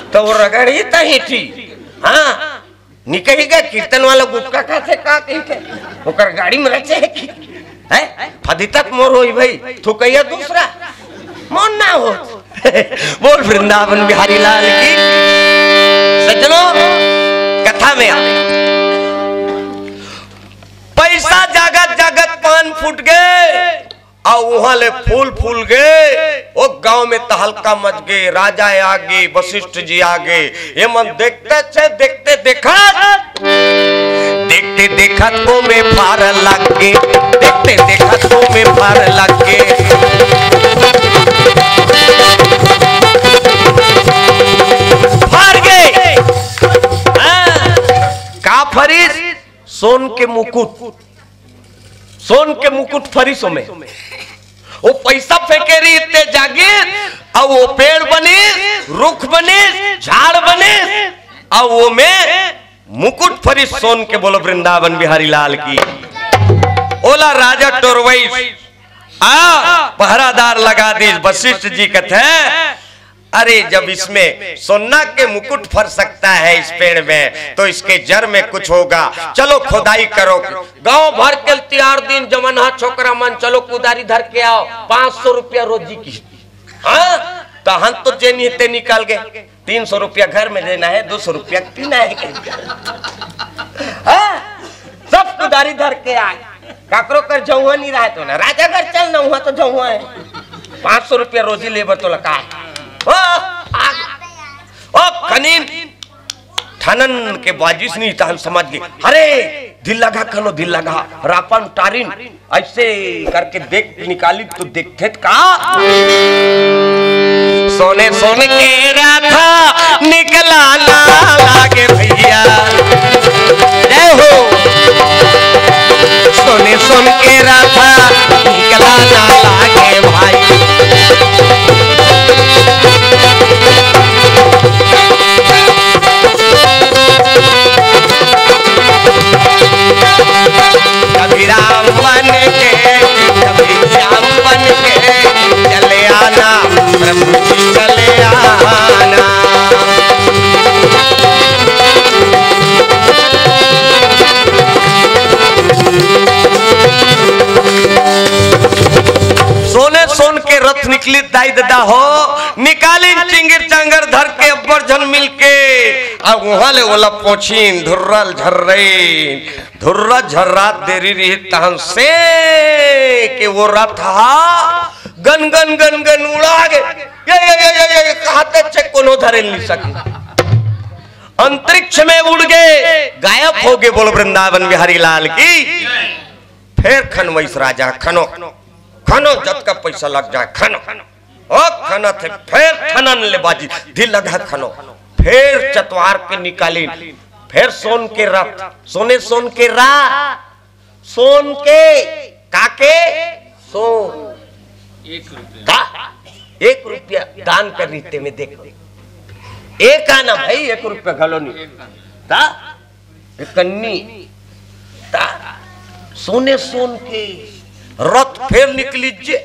तो वो रगड़ी तही थी। हाँ, निकही गया कीर्तन वाला गुटखा खाते का कही के, ओकर गाड़ी में रहते है कि है फदितक मोर होई भाई, तू कहिया दूसरा मन ना हो। बोल वृंदावन बिहारी लाल की। सज्जनों, कथा में आ, पैसा जागत जागत पान फूट गए, अउ उहाँ ले फूल फूल गे, ओ गांव में तहलका मच गे, राजा आगे, वशिष्ठ जी आगे, ये मन देखते छे, देखते देखत, देखते देखत ओ में फार लग गे, देखते देखत ओ में फार लग गे, फार गे। हाँ, का फरिस? सोन के मुकुट, सोन के मुकुट फरिस ओमे। वो पैसा फेंके रही ते जागिर, अउ वो पेड़ बनिस, रुख बनिस, झाड़ बनिस, अउ वो में मुकुट फरिस सोन के। बोलो वृंदावन बिहारी लाल की। ओला राजा टोरवइस, आ पहरादार लगा दीस। वशिष्ठ जी कथे, अरे, जब इसमें सोना के मुकुट फर सकता है इस पेड़ में, तो इसके जड़ में कुछ होगा। चलो खुदाई करो। गांव भर के तियार दिन जमनहा छोकरा मन, चलो कुदारी धर के आओ, पाँच सौ रुपया रोजी की। हाँ, तो हम तो जेनी ते निकल गए, तीन सौ रुपया घर में देना है, दो सौ रुपया पीना है। हाँ, सब कुदारी धर के आए। काकरो कर जौहा नहीं रहा तो ना, राजा घर चल ना, वहां तो जौहा है। पाँच सौ रुपया रोजी लेबर तो लगा है। ओ, आ, ओ, कनीन ठनन के बाजिस नहीं, तहन समझ गए। अरे, दिल लगा खनो, दिल लगा। रापन टारिन ऐसे करके देख निकाली तो देखे का। सोने सोन के राथा निकला ना लागे भैया। जय हो। सोने सोन के राथा निकला ना लागे भाई। कभी राम बन के, कभी श्याम बन के चले आना, प्रभु जी चले आना। सोने सोन के रथ निकली दाई ददा हो, निकालिन चिंगिर चांगर धर के अब्बर झन मिल के, अब वहां ले ओला पोछिन, धुर्रल झर्रइन, धुर्रा झर्रात देरी रही तहन से के वो रथ हा गन गन गन गन उड़ा गे। ये, ये, ये, ये, ये, कहाते छे कोनो धरे नहीं सके। अंतरिक्ष में उड़ गए, गायब हो गए। बोल वृंदावन बिहारी लाल की। फिर खनवइस राजा, खनो, खनो, जतका पैसा लग जाए, खनो। ओ खनत हे, फेर ठनन ले बाजी, दिल लगा खनो, फेर चतवार के निकालिन, फेर सोन के रथ, सोने सोन के रा, सोन के, काके, सोन। एक रुपया। का? एक रुपया दान कर रीते में देखो। एक आना भाई, एक रुपया घलो नहीं। का? एकन्नी ता सोने सोन के रथ फेर निकली जे।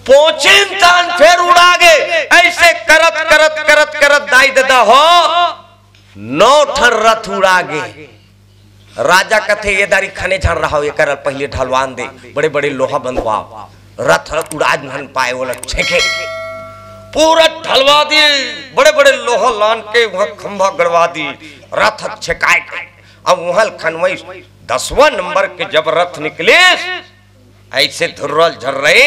पोचिन तान फेर उड़ा गे। ऐसे करत करत करत करत दाई ददा हो, नौ ठन रथ उड़ा गे। राजा कथे, "ये दारी खने झन रहा, ये करल पहले ढलवान दे, बड़े बड़े लोहा बंधवाओ।" रथ उड़ा झन पाए, ओला छेके पूरा ढलवा दी। बड़े बड़े लोहा लान के वहां खंभा गड़वा दी, रथ छेकाए के। अब वहां खनवई दसवां नंबर के जब रथ निकलिस, ऐसे धुर्रल झर्रई,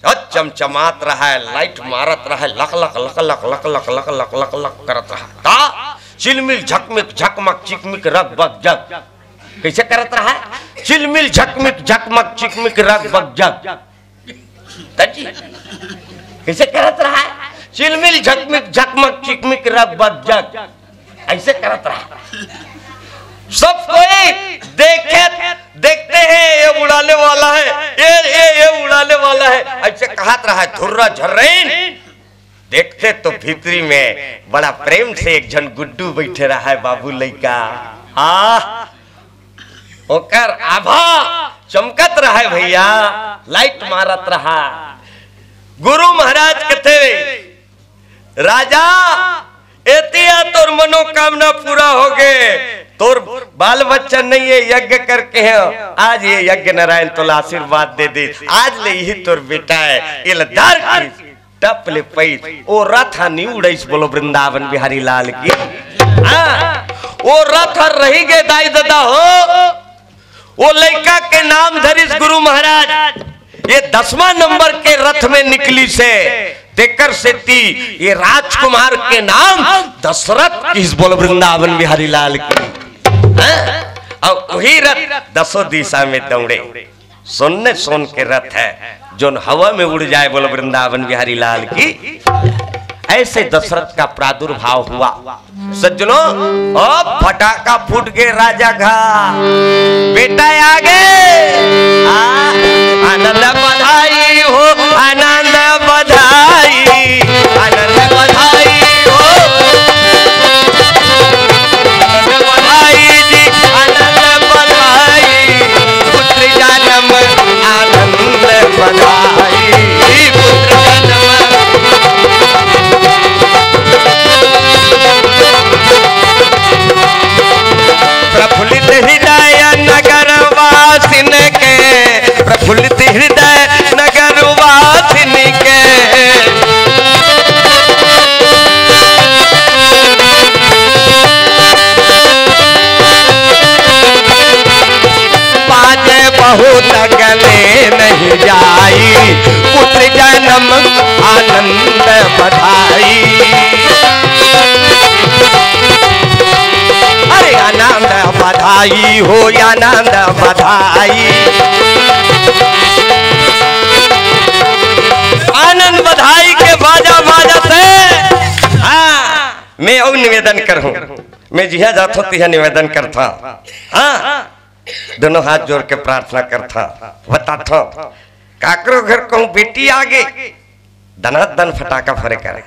अत चमचमात रहय, लाइट मारत रहय, लक लक लक लक लक लक लक लक लक लक करत रहय। ता चिलमिल झकमिक झकमक चिकमिक रग बग जग। कैसे करत रहय? चिलमिल झकमिक झकमक चिकमिक रग बग जग। तजी, कैसे करत रहय? चिलमिल झकमिक झकमक चिकमिक रग बग जग। ऐसे करत रहा। सब कोई देखे, देखते हैं, ये उड़ाने वाला है, ये ये ये उड़ाने वाला है। ऐसे कहत रहा है, धुर्रा झर्रईन। देखते तो भीतरी में बड़ा प्रेम से एक झन गुड्डू बैठे रहा है, बाबू लइका। आह, ओकर आभा चमकत रहा है भैया, लाइट मारत रहा। गुरु महाराज कथे, राजा, एतिया तोर मनोकामना पूरा हो गे। तोर बाल बच्चा नहीं है, यज्ञ करके है। आज ये यज्ञ नारायण तोला आशीर्वाद दे दे। आज ले यही तोर बेटा है, इलदार की टप ले पैस। ओ रथ हा नी उड़ैस, बोलो वृंदावन बिहारी लाल की। हाँ, ओ रथ हा रही गे दाई ददा हो। वो लइका के नाम धरिस गुरु महाराज। ये दसवां नंबर के रथ में निकलिस हे, तेकर सेती ये राजकुमार के नाम दशरथ किहिस। बोल वृंदावन बिहारी लाल की। हैं? अउ वही रथ दसों दिशा में दौड़े। सोन सोन के रथ है, जोन हवा में उड़ जाए। बोल वृंदावन बिहारी लाल की। ऐसे दशरथ का प्रादुर्भाव हुआ। सज्जनों, ओ फटाका फूट गे राजा घा, बेटा आ गे। आ, आनंद बधाई हो, आनंद बधाई, आनंद बधाई हो, आनंद बधाई जी, आनंद बधाई, पुत्र जन्म आनंद बधाई, पुत्र जन्म। प्रफुल्लित हृदय नगर वासिन के, प्रफुल्लित हृदय नगर वासिन के। बाजे बहुत गले नहीं जाई, पुत्र जन्म आनंद बधाई। अरे आनंद बधाई हो, आनंद बधाई। आनंद बधाई के बाजा बाजा से। हाँ, मैं अउ निवेदन करहूं, मैं जिहां जाथों तिहां निवेदन करथा। हाँ, दोनों हाथ जोड़ के प्रार्थना करथा, बताथों, काकरो घर कहूं बेटी आ गे, दनादन फटाका फोरे कर।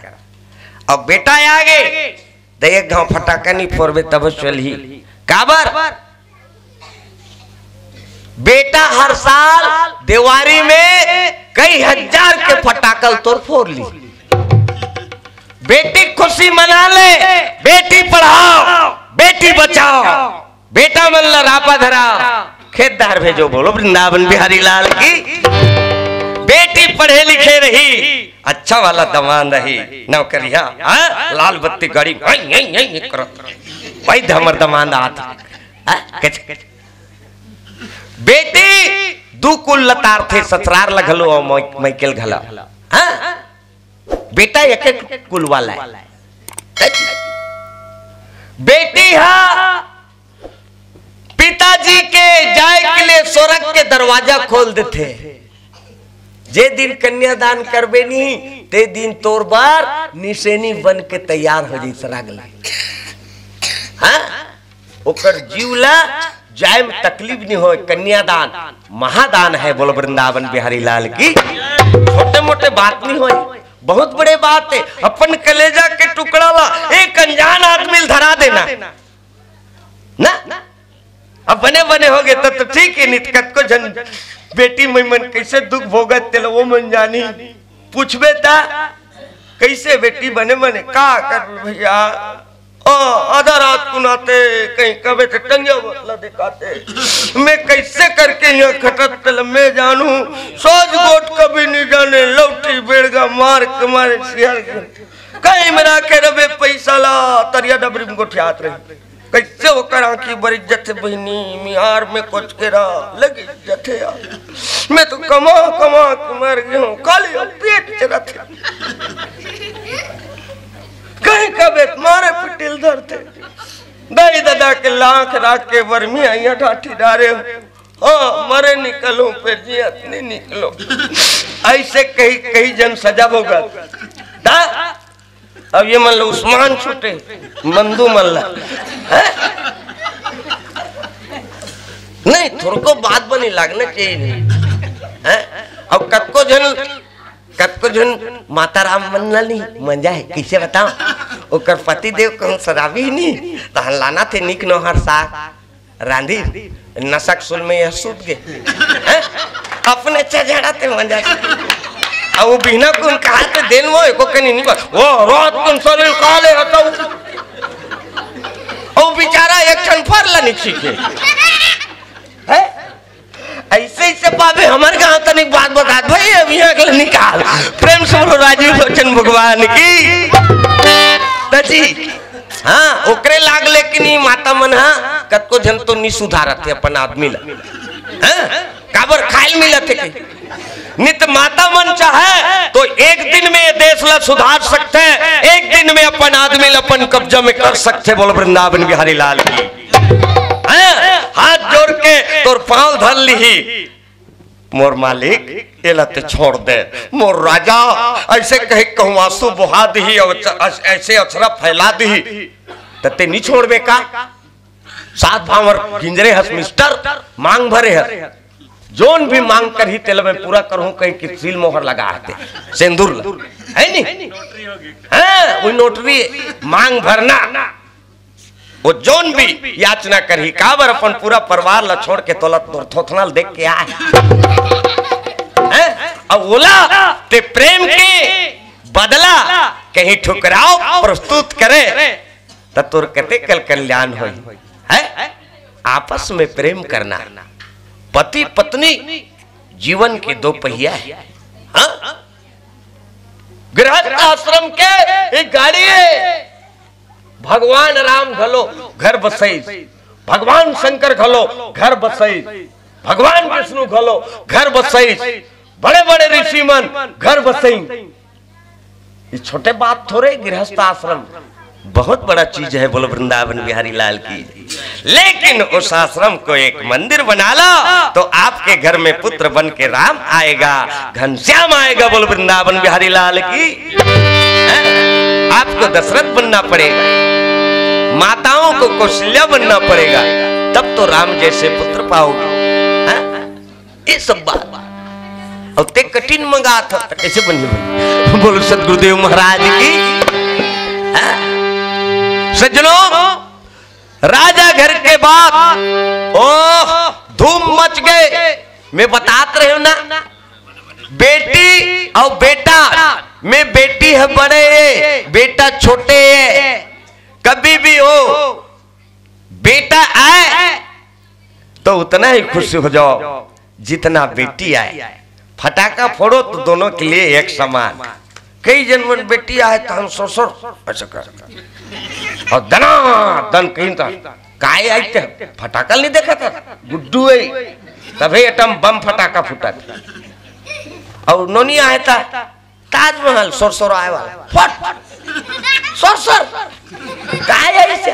अब बेटा आ गे, त एक घांव फटाका नहीं फोरबे तब चलही। काबर? बेटा हर साल देवारी में कई हजार के फटाका ल तोर फोर ली। बेटी खुशी मना ले, बेटी पढ़ाओ, बेटी बचाओ, बेटा मन ला रापा धराओ, खेत धार भेजो। बोलो वृंदावन बिहारी लाल की। बेटी पढ़े लिखे रही, अच्छा वाला दमांद रही, नौकरिया, हाँ? लाल बत्ती गाड़ी, हैं, हैं, हैं, हैं करत। वही हमर दमांद आत। हाँ? कच, कच। बेटी दू कुल लतारथे, ससुरार ल घलो अउ मइ-, मइके ल घलो। हाँ? बेटा एक एक कुल वाला है। बेटी हा पिताजी के जाए के लिए स्वर्ग के दरवाजा खोल देथे। जे दिन कन्यादान करबे नहीं, ते दिन तोर बर निसेनी बन के तैयार हो जाई सरग ले। हाँ? ओकर जीव ला जाए में तकलीफ नहीं होय। कन्यादान महादान है। बोलो वृंदावन बिहारी लाल की। छोटे मोटे बात नहीं होय, बहुत बड़े बात है। अपन कलेजा के टुकड़ा ला एक अनजान आदमी ल धरा देना ना। अब बने बने हो गए तब तो ठीक है, नित कतको झन बेटी मई मन कइसे दुख भोगत तेला वो मन जानी। पूछबे ता कइसे बेटी बने बने का कर भैया। ओ, आधा रात कुन आते, कहीं कबे ते टंगिया बतला दिखाते। मैं कइसे करके यहाँ खटत तेला मैं जानू। सोच गोट कभी नहीं जाने, लौठी बेड़गा मार के मारे सियार के। कहीं मेरा के रबे पैसा ला, तरिया डबरी में गोठियात रहे। कइसे ओकर आँखी बर इज्जत हे बहिनी, मिहार में कोच के रहा, लगे इज्जत हे यार। मैं तो कमा कमा के मर गया हूँ, खाली अब पेट चलत हे। कहीं कबे मारे पिटिल धरते। दाई ददा के लाख राख के बरमी आइया ढाठी डारे हो। हाँ, मरे निकलूं पे जियत नहीं निकलो। ऐसे कही कही जन सजा भोगत। दा, अब ये मन लो उस्मान छूटे, मंदू मन ला। हैं? नहीं, थोड़को बात बनी लागना चाहिए नहीं। हैं? अब कतको जन, कतको जन माता राम मन ला नहीं, मजा है, कइसे बताओ? ओकर पति देव कहूँ शराबी नहीं, तहन लाना थे निक नोहर साग। रांधी, नशक सुल में यह सूत गए। हैं? अपने चझड़ा ते मजा से। अब वो बिना कुन कहा ते दिन वो एको कनी नहीं बस। वो रात कुन सलील काले हटाऊ। वो बेचारा एक ठन फर ला नहीं छीके। हैं? ऐसे, ऐसे पावे हमर गांव तनिक बात बता भाई, अब यहाँ के निकाल। प्रेम से बोलो राजीव लोचन भगवान की। तो जी, हाँ, ओकरे लाग लेकिन ई माता मन हा कतको झन तो नी सुधारत हे अपन आदमी ला। हाँ? काबर खाइल मिलत हे के? नित माता मन चाहे तो एक दिन में ये देश ला सुधार सकथे, एक दिन में अपन आदमी ला अपन कब्जा में कर सकथे। बोल वृंदावन बिहारी लाल की। हाँ? हाथ जोड़ के तोर पांव धर लीही। मोर मालिक, एला ते छोड़ दे। मोर राजा, ऐसे कहे कहूँ आंसू बहा दीही और च-, अस-, ऐसे अचरा फैला दीही, त ते नहीं छोड़बे का? सात भांवर गिंजरे हस मिस्टर, मांग भरे हस। जोन भी मांग करही, तेला मैं पूरा करहूँ, कहीं कि सील मोहर लगा हते, सेंदूर ल-, है नहीं? हाँ, वो नोटरी मांग भरना। वो जोन भी याचना करही, काबर अपन पूरा परिवार ला छोड़ के तोला तोर थोथना ल देख के आए। हैं? अब ओला ते प्रेम के बदला कहीं ठुकराव प्रस्तुत करे, त तोर कते कल कल्याण होई। है? आपस में प्रेम करना, पति पत्नी जीवन के दो पहिया है। हाँ? गृहस्थ आश्रम के एक गाड़ी है। भगवान राम घलो घर बसइस, भगवान शंकर घलो घर बसइस, भगवान विष्णु घलो घर बसइस, बड़े-बड़े ऋषि मन घर बसइस। ये छोटे बात थोरे, गृहस्थ आश्रम बहुत बड़ा चीज है। बोलो वृंदावन बिहारी लाल की। लेकिन उस आश्रम को एक मंदिर बना लो, तो आपके घर में पुत्र बन के राम आएगा, घनश्याम आएगा। बोल वृंदावन बिहारी लाल की। हैं? आपको दशरथ बनना पड़ेगा, माताओं को कौशल्या बनना पड़ेगा, तब तो राम जैसे पुत्र पाओगे। हैं? ये सब बात। और ते कठिन मंगात ह, त कैसे बनी भाई? बोलो सतगुरुदेव महाराज की। हैं? सज्जनों, राजा घर के बात, ओह, धूम मच गए। मैं बतात रहे हूं ना, बेटी और बेटा में बेटी है बड़े, बेटा छोटे है। कभी भी हो, बेटा आए तो उतना ही खुश हो जाओ जितना बेटी आए। फटाका फोड़ो तो दोनों के लिए एक समान। कई जन मन बेटी आए तो हम ससुर ऐसा कर, और दना दन कहीं तो काय आई ते फटाका नहीं देखा था, गुड्डू है, तभी एटम बम फटाका फूटा था। और नोनी आए था ताजमहल सोर सोर आए वाला, फट सोर सोर, काय आई से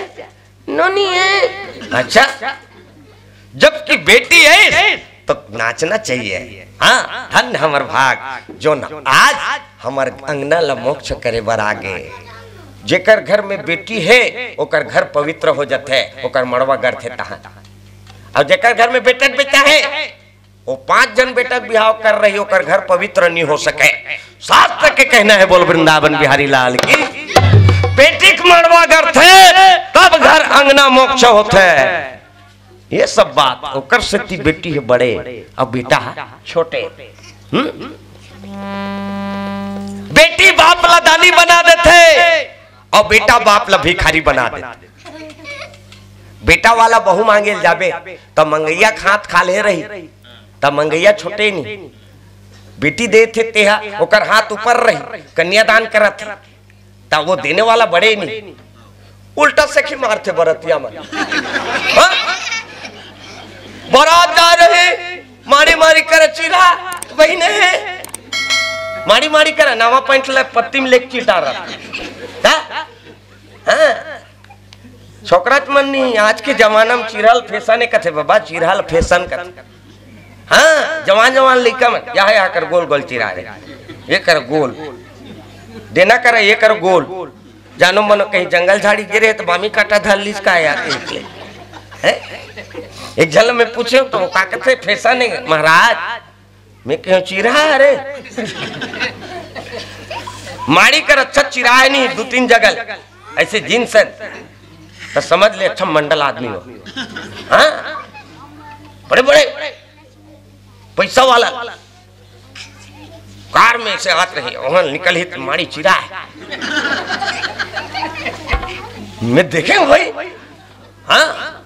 नोनी है। अच्छा, जबकि बेटी है तो नाचना चाहिए। हाँ, धन्य हमर भाग जो न आज हमर अंगना ल मोक्ष करे बर आगे। जेकर घर में बेटी है ओकर घर पवित्र हो जाथे, ओकर मड़वा गढ़थे तहाँ। और जेकर घर में बेटा बेटा है, वो पांच जन बेटा बिहाव कर रही, ओकर घर पवित्र नहीं हो सके। शास्त्र के कहना है, बोल वृंदावन बिहारी लाल की। बेटी के मड़वा गढ़थे तब घर अंगना मोक्ष होथे। ये सब बात ओकर सेती बेटी हे बड़े, अउ बेटा हे छोटे। हम्म? बेटी बाप ला दानी बना देथे, अउ बेटा बाप ला भिखारी बना देथे। बेटा वाला बहू मांगे ल जाबे, त मंगइया खात खाल्हे रही, त मंगइया छोटे नहीं। बेटी देथे तेहा, ओकर हाथ ऊपर रही, कन्यादान करत हे, त वो देने वाला बड़े नहीं। उल्टा सेखी मारथे बरतिया मन। हाँ? बारात जा रहे, माड़ी माड़ी कर चिरा, वही नहीं है। माड़ी माड़ी कर नवा पैंट ले पत्ती में लेके चिटा रहा। हाँ? हाँ। छोकरा मन नहीं, आज के जमाना में चिरहा ल फैशन कथे बाबा, चिरहा ल फैशन कथे। हाँ, जवान जवान लइका मन, यहाँ यहाँ कर गोल गोल चिरा रहे, ये कर गोल, देना कर ये कर गोल। जानो मनो कहीं जंगल झाड़ी गिरे त बामी काटा धर लीस का यार, एक ले। हैं? एक झन ल मैं पूछे त वो का कथे, फैशन हे महाराज। मैं कहेंव चिरहा रे। माड़ी कर अच्छा चिरहा नहीं, दू तीन जगह ऐसे जींस हे, त समझ ले अच्छा मंडल आदमी हो। हाँ, बड़े बड़े पैसा वाला। कार में से आत रही, वहां निकलही त माड़ी चिरहा हे। मैं देखेंव भाई, हाँ,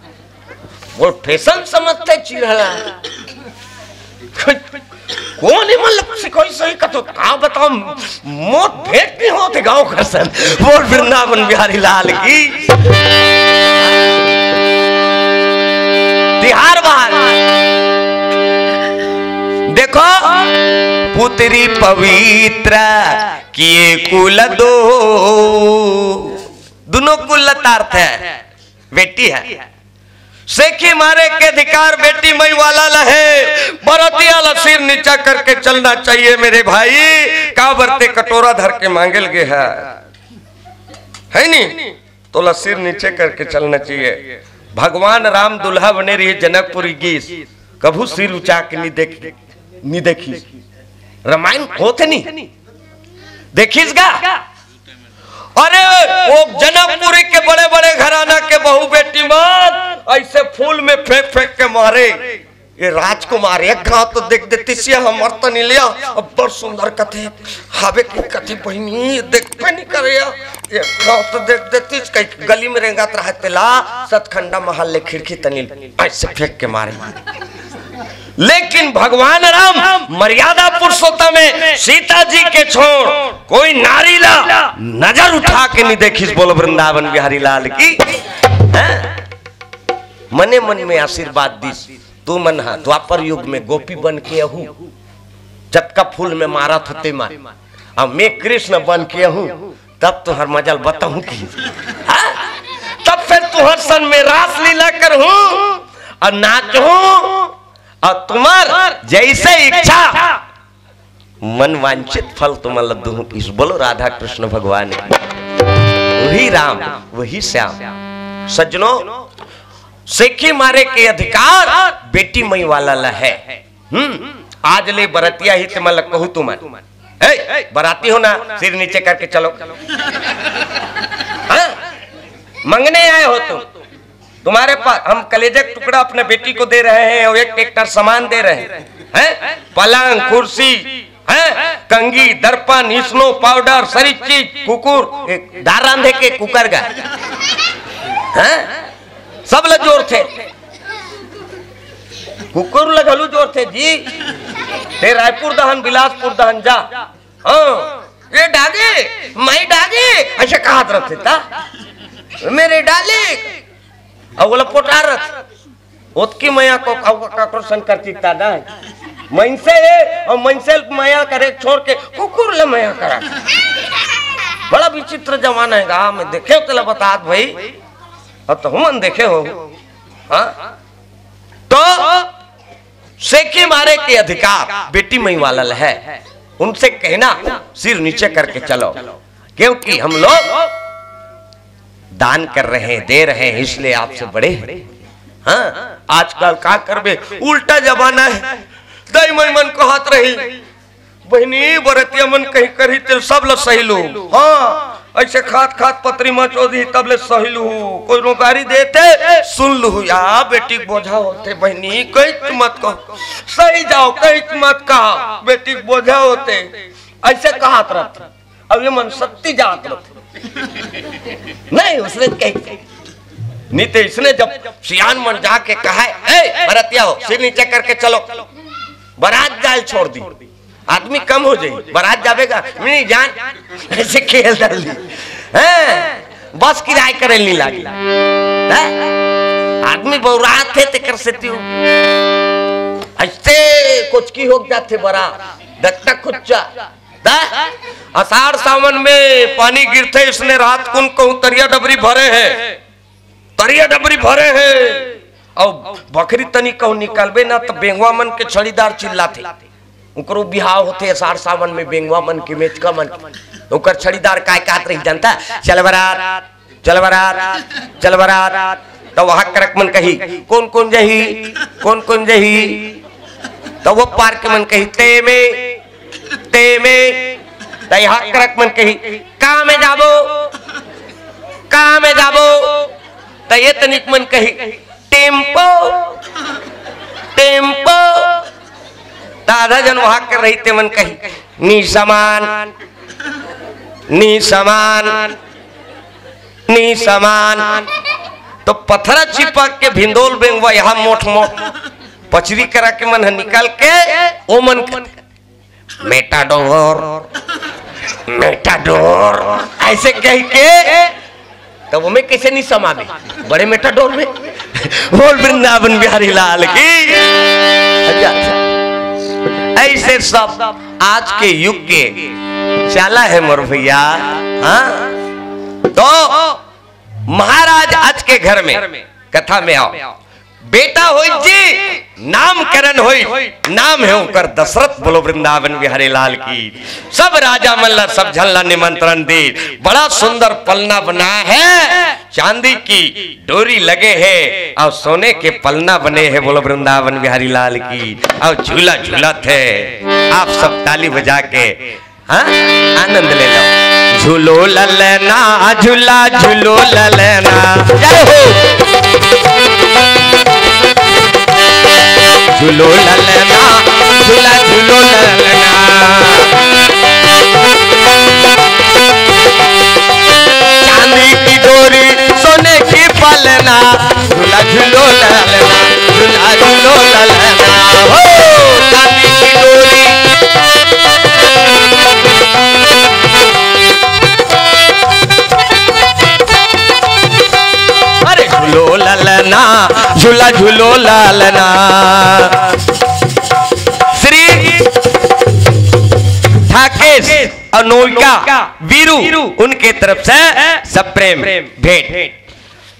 वो फैशन समझथे चिरहा ला। कोन हे मन ल सिखोई सही कथो, का बताओ, मोर भेंट नहीं होत हे गांव घर सन। बोल वृंदावन बिहारी लाल की। तिहार बहार देखो, पुत्री पवित्र किए कुल दो, दुनों कुल ल तारथे, बेटी हे। सेखी मारे के अधिकार बेटी मई वाला ल हे। बरतिया ला सिर नीचा करके चलना चाहिए मेरे भाई। काबर ते कटोरा धर के मांगे ल गे हे, हे नी? तोला सिर नीचे करके चलना चाहिए। भगवान राम दुल्हा बने रहिए, जनकपुरी गीस, कभू सिर उचा के नहीं देख, नहीं देखिस। रामायण होत नहीं देखिस गा। अरे, वो जनकपुरी के बड़े बड़े घराना के बहू बेटी मन ऐसे फूल में फेंक फेंक के मारे। ये राजकुमार एक घाव तो देख देतिस, ये हमर तनी लिया, अब्बड़ सुंदर कथे, हावे की कथे बहिनी, देखबे नहीं करे या। एक घाव तो देख देतिस, कहीं गली में रेंगत रहे तेला, सतखंडा महल ले खिड़की तनी ऐसे फेंक के मारे। लेकिन भगवान राम मर्यादा पुरुषोत्तम हे, सीता जी के छोड़ कोई नारी ला नजर उठा के नहीं देखिस। बोलो वृंदावन बिहारी लाल की। हैं? मने मन में आशीर्वाद दिस, तू मन हा द्वापर युग में गोपी बन के अहू, जतका फूल में मारत होते मन, अब मैं कृष्ण बन के अहू, तब तुहर मजल बताऊं कि, हाँ? तब फिर तुहर सन में रासलीला करहूं अउ नाचहूं अउ तुम्हर जैसे इच्छा मन वांछित फल तुमन ल दूं। इस बोलो राधा कृष्ण भगवान की। वही राम, वही श्याम। सज्जनों, सेखी मारे के अधिकार बेटी मई वाला ल हे। हम्म, आज ले बरतिया ही तुमन ल कहूं तुमन, ए, बराती हो ना, सिर नीचे करके चलो। हाँ? मंगने आए हो तुम, तुम्हारे पास हम कलेजे का टुकड़ा अपने बेटी को दे रहे हैं और एक ट्रैक्टर सामान दे रहे हैं, हैं? पलंग, कुर्सी, हैं? कंघी, दर्पण, स्नो पाउडर, सारी चीज, कुकुर, एक दार रांधे के कुकर का, हैं? सब ल जोरथे। कुकुर ल घलू जोरथे जी। ते रायपुर दहन, बिलासपुर दहन जा। हाँ, ये डागे, माई डागे, ऐसे कहत रहिथे ता। मेरे डाले, अउ ओला पोटार रहिथे। ओतकी मया को, को, को, काकरो सन करती ता ना। मनसे हे, अउ मनसे ल मया करे छोड़ के कुकुर ल मया करा। बड़ा विचित्र जमाना हे गा, मैं देखे तेला बतात भाई। अब तो हमन देखे हो। हाँ? तो सेखी मारे के अधिकार बेटी मई वाला ल हे, उनसे कहना सिर नीचे करके चलो, क्योंकि हम लोग दान कर रहे हैं, दे रहे हैं, इसलिए आपसे बड़े हैं। हाँ, आजकल का करबे, उल्टा जमाना हे। दाई मई मन कहत रही, बहिनी बरतिया मन कहीं करही ते सब ल सही लो। हाँ, ऐसे खात खात पतरी मचो दी, तब ले सही लूहू। कोई रोगारी देते, सुन लूहू। या बेटी के बोझा होते बहिनी, कहीं मत कहो, सही जाओ, कहीं मत कहा, बेटी के बोझा होते। ऐसे कहत रहते। अब ये मन शक्ति जात रहते। नहीं, उसने कही, नहीं तो इसने जब सियान मन जाके कहा है, "ए, बरतिया हो, सिर नीचे करके चलो।" बारात जाए छोड़ दी, आदमी कम हो जाए, बारात जावेगा, नहीं जान, ऐसे खेल डाल दी। हैं? बस किराए करे नहीं लागी। हैं? आदमी बौरात है, तेकर से त्यू। ऐसे कुछ की हो जाते बरा, दत्ता खुच्चा। दा? आषाढ़ सावन में पानी गिरते, इसने रात कुन कहूँ तरिया डबरी भरे है, तरिया डबरी भरे है। और बखरी तनी कहूँ निकलबे ना, तो बेंगवा मन के छड़ीदार चिल्लाथे। ओकरो बिहाव होथे आषाढ़ सावन में, बेंगवा मन के, मेचका मन के। ओकर छड़ीदार काय कहत रही जानता? "चल बरात, चल बरात, चल बरात।" तो वहाँ करक मन कही, "कौन कौन जही, कौन कौन जही?" तो वो पार के मन कही, "ते में, ते में।" तो यहाँ करक मन कही, "का में जाबो, का में जाबो?" तो ये तनिक मन कही, "टेम्पो, टेम्पो।" तो आधा जन वहाँ कर रही, ते मन कही, "नी समान, नी समान, नी समान।" तो पथरा चिपक के भिंदोल बेंगवा यहाँ मोठ मोठ पचरी करा के मन ह निकल के ओ मन के, "मेटाडोर, मेटाडोर," ऐसे कह के, तब वो में कैसे नहीं समावे बड़े मेटाडोर में। बोल वृंदावन बिहारी लाल की। अच्छा, अच्छा। ऐसे सब आज के युग के चाला है मोर भैया। हाँ, तो महाराज आज के घर में कथा में आओ, बेटा होई जी, नामकरण होई, नाम है ओकर दशरथ। बोलो वृंदावन बिहारी लाल की। सब राजा मन ला, सब झन ला निमंत्रण दे। बड़ा सुंदर पलना बना है, चांदी की डोरी लगे है और सोने के पलना बने है। बोलो वृंदावन बिहारी लाल की। और झूला झूलत है, आप सब ताली बजा के, हाँ, आनंद ले लो। झूलो ललना, झूला झूलो ललना, जय हो। झूलो ललना, झूला झूलो ललना। चांदी की डोरी, सोने की पलना, झूला झूलो ललना, झूला झूलो ललना। हो, चांदी की डोरी। अरे झूलो ललना, झूला झूलो ललना। श्री ठाकेश अनोइका वीरू, उनके तरफ से सप्रेम भेंट।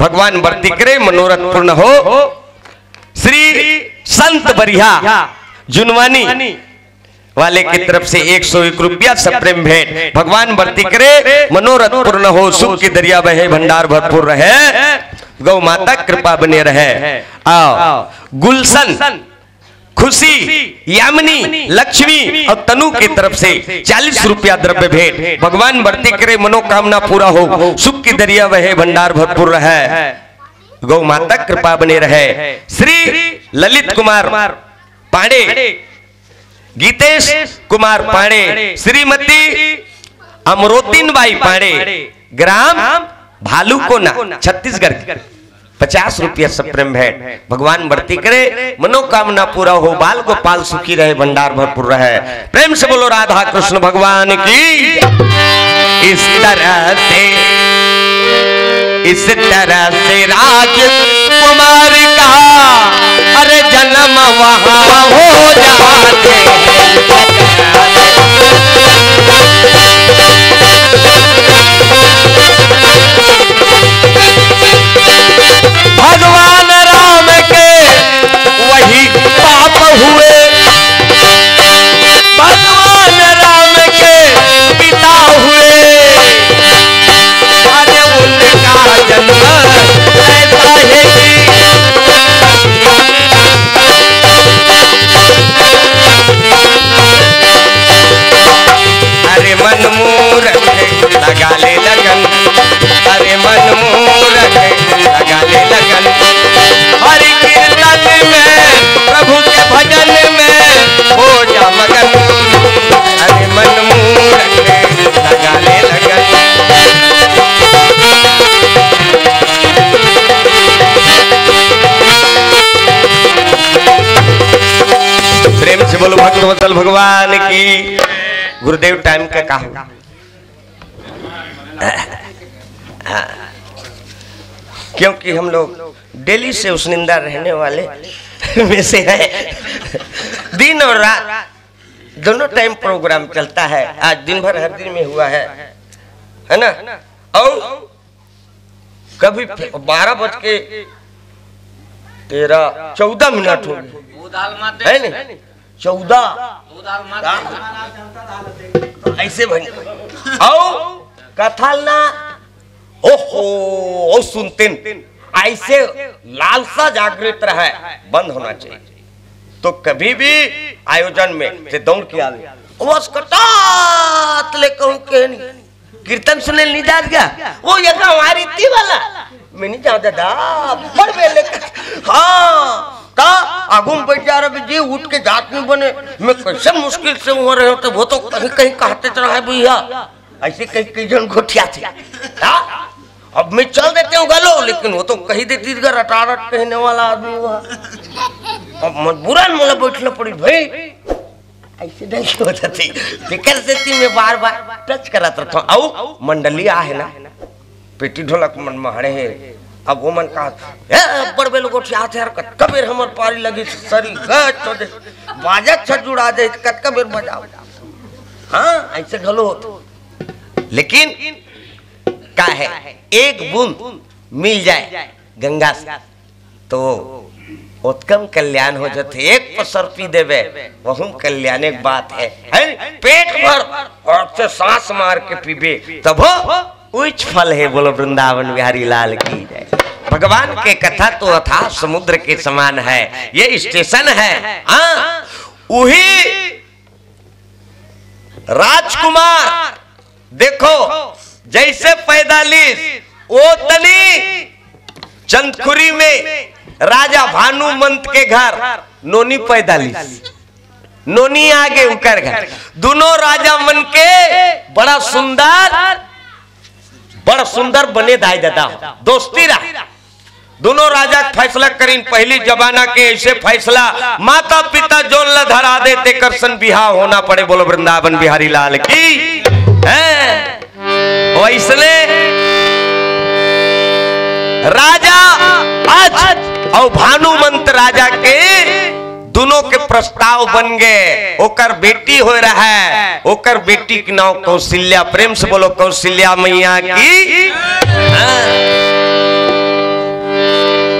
भगवान बरती करे, मनोरथ पूर्ण हो। श्री संत बरिहा जुनवानी वाले की तरफ से एक सौ एक रुपया सप्रेम भेंट। भगवान बरती करे, मनोरथ पूर्ण हो, सुख की दरिया बहे, भंडार भरपूर रहे, गौ माता कृपा बने रहे। आओ, गुलशन, खुशी, यामिनी, लक्ष्मी और तनु की तरफ से चालीस रुपया द्रव्य भेंट। भगवान बरती करे, मनोकामना पूरा हो, सुख की दरिया बहे, भंडार भरपूर रहे, गौ माता कृपा बने रहे। श्री ललित कुमार पांडे, गीतेश कुमार पांडे, श्रीमती अमरोतिन बाई पांडे, ग्राम भालूकोना, छत्तीसगढ़ की, पचास रुपया सप्रेम भेंट। भगवान बरती करे, मनोकामना पूरा हो, बाल गोपाल सुखी रहे, भंडार भरपूर रहे। प्रेम से बोलो राधा कृष्ण भगवान की। इस तरह से, इस तरह से राजकुमार का, अरे, जन्म वहाँ हो जाते हैं। भगवान राम के वही पाप हुए, भगवान राम के पिता हुए। अरे उनका जन्म ऐसा है कि अरे मन मूरख लगा ले लगा गुरुदेव टाइम का कहा, क्योंकि हम लोग डेली से उस निंदा रहने वाले में से हैं। दिन और रात दोनों टाइम प्रोग्राम चलता है। आज दिन भर हर दिन में हुआ है, है ना? और कभी बारह बज के तेरह चौदह मिनट हो गए, है नहीं? चौदह। ऐसे बन, और कथा ना, ओहो, ओ सुनते न, ऐसे लालसा जागृत रहे, बंद होना चाहिए। तो कभी भी आयोजन में से दौड़ के आवे, बस कटात ले कहूँ के नहीं, कीर्तन सुने नहीं जात गया, वो ये हमारी थी वाला, मैं नहीं जाऊँ दादा, बड़ बेले। हाँ, का आगू में बैठ जा रहे जी, उठ के जात नहीं बने, मैं कैसे मुश्किल से वहाँ रहे होते, वो तो कहीं कहीं कहते तो रहे भैया, ऐसे कहीं कई जन गोठिया थे। हाँ? अब मैं चल देते हूँ गलो, लेकिन वो तो कही देती थी, रटारट कहने वाला आदमी हुआ। अब मजबूरन मोला बैठना पड़ी भाई, ऐसे नहीं हो जाती। फिकर से थी मैं बार बार टच करत रहता हूँ। आओ मंडली आ है ना, पेटी ढोलक मन महड़े है। अब वो मन का, ए, बड़ बेल गोठिया थे यार, कतका बेर हमर पारी लगी, सरी गच हो दे, बाजा छत जुड़ा दे, कतका बेर बजाओ। हाँ, ऐसे घलो होत। लेकिन का है, एक बूंद मिल जाए गंगा से, तो उत्तम कल्याण हो जाते। एक पसर पी देवे, वहू कल्याण एक बात है, है नी? पेट भर और से सांस मार के पीबे, तब हो उच्च फल है। बोलो वृंदावन बिहारी लाल की जय। भगवान के कथा तो अथाह समुद्र के समान है, ये स्टेशन है। हाँ, वही राजकुमार देखो, जैसे पैदालिस, वो तनी चंदखुरी में राजा भानुमंत के घर नोनी पैदालिस, नोनी आगे उकर घर, दोनों राजा मन के बड़ा सुंदर, बड़ा सुंदर बने दाई दादा हो, दोस्ती रहा। दोनों राजा के फैसला करीन, पहली जमाना के ऐसे फैसला, माता पिता जोन ला धरा दे, तेकर सन बिहाव होना पड़े। बोलो वृंदावन बिहारी लाल की। हैं? वैसने राजा आज और भानुमंत राजा के दोनों के प्रस्ताव बन गए। ओकर बेटी हो रहा है, ओकर बेटी के नाम कौशल्या। प्रेम से बोलो कौशल्या मैया की। हाँ।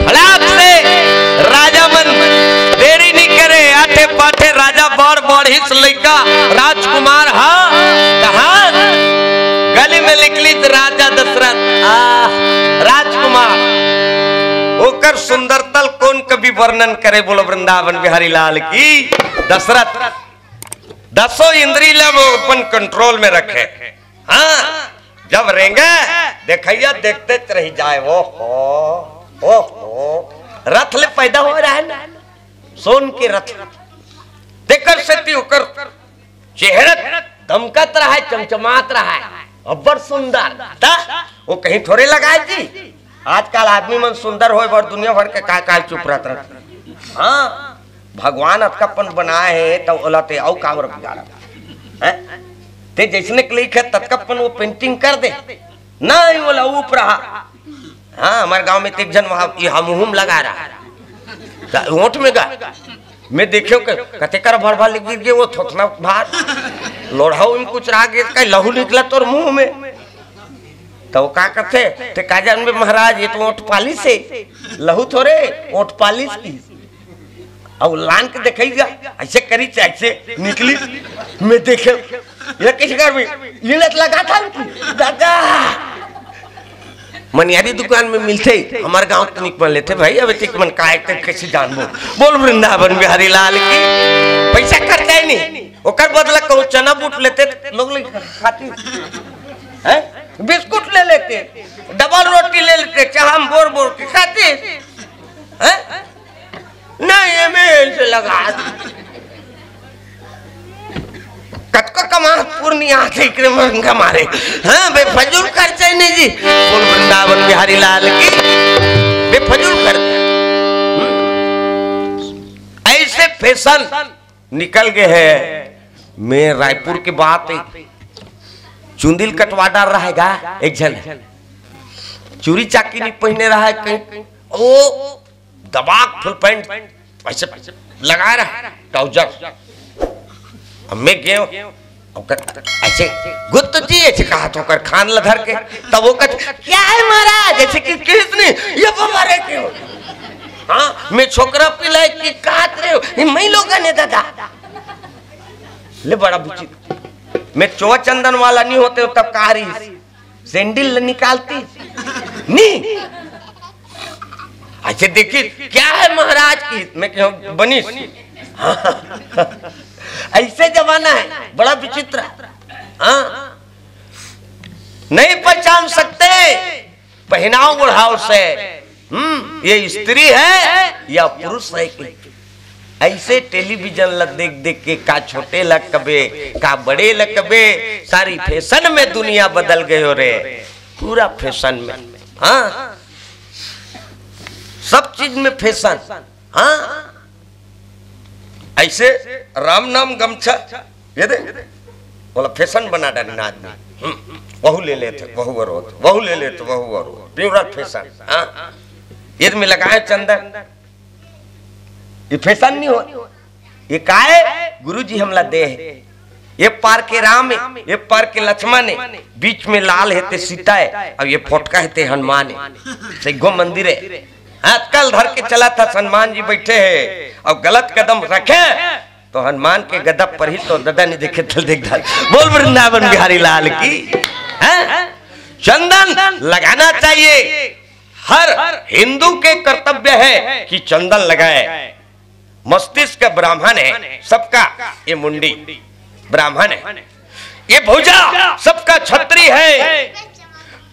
फटाक से राजा मन देरी नहीं करे, आठे पाठे राजा बड़ बड़ हिस लइका राजकुमार हा। कहा गली में निकली तो राजा दशरथ, आ, राजकुमार, ओकर सुंदरता ल कौन कवि वर्णन करे। बोलो वृंदावन बिहारी लाल की। दशरथ दसों इंद्री ला वो अपन कंट्रोल में रखे। हाँ, जब रेंगे देखैया देखते रह जाए। ओ हो, ओ हो, रथ ले पैदा हो रहा है ना, सोन के रथ। तेकर सेती ओकर चेहरा दमकत रहा है, चमचमात रहा है, अब्बड़ सुंदर। ता वो कहीं थोड़े लगाए जी। आजकल आदमी मन सुंदर होए बर दुनिया भर के काय काय चुप रहत रहत। हाँ, भगवान अतकापन बनाए हे, त ओला ते अउ काबर बिगाड़त? हैं? ते जैसने के लिखे ततकापन वो पेंटिंग कर दे। नहीं, ओला ऊप रहा। हाँ, हमारे गांव में ते एक जन वहाँ ये हम हुम लगा रहा। त ओठ में गा। मैं देखियो के कते कर भर भर लिख गिर गए वो थोथना भार। लोढ़ा उन कुछ रहा गए, कहीं लहू निकला तोर मुंह में। तो वो का कहते, ते का जानबे महाराज, ये तो ओठ पालिश है, लहू थोड़े, ओठ पालिश की। अब लान के देखैया, ऐसे करी, ऐसे निकली। मैं देखे, ये कैसे कर भी, ये लत लगा था उनकी, दादा। मनियारी दुकान में मिलते, हमारे गांव तनिक मन लेते भाई, अब तनिक मन काय ते कैसे जानबो। बोल वृंदावन बिहारी लाल की। पैसा खर्चा ही नहीं, ओकर बदला कहूँ चना बूट लेते, लोग ले खाती। हैं? बिस्कुट ले लेते, डबल रोटी ले लेते, चाह हम बोर बोर के खाते। हैं? नहीं, ये मैं इनसे लगा। कतको कमा पूर्णिया से इकरे महंगा मारे। हाँ, बेफजूल खर्चा ही नहीं जी। बोल वृंदावन बिहारी लाल की। बेफजूल खर्चा। हम्म। ऐसे फैशन निकल गए हैं। मैं रायपुर के बात है, चुंदिल कटवा डार रहा है गा, एक झन चूरी चाकी नहीं पहने रहा है कहीं, ओ दबाक फुल पैंट ऐसे लगा रहा है, ट्राउजर। अब मैं गयो, ओकर ऐसे गुत्त जी ऐसे कहा तो ओकर खान ल धर के, तब वो कहते, "क्या है महाराज?" ऐसे कि किस नहीं, ये वो मारे क्यों? हाँ, मैं छोकरा पिलाए कि कहत रहे हो, ये मैं लोगन है दादा। ले बड़ा विचित्र। मैं चोर चंदन वाला नहीं होते हो तब कहा रही, सैंडल निकालती नहीं। अच्छा देखिए क्या है महाराज की, मैं कहूँ बनिस। हाँ। ऐसे जमाना है, बड़ा विचित्र। हाँ, नहीं पहचान सकते पहनाव ओढ़ाव से। हम्म, ये स्त्री है या पुरुष है कि? ऐसे टेलीविजन ला देख देख के का छोटे ला कबे, का बड़े ला कबे, सारी फैशन में दुनिया बदल गयो रे, पूरा फैशन में। हाँ, सब चीज में फैशन। हाँ, ऐसे राम नाम गमछा, ये दे, बोला फैशन बना डाली ना आदमी। हम्म, वहू ले लेते, वहू और होत, वहू ले लेते, वहू और होत। पूरा फैशन। हाँ, ये में लगाए चंदन, ये फैशन नहीं हो, ये काय गुरु जी हमला दे है। ये पार के राम है, ये पार के लक्ष्मण है, बीच में लाल है ते सीता है, और ये फोटका है ते हनुमान है। सैगो मंदिर है। आजकल धर के चला था, हनुमान जी बैठे हैं और गलत कदम रखे तो हनुमान के गदब पर ही तो ददा नहीं देखे थल देख डाल। बोल वृंदावन बिहारी लाल की। हैं? चंदन लगाना चाहिए। हर हिंदू के कर्तव्य है कि चंदन लगाए। मस्तिष्क ब्राह्मण है सबका, ये मुंडी ब्राह्मण है, ये भुजा सबका क्षत्रिय है,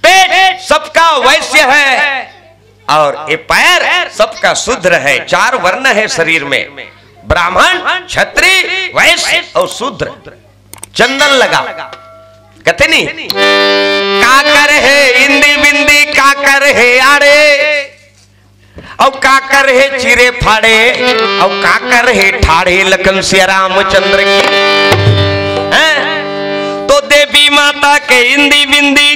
पेट सबका वैश्य है, और ये पैर सबका शूद्र है। चार वर्ण है शरीर में, ब्राह्मण, क्षत्रिय, वैश्य और शूद्र। चंदन लगा, कहते नहीं, काकर है इंदी बिंदी, काकर है आड़े, और काकर है चिरे फाड़े, और काकर है ठाढ़े लखन सिया रामचंद्र की। हैं? तो देवी माता के इंदी बिंदी,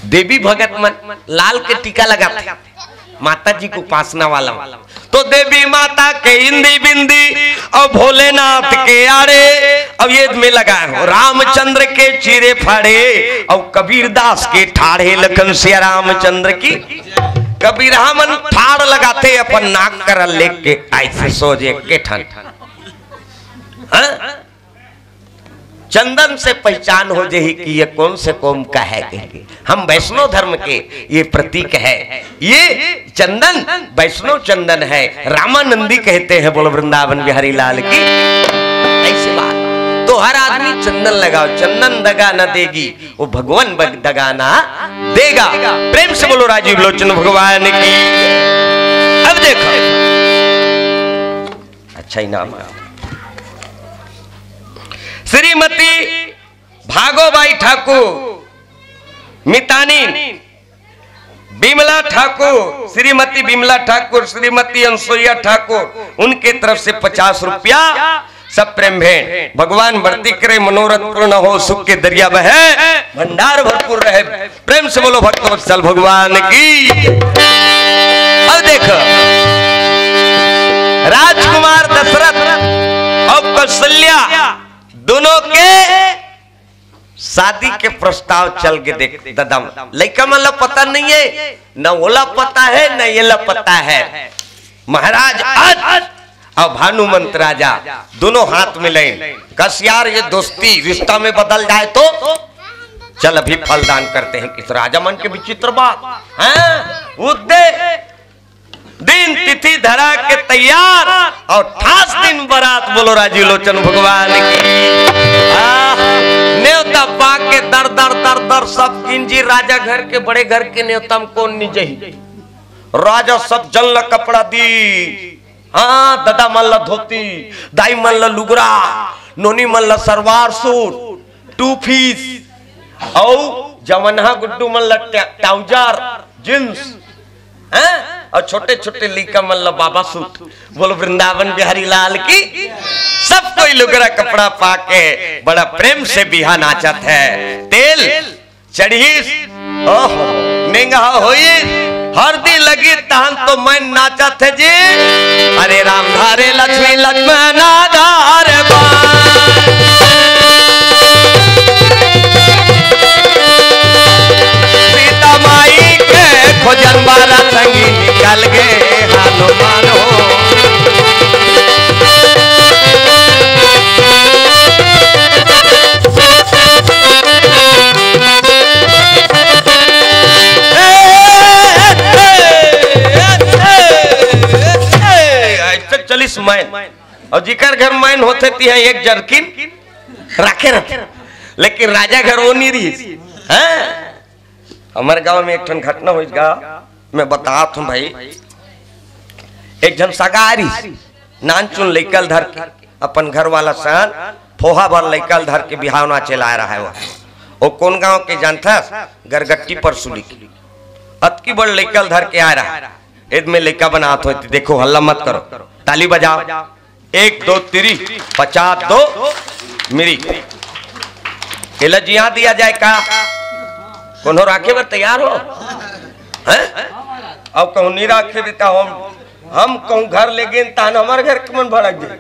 देवी भगत मन लाल के टीका लगाथे, माता जी के उपासना वाला मन। तो देवी माता के इंदी बिंदी और भोलेनाथ के आड़े, अब ये में लगा है रामचंद्र के चिरे फाड़े, और कबीरदास के ठाढ़े लखन सिया रामचंद्र की। कबीर हमन ठाढ़ लगाथे अपन नाक कर लेके ऐसे सोजे के ठन। हाँ? चंदन से पहचान हो जाही कि ये कौन से कौम का है कह के। हम वैष्णव धर्म के ये प्रतीक है, ये चंदन वैष्णव चंदन है, रामानंदी कहते हैं। बोलो वृंदावन बिहारी लाल की। ऐसी बात तो हर आदमी चंदन लगाओ, चंदन दगा न देगी, वो भगवान बग-, दगा ना देगा। प्रेम से बोलो राजीव लोचन भगवान की। अब देखो, अच्छा इनाम। श्रीमती भागोबाई ठाकुर, मितानी बिमला ठाकुर, श्रीमती बिमला ठाकुर, श्रीमती अनसुईया ठाकुर, उनके तरफ से पचास रुपया सब प्रेम भेंट। भगवान भर्ती करे, मनोरथ पूर्ण हो, सुख के दरिया बहे, भंडार भरपूर रहे। प्रेम से बोलो भक्तवत्सल भगवान की। अब देखो, राजकुमार दशरथ और कौशल्या दोनों के शादी के प्रस्ताव चल के देख ददम, लइका मन ला पता नहीं है, न ओला पता है, न ये ला पता है। महाराज आज और भानुमंत राजा दोनों हाथ में लेन, कस यार ये दोस्ती रिश्ता में बदल जाए तो। चल अभी फलदान करते हैं। किस राजा मन के विचित्र बात है। उद्दे दिन तिथि धरा के तैयार और ठास दिन बारात। बोलो राजीव लोचन भगवान की। आह, नेवता पाके दर दर दर दर सब किंजी। राजा घर के, बड़े घर के नेवता में कौन नहीं जही? राजा सब जन ला कपड़ा दी। हाँ, ददा मन ला धोती, दाई मन ला लुगरा, नोनी मन ला सलवार सूट, टू पीस, औ जवनहा गुड्डू मन ला ट्रा-, ट्राउजर, जींस, हैं? अउ छोटे छोटे लइका मन ला बाबा सूट। बोलो वृंदावन बिहारी लाल की। सब कोई लुगरा कपड़ा पाके बड़ा प्रेम से बिहा नाचत हे। तेल चढ़िस, ओहो, नेंगहा होइस, हरदी लगिस, तहन तो मइन नाचत हे जी। हरे राम हरे लक्ष्मी लक्ष्मण आधार बार। सीता माई के खोजन बारा संगी निकल गे हनुमान हो। ऐसे चलिस मइन, अउ जिकर घर मइन होथे, तिहा एक जरकिन राखे रथे, लेकिन राजा घर वो नी रहिस। हाँ? हमर गांव में एक ठन घटना होइस गा, मैं बतात हूँ भाई। एक झन सगा रहिस, नानचुन लइका ल धर के, अपन घर वाला सन फोहा भर लइका ल धर के बिहाव नाचे ल आय रहय। वो, वो कोन गांव के जानथस? गरगट्टी परसुली के। अतकी बड़ लइका ल धर के आय रहय। एद में लइका बनात होय, देखो, हल्ला मत करो, ताली बजाओ। एक, दो, तीरी, पचास, दो, मिरी। एला जिया दिया जाए का? कोनो राखे बर तैयार हो? हैं? अब कहूँ नहीं राखे देता हो, हम कहूँ घर ले गेन, तहन हमर घर के मन भड़क जाए।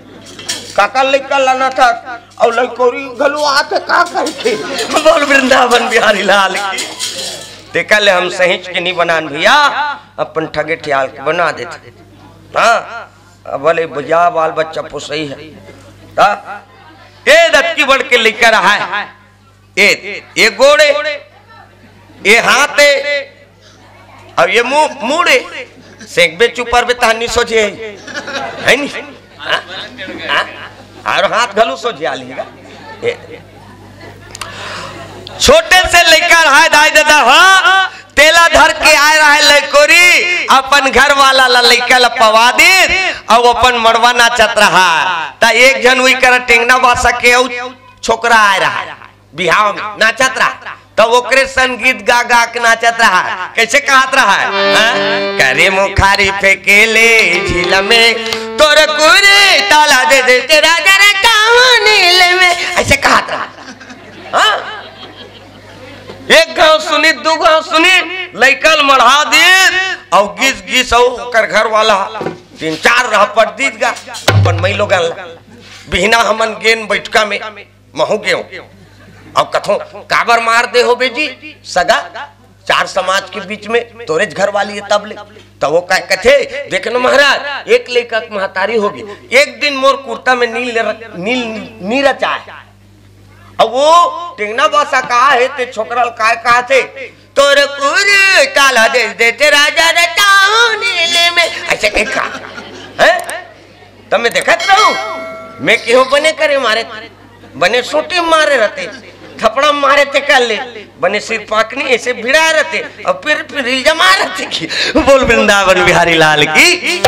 काका लइका लाना था, अउ लइकोरी घलो आके का करथे? बोल वृंदावन बिहारी लाल की। तेकर ले हम सहिंच के नहीं बनान भैया, अपन ठगे ठियाल के बना देथे। हाँ, अब भले भैया बाल बच्चा पोसई हे। ता? ए दतकी बड़ के लइका रहय। ए, ए गोड़े, ए हाथे, अब ये मुंह, मुड़े, सेंकबे चुपरबे तहन नी सोझे, है नी? हाँ? हाँ? अउ हाथ घलो सोझे आ लिहेगा। ए, छोटे से लइका रहय दाई ददा, हाँ, तेला धर के आय रहय लइकोरी, अपन घर वाला ला लइका ला पवा दिस, अउ अपन मड़वा नाचत रहय। त एक झन उही करा टेंगना बासा के अउ छोकरा आय रहय, बिहाव में नाचत रहय, त ओकरे संग गीत गा गा के नाचत रहय। कैसे कहत रहय? हाँ? करे मुखारी फेंके ले झील में, तोर कुरे ताला दे दे तेरा जरा कावन नील में, ऐसे कहत रहय। हाँ? एक घांव सुनी, दू घांव सुनी, लइका ल मढ़ा दिस, अउ गिस गिस अउ ओकर घर वाला तीन चार रहपट दिस गा, अपन मई लोगन ला। बिहना हमन गेन बइठका में, महूं गेंव। अउ कथों, काबर मार दे हो बे जी, सगा, चार समाज के बीच में तोरेच घर वाली हे तब ले। त वो का कथे, देख न महाराज, एक लइका के महतारी होगे, एक दिन मोर कुर्ता में नील, नील, नी रचाय। अब वो टेंगना बासा कहा हे, ते छोकरा ल काय कहाथे? तोर कुर्ता ला दे देते राजा रचाहूं नीले में, ऐसे कहि कहा। हैं? त मैं देखत रहूं, मैं केहू बने करे मारे, बने सूटी मारे रहते, थपड़ा मारे ते कर ले, बने सिर पाकनी ऐसे भिड़ा रहते, अउ फिर, फिर हिल जमा रहते कि बोल वृंदावन बिहारी लाल की।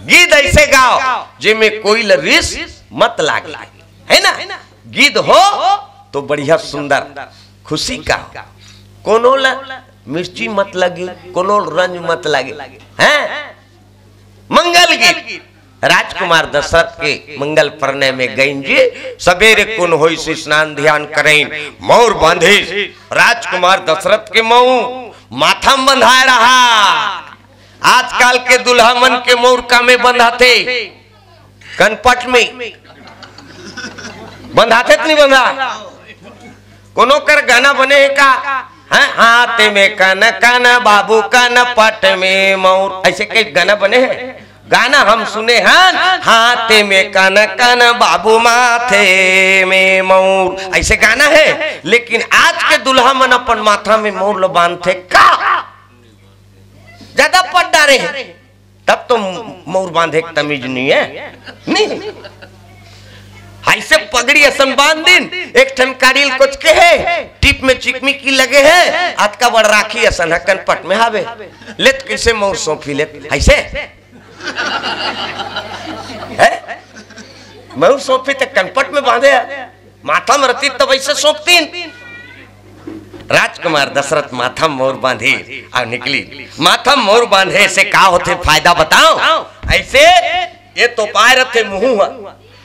गीत ऐसे गाओ, जेमे कोई ल रिस मत लागे, है ना? गीत हो तो बढ़िया सुंदर, खुशी का हो। कोनो ल मिर्ची मत लगे, कोनो ल रंज मत लगे, हैं? मंगल गीत। राजकुमार दशरथ के मंगल परनय में गइन जी, सबेरे कुन होइस स्नान ध्यान करइन, मउर बांधिस। राजकुमार दशरथ के मउर माथा म बंधाय रहा। आजकल के दूल्हा मन के मउर का में बंधाथे, कनपट में बंधाथे त नहीं बंधा? कोनो कर गाना बने हे का? हैं? हाथ में कन कन बाबू कनपट में मउर, ऐसे कई गाना बने हे। गाना हम सुने हन, हाथ में कन कन बाबू माथे में मउर, ऐसे गाना हे। लेकिन आज के दूल्हा मन अपन माथा में मउर ल बांधथे का? ज्यादा पट डारे हे, तब तो मउर बांधे के तमीज नहीं हे, नहीं। ऐसे पगड़ी असन बांध दिन, एक ठन काड़ी ल कोचके हे, टीप में चिकमिकी लगे हे, अतका बड़ राखी असन ह कनपट में हावे। लेत कैसे मउर सौंपी लेत, ऐसे? हैं? मउर सौंपी त कनपट में बांधे हे, माथा में रहती तब ऐसे सौंपतीन। राजकुमार दशरथ माथा म मउर बांधे अउ निकलिस। माथा म मउर बांधे से का होथे, फायदा बताओ। अइसे ये तो पाए रथे मुहूं ह,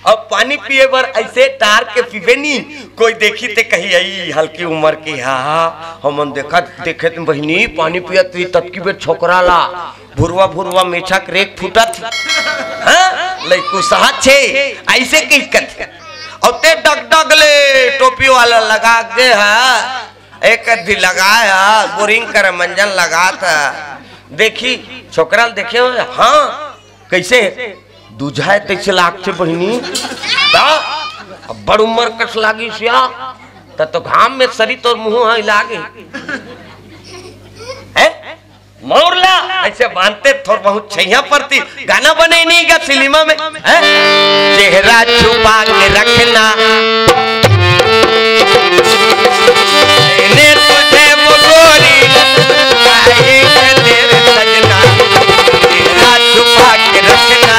अब पानी पिए बर अइसे टार के पीबे नी, कोई देखी ते कही, "अई हल्की उमर के हा।" हमन देखत देखत बहिनी पानी पियत रही, ततकी बेर छोकरा ला भुरवा भुरवा मेछा के रेख फूटत हे। हाँ, लइकू सहत छे, अइसे कही कथे। अउ ते डगडग ले टोपी वाला लगा दे हा, एक अद्धी लगाए हा, बोरिंग कर मंजन लगात हा। देखी, छोकरा ल देखे हो, हाँ, कइसे? दूझाए तइसे लागथे बहिनी। त अब्बड़ उमर कस लागिस या। त तो घाम में सरी तोर मुहूं ह लागे। हैं? मउर ला अइसे बांधते थोर बहुत छइहां परती। गाना बने नहीं गा सिनेमा में, हैं? चेहरा छुपा के रखना, मैंने तुझे वो गोरी, पाएंगे तेरे सजना। चेहरा छुपा के रखना,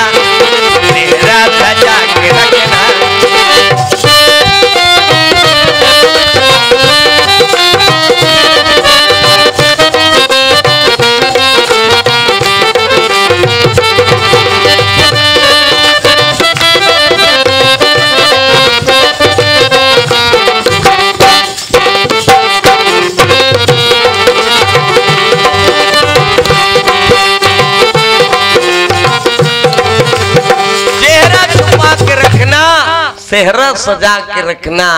चेहरा सजा के रखना। चेहरा छुपा के रखना, सेहरा सजा के रखना,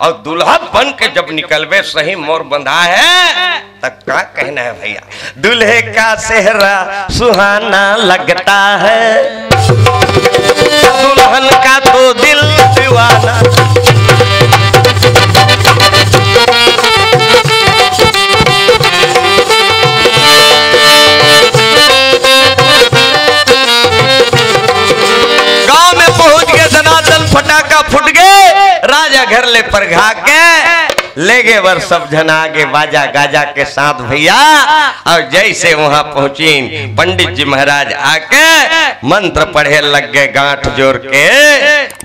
अउ दूल्हा बन के जब निकलबे, सही मउर बंधा हे, त का कहना हे भइया? दूल्हे का सेहरा सुहाना लगता है, दुल्हन का तो दिल दीवाना। गांव में पहुंच के दनादन फटाका फूट गे, राजा घर ले परघा के लेगे बर सब झन आगे बाजा गाजा के साथ भइया। अउ जइसे उहां पहुंचिन, पंडित जी महाराज आके मंत्र पढ़े लग गे, गांठ जोर के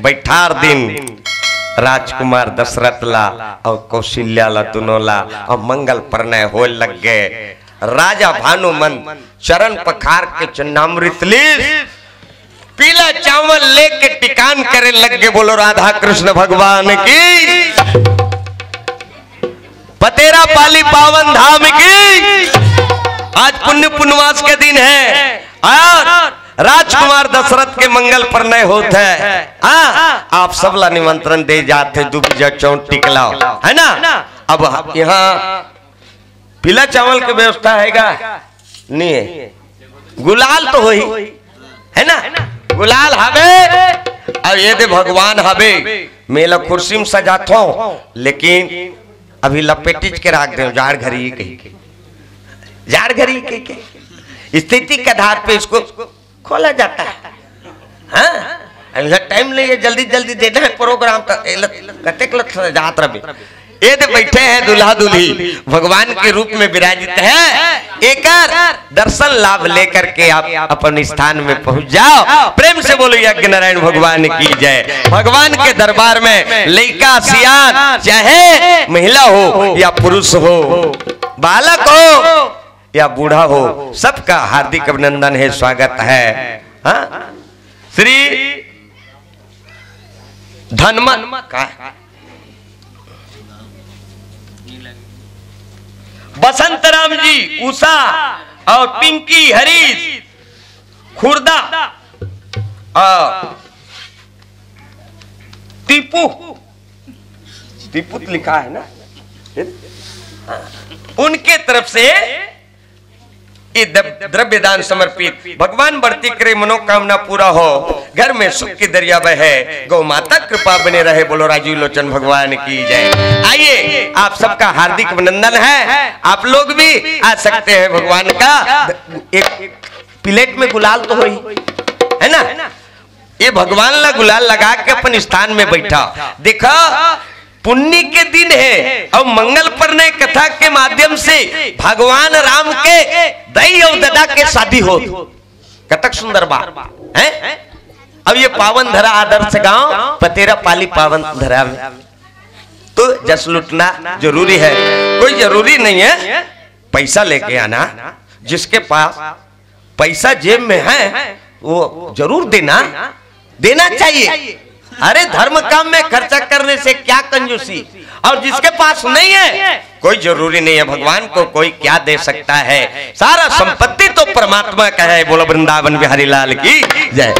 बइठार दिन राजकुमार दशरथ ला अउ कौशल्या ला, दुनों ला, अउ मंगल परनय होय लग गे। राजा भानुमंत चरण पखार के चरणामृत लीस, पीला चावल लेके टिकान करे लग गे। बोलो राधा कृष्ण भगवान की, पतेरा पाली पावन धाम की। आज पुण्य पुनवास के दिन हे अउ राजकुमार दशरथ के मंगल परनय होत हे। हाँ, आप सब ला निमंत्रण दे जात हे, दुबी जा चौंट टिकलाओ, हे ना? अब इहां पीला चावल के व्यवस्था हे गा? नहीं हे। गुलाल तो होही, हे ना? गुलाल हवे, अउ ये दे भगवान हवे। मैं ला कुर्सी में सजाथों, लेकिन अभी लपेटिच के राख देंव, जाड़ घरी कहिके। जाड़ घरी कहिके। स्थिति के आधार पे इसको खोला जाता है। हाँ, अभी टाइम नहीं हे, जल्दी जल्दी देना हे प्रोग्राम, त ए ल-, कतेक लत जात रबे। ये दे बइठे हे दूल्हा दुल्ही, भगवान के रूप में विराजित हे। एकर दर्शन लाभ लेकर के आप अपन स्थान में पहुंच जाओ। प्रेम से बोलो यज्ञ नारायण भगवान की जय। भगवान के दरबार में लइका सियान, चाहे महिला हो या पुरुष हो, बालक हो या बूढ़ा हो, सबका हार्दिक अभिनंदन हे, स्वागत हे। हाँ? श्री धनमन का बसंत राम जी, उषा अउ पिंकी, हरीश, खुर्दा अउ टीपू, टीपू तो लिखा हे ना, हाँ। उनके तरफ से ये द्र-, द्रव्य दान समर्पित। भगवान बढ़ती करे, मनोकामना पूरा हो, घर में सुख की दरिया बहे, गौ माता कृपा बने रहे। बोलो राजीव लोचन भगवान की जय। आइए, आप सबका हार्दिक अभिनंदन हे। आप लोग भी आ सकते हैं। भगवान का एक प्लेट में गुलाल तो होही, हे ना? ये भगवान ला गुलाल लगा के अपन स्थान में बइठा। देखा, पुन्नी के दिन हे अउ मंगल परनय कथा के माध्यम से भगवान राम के दई अउ ददा के शादी होत। कतक सुंदर बात हे। अब ये पावन धरा आदर्श गांव पतेरा पाली पावन धरा में जस लूटना जरूरी है। कोई जरूरी नहीं है पैसा लेके आना। जिसके पास पैसा जेब में है, वो जरूर देना, देना चाहिए। अरे, धर्म काम में खर्चा करने से क्या कंजूसी? और जिसके पास नहीं है, कोई जरूरी नहीं है। भगवान को कोई क्या दे सकता है? सारा संपत्ति तो परमात्मा का है। बोलो वृंदावन बिहारी लाल की जय।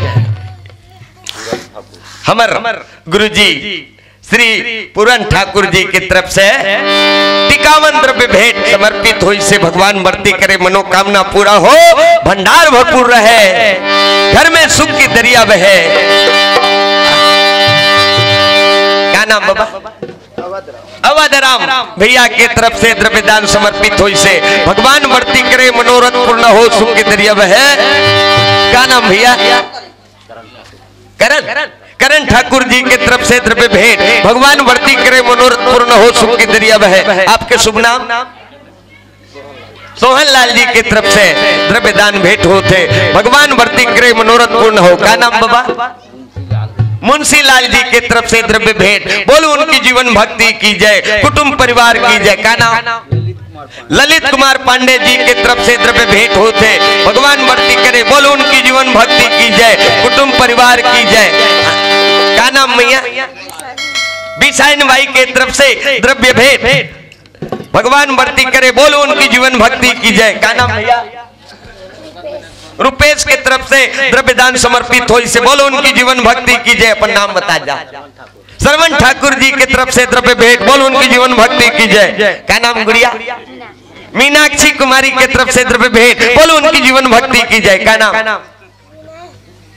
हमर गुरुजी श्री पूरन ठाकुर जी की तरफ से टिकावन द्रव्य भेंट समर्पित होइसे। भगवान वरती करे, मनोकामना पूरा हो, भंडार भरपूर रहे, घर में सुख की दरिया बहे। क्या नाम बाबा? अवध राम भैया के तरफ से द्रव्य दान समर्पित होइसे। भगवान वरती करे, मनोरथ पूर्ण हो, सुख की दरिया बहे। क्या नाम भैया? करण, करण ठाकुर जी के तरफ से द्रव्य भेंट। भगवान वरती करे, मनोरथ पूर्ण हो, सुख की दरिया बहे। आपके शुभ नाम? सोहन लाल जी के तरफ से द्रव्य दान भेंट होथे। भगवान वरती करे, मनोरथ पूर्ण हो। क्या नाम बाबा? मुंशी लाल जी के तरफ से द्रव्य भेंट। बोलो उनकी जीवन भक्ति की जय, कुटुंब परिवार की जय। क्या नाम? ललित कुमार पांडे जी के तरफ से द्रव्य भेंट होथे। भगवान वरती करे, बोलो उनकी जीवन भक्ति की जय, कुटुंब परिवार की जय। क्या नाम मैया? बिसाइन बाई के तरफ से द्रव्य भेंट। भगवान वरती करे, बोलो उनकी जीवन भक्ति की जय। क्या नाम भैया? रुपेश के तरफ से द्रव्य दान समर्पित होइसे, बोलो उनकी जीवन भक्ति की जय। अपन नाम बता जा। श्रवण ठाकुर जी की तरफ से द्रव्य भेंट, बोलो उनकी जीवन भक्ति की जय। क्या नाम गुड़िया? मीनाक्षी कुमारी की तरफ से द्रव्य भेंट, बोलो उनकी जीवन भक्ति की जय। क्या नाम?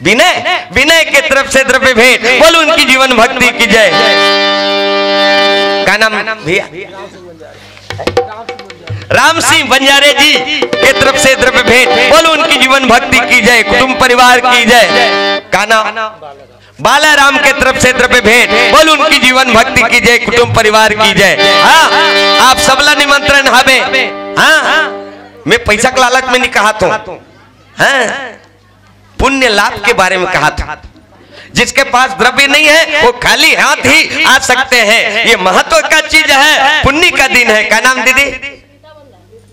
विनय, विनय की तरफ से द्रव्य भेंट, बोलो उनकी जीवन भक्ति की जय। क्या नाम भैया? राम सिंह बंजारे जी के तरफ से द्रव्य भेंट, बोलो उनकी जीवन भक्ति की जय, कुटुंब परिवार की जय। क्या नाम? बालाराम के तरफ से द्रव्य भेंट, बोलो उनकी जीवन भक्ति की जय, कुटुंब परिवार की जय। हाँ, आप सबला निमंत्रण हवे। हाँ, मैं पैसा के लालच में नहीं कहा था। हाँ, पुण्य लाभ के बारे में कहा था। जिसके पास द्रव्य नहीं है, वो खाली हाथ ही आ सकते हैं। ये महत्व का चीज है, पुण्य का दिन है। क्या नाम दीदी?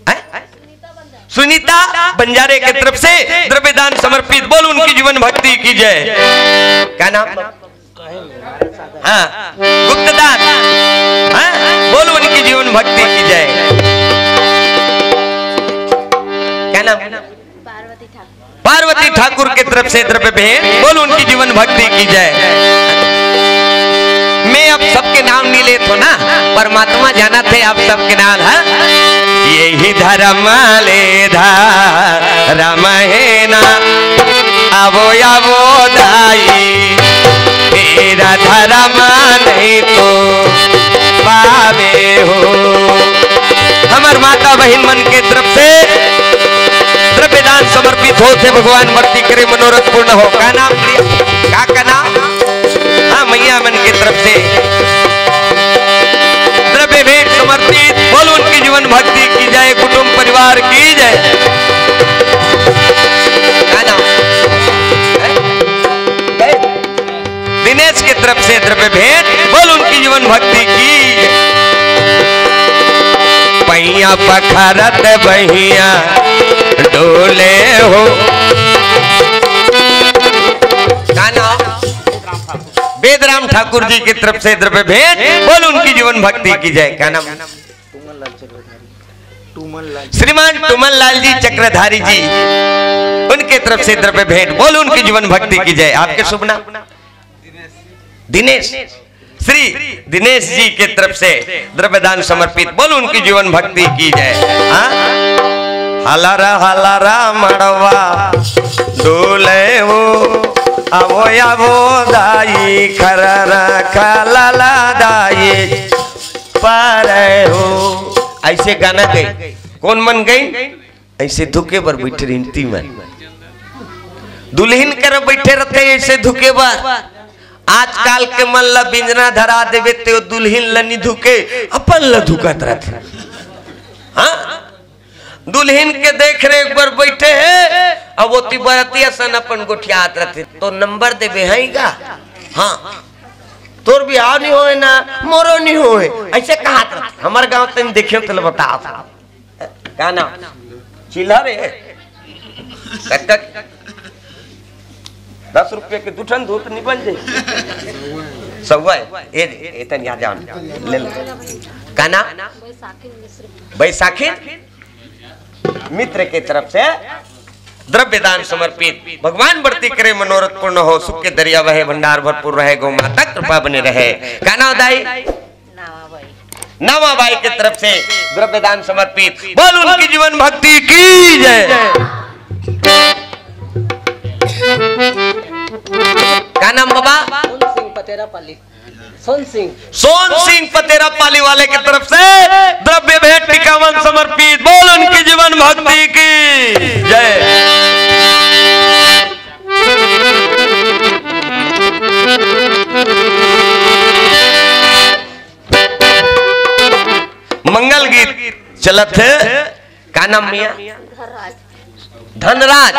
हैं? सुनीता बंजारे की तरफ से द्रव्य दान समर्पित, बोलो उनकी जीवन भक्ति की जय। क्या नाम? हाँ, गुप्तदान। हाँ, बोलो उनकी जीवन भक्ति की जय। क्या नाम? पार्वती ठाकुर। पार्वती ठाकुर की तरफ से द्रव्य भेंट, बोलो उनकी जीवन भक्ति की जय। मैं अब सबके नाम नहीं लेत हो ना, परमात्मा जानत हे आप सबके नाम है। यही धर्म ले धर्म है ना, आवो आवो दाई, तेरा धर्म नहीं तो पावे हो। हमर माता बहिन मन के तरफ से द्रव्य दान समर्पित होथे। भगवान वरती करे, मनोरथ पूर्ण हो। का नाम लिया? का, का नाम? हाँ, मैया मन के तरफ से द्रव्य भेंट समर्पित। बोलो उनकी जीवन भक्ति की जय, कुटुंब परिवार की जय। का नाम? हैं? दिनेश की तरफ से द्रव्य भेंट, बोल उनकी जीवन भक्ति की। पैया पखारत बहिया डोले हो। का नाम? वेदराम ठाकुर जी की तरफ से द्रव्य भेंट, बोल उनकी जीवन भक्ति की जय। का नाम? श्रीमान टूमन लाल जी चक्रधारी जी, उनके तरफ से द्रव्य भेंट, बोल उनकी जीवन भक्ति की जय। आपके शुभ नाम? दिनेश, श्री दिनेश जी के तरफ से द्रव्य दान समर्पित, बोल उनकी जीवन भक्ति की जय। हाँ? हलरा हलरा मड़वा डोले हो, आवो आवो दाई खररा खलला दाई पारे हो। ऐसे गाना गई, कौन मन गई? ऐसे धुके बर बैठे रिंती में, दुल्हन कर बैठे रहते ऐसे धुके बर। आजकल के मन ला बिंजना धरा देवे ते दुल्हन ला नी धुके, अपन ला धुकत रहते। हाँ, दुल्हन के देख रेख बर बैठे हे, अब ओती बरतिया सन अपन गोठियात रहते, तो नंबर देवे है गा? हाँ, तोर बिहाव नहीं होए ना, मोरो नहीं होए, ऐसे कहा था। हमारे गांव तन देखे तो बता था। का नाम? चिल्हा रे। कक्का, दस रुपये के दू ठन धूत नहीं बन जाए। सौवा है। ए, ए, तन यहाँ जान। ले ले। का नाम? बैसाखी मित्र के तरफ से द्रव्य दान समर्पित। भगवान बढ़ती करे, मनोरथ पूर्ण हो, सुख के दरिया बहे, भंडार भरपूर रहे, गौ माता कृपा बने रहे। का नाम दाई? नावा बाई। नावा बाई के तरफ से द्रव्य दान समर्पित। बोल उनकी जीवन भक्ति की जय। का नाम बाबा? सोन सिंह पतेरा पाली। सोन सिंह। सोन सिंह पतेरा पाली वाले की तरफ से द्रव्य भेंट टीकावन समर्पित। बोल उनकी जीवन भक्ति की जय। मंगल गीत चलत है। का नाम मिया? धनराज।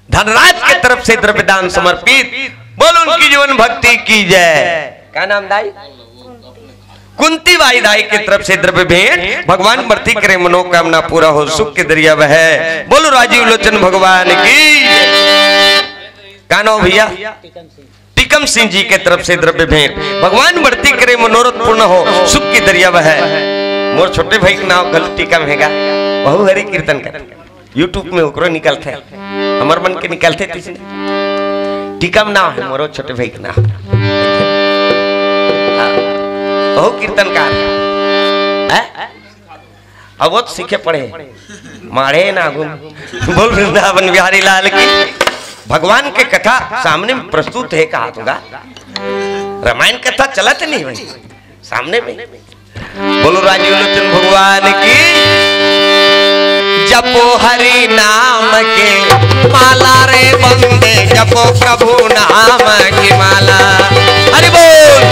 धनराज के तरफ से द्रव्य दान समर्पित। बोल उनकी जीवन भक्ति की जय। का नाम दाई? कुंती बाई दाई के तरफ से द्रव्य भेंट। भगवान बढ़ती करे, मनोकामना पूरा हो, सुख के दरिया बहे। बोलो राजीव लोचन भगवान की। का नाम भैया? टीकम सिंह जी के तरफ से द्रव्य भेंट। भगवान बढ़ती करे, मनोरथ पूर्ण हो, सुख के दरिया बहे। मोर छोटे भाई के नाम गलत टीकम हेगा, बहु हरि कीर्तन कर। YouTube में ओकरो निकलथे, हमर मन के निकलथे तिसने। टीकम नाम है मोरो छोटे भाई के नाम। हाँ, बहु कीर्तनकार है। अब वो तो सीखे पढ़े, मारे ना गुम। बोल वृंदावन बिहारी लाल की। भगवान के कथा सामने में प्रस्तुत है, कहा होगा, रामायण कथा चलत नहीं भाई सामने में। बोलो राजीव लोचन भगवान की। जपो हरि नाम के माला रे बंदे, जपो प्रभु नाम की माला। हरि बोल।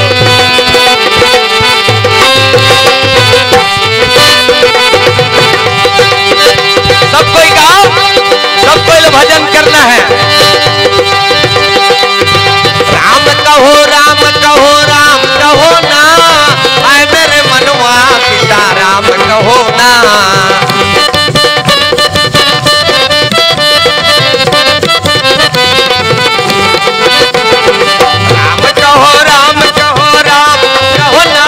सब कोई गाओ, सब कोई भजन करना है। राम कहो, राम कहो, राम कहो ना, आए मेरे मनवा सीताराम कहो ना। राम कहो, राम कहो, राम कहो ना,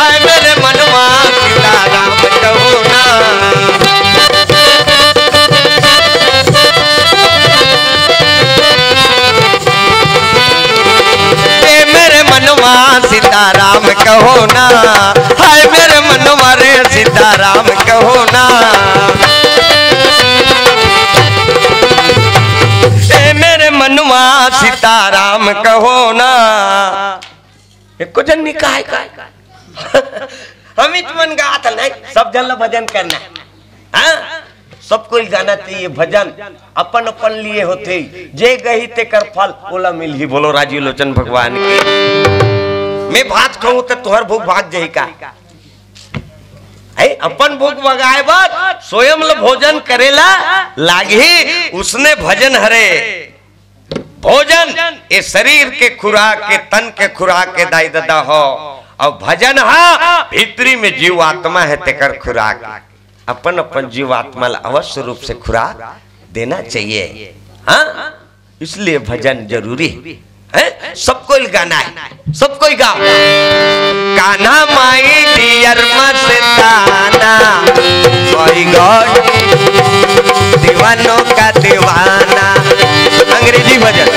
आए मेरे मनवा सीताराम कहो ना। ए मेरे मनवा सीताराम कहो ना, हाय मेरे मनवा रे सीताराम कहो ना। ए मेरे मनवा सीताराम कहो ना। एको जन नहीं कहा है का? हम ही तुमन गात नहीं, सब जन ला भजन करना है। हाँ? सब कोई गाना चाहिए भजन, अपन अपन लिए होथे, जे गही तेकर फल ओला मिलही। बोलो राजीव लोचन भगवान की। मैं बात कहूं तो तुहर भूख भाग जाही का? है, अपन भूख भगाए बर स्वयं ल भोजन करेला लागही, उसने भजन हरे। भोजन ये शरीर के खुराक, के तन के खुराक के दाई ददा हो, अउ भजन हा भीतरी में जीव आत्मा है तेकर खुराक। अपन अपन जीव आत्मा ला अवश्य रूप से खुराक देना चाहिए। हाँ, इसलिए भजन जरूरी है। सब कोई गाना है, सब कोई गाओ। Kanha my dear Mastana, my God, दीवानों का दीवाना। अंग्रेजी भजन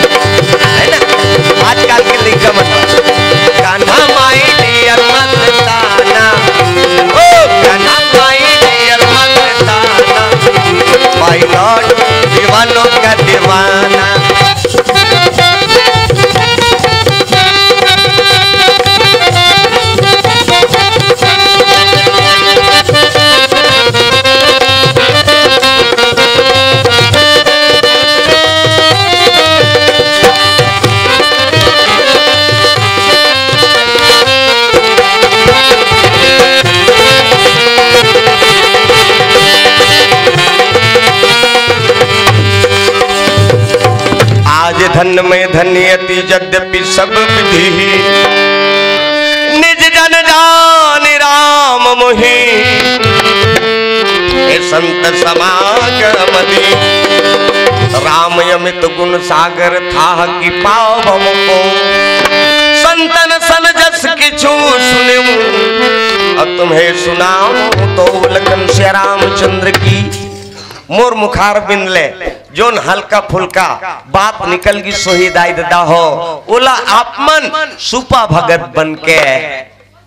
है ना, आजकल के लइका मन। कान्हा my dear मस्ताना, ओ Kanha my dear Mastana, my God, दीवानों का दीवाना। आज धन में नियति यद्यपि सब विधि, निज जन जानि राम मोहि। हे संत समागम दीन। राम अमित गुण सागर थाह कि पावम को। संतन सन जस किछु सुनिउ, अब तुम्हें सुनाओ तो। लखन सिया रामचंद्र की। मोर मुखारबिंद ले जोन हल्का फुल्का बात निकल गी सोही दाई ददा हो, ओला आप मन सुपा भगत बन के,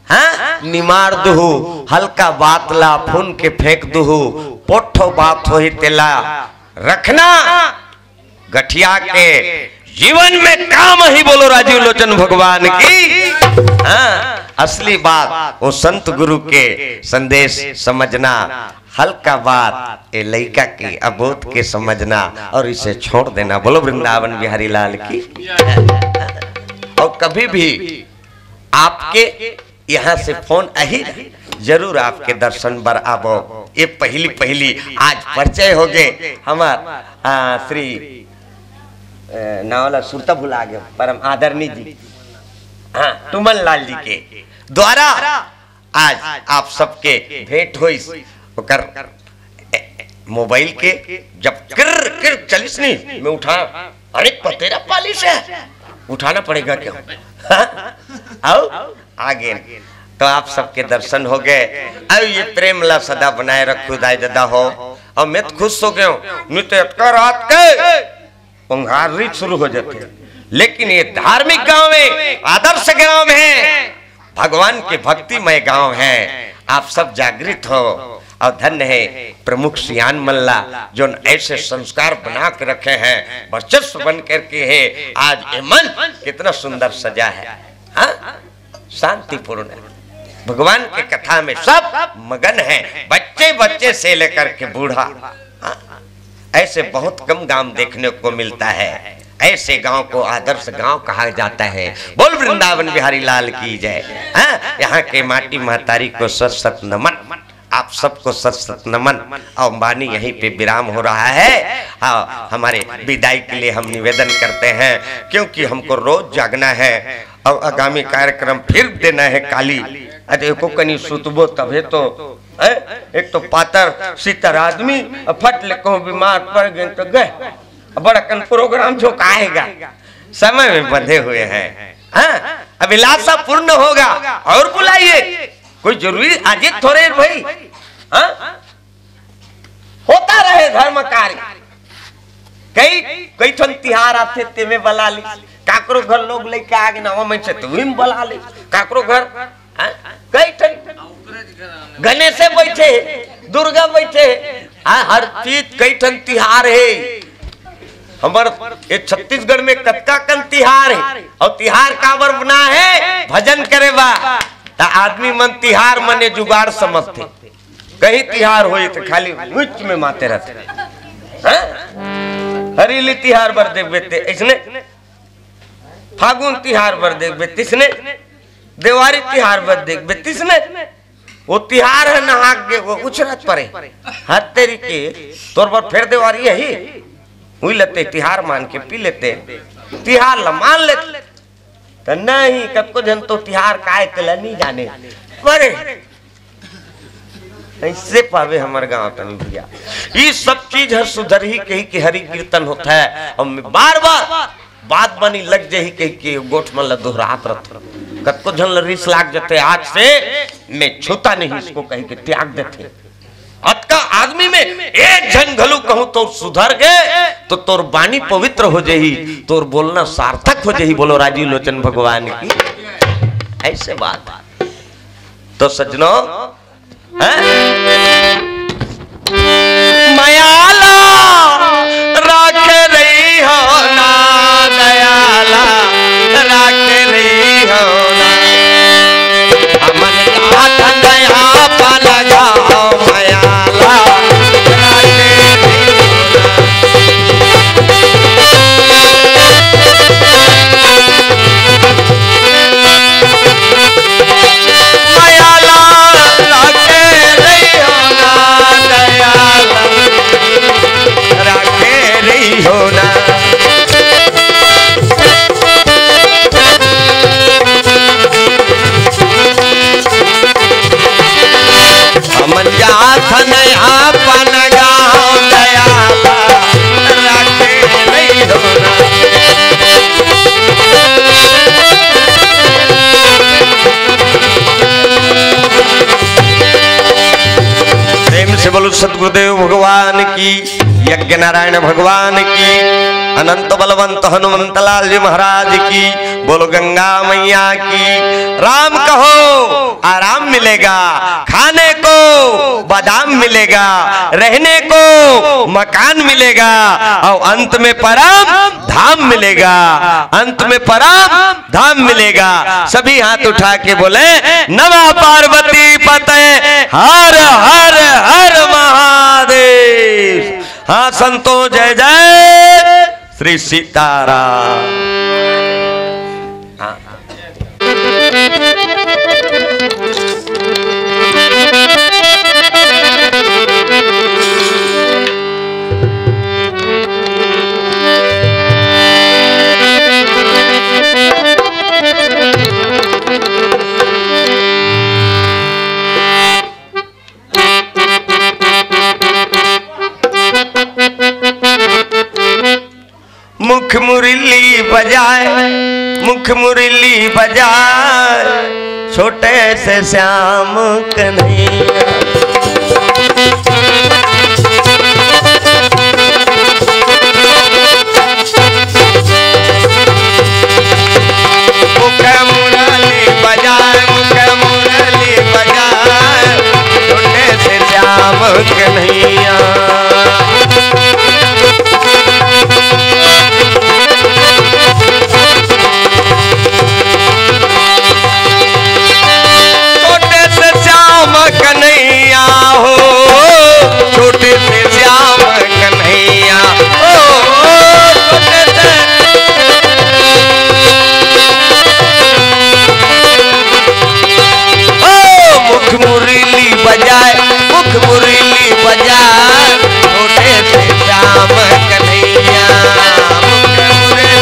हाँ, निमार दुहू, हल्का बात ला फून के फेंक दुहू, पोठो बात होही तेला रखना, गठिया के जीवन में काम ही। बोलो राजीव लोचन भगवान की। हाँ, असली बात वो संत गुरु के संदेश समझना, हल्का बात ये लइका के अबोध के समझना और इसे छोड़ देना। बोलो वृंदावन बिहारी लाल की। और कभी भी आपके यहाँ से फोन आही, जरूर आपके दर्शन बर आबो। ये पहली पहली आज परिचय हो गए हमार, आ, श्री, ए, नावला सुरता भुला गए, परम आदरणीय जी, हाँ, टुमन लाल जी के द्वारा आज आप सबके भेंट होइस। ओकर, ए, मोबाइल के जब किर किर चलिस नहीं, मैं उठा, अरे पतेरा पालिश है, उठाना पड़ेगा क्या? हाँ? आओ, आगे। तो आप सबके दर्शन हो गए। अब ये प्रेम ला सदा बनाए रखू दाई ददा हो। और मैं तो खुश हो गया हूँ, नहीं तो इतना रात के पंगारी शुरू हो जाते। लेकिन ये धार्मिक गांव है, आदर्श गांव है, भगवान के भक्तिमय गांव है। आप सब जागृत हो और धन्य है प्रमुख सियान मन ला, जो ऐसे संस्कार बना के रखे हैं, वर्चस्व बन करके है। आज ये मन कितना सुंदर सजा है, हाँ? शांतिपूर्ण है। भगवान के कथा में सब मगन है, बच्चे बच्चे से लेकर के बूढ़ा। हाँ? ऐसे बहुत कम गांव देखने को मिलता है। ऐसे गांव को आदर्श गांव कहा जाता है। बोल वृंदावन बिहारी लाल की जय। हाँ? यहाँ के माटी महतारी को सत सत नमन। आप सबको सत सत नमन। और वाणी यहीं पे विराम हो रहा है। हाँ, हमारे विदाई के लिए हम निवेदन करते हैं, क्योंकि हमको रोज जागना है और आगामी कार्यक्रम फिर देना है काली। अरे एको कनी सुतबो तभे तो, हैं? एक तो पातर सीतर आदमी, और फट ले कहूँ बीमार पड़ गए तो गए। बड़ा कन प्रोग्राम झोंकाएगा, समय में बंधे हुए हैं। हाँ, अभिलाषा पूर्ण होगा और बुलाइए। कोई जरूरी आज थोड़े भाई, हाँ? होता रहे धर्म कार्य। कई, कई ठन तिहार आथे, तेमे बला ली। काकरो घर लोग लेके आ गए ना, वो में से तुम बला ली। काकरो घर, हाँ? कई ठन गणेशे बैठे, दुर्गा बैठे, हाँ, हर चीज कई ठन तिहार है। हमर ये छत्तीसगढ़ में कतका कन तिहार है, और तिहार काबर बना है? भजन करे बा। त आदमी मन तिहार मने जुगाड़ समझते। कहीं तिहार होई तो खाली मुच में माते रहते। हाँ? हरीली तिहार बर देखबे ते इसने, फागुन तिहार बर देखबे तिसने, देवारी तिहार बर देखबे तिसने। वो तिहार है नहा के वो उछरत पड़े। हर तेरी के तोर बर फेर देवारी यही हुई लेते, तिहार मान के पी लेते, तिहार ला मान लेते। तो नहीं, कतको झन तो तिहार काय तेला नहीं जाने। अरे, ऐसे पावे हमर गांव तनी भैया। ये सब चीज है सुधरही कही कि हरि कीर्तन होता है। और मैं बार बार बात बनी लग जाही कही कि गोठ मन ला दोहरात रहते। कतको झन ला रिस लाग जाते, आज से मैं छूता नहीं इसको कही के त्याग देते। अतका आदमी में एक झन घलू कहूं तो सुधर गए तो तोर बानी पवित्र हो जाही, तोर बोलना सार्थक हो जाही। बोलो राजीव लोचन भगवान की। ऐसे बात। तो सज्जनों, हैं? मयाला राख रही हो ना, दयाला राख रही हो ना। अमन हाथ दया पा लगाओ, मयाला राख रही हो ना। मयाला राख रही हो सतगुरुदेव भगवान की, यज्ञ नारायण भगवान की, अनंत बलवंत हनुमंत लाल जी महाराज की, बोलो गंगा मैया की। राम कहो, आराम मिलेगा, खाने को बादाम मिलेगा, रहने को मकान मिलेगा, और अंत में परम धाम मिलेगा, अंत में परम धाम मिलेगा। सभी हाथ उठा के बोले, नमः पार्वती पते, हर हर हर महादेव। हाँ संतों, जय जय श्री सीताराम। हाँ। मुख मुरली बजाए, मुख मुरली बजाए, छोटे से श्याम कन्हैया। मुख मुरली बजाए, मुख मुरली बजाए, छोटे से श्याम कन्हैया। छोटे से श्याम कन्हैया हो, छोटे से श्याम कन्हैया हो, छोटे से ओ मुख मुरली बजाए, मुख मुरली बजाए, छोटे से श्याम कन्हैया। मुख मुरली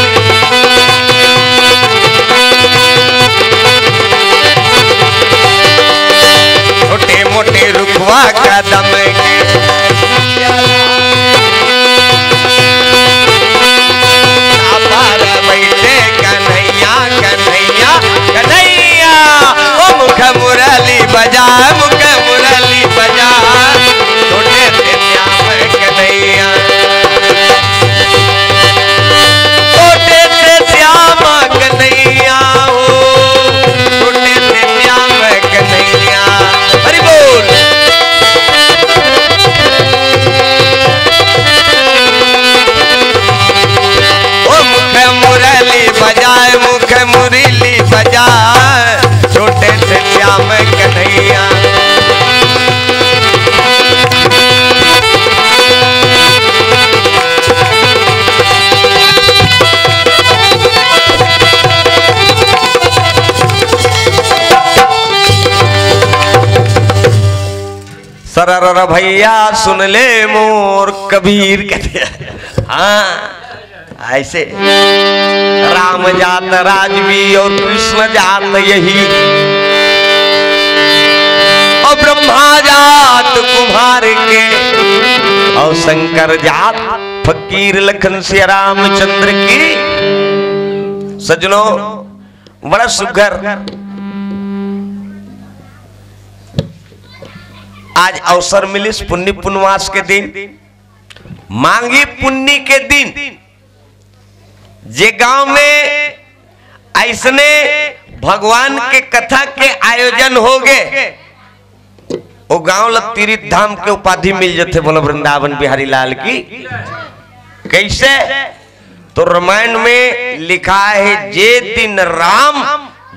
छोटे मोटे रुखवा कदम के पार बैठे कन्हैया, कन्हैया, कन्हैया। ओ मुख मुरली बजा, मुख मुरली बजा, छोटे से श्याम कन्हैया। छोटे से श्याम कन्हैया हो, छोटे से श्याम कन्हैया। हरि बोल। ओ मुख मुरली बजाए, मुख मुरली बजाए, छोटे से श्याम कन्हैया। सरर भैया सुन ले मोर कबीर कहते हैं। हाँ, ऐसे राम जात राजवी और कृष्ण जात यही, और ब्रह्मा जात कुम्हार के, और शंकर जात फकीर लखन सिया रामचंद्र की। सज्जनों, बड़ा सुघर आज अवसर मिलिस पुन्नी पुनवास के दिन, माघी पुन्नी के दिन जे गांव में अइसने भगवान के कथा के आयोजन होगे, ओ गांव ल तीर्थ धाम के उपाधि मिल जथे। बोलो वृंदावन बिहारी लाल की। कैसे? तो रामायण में लिखा है, जे दिन राम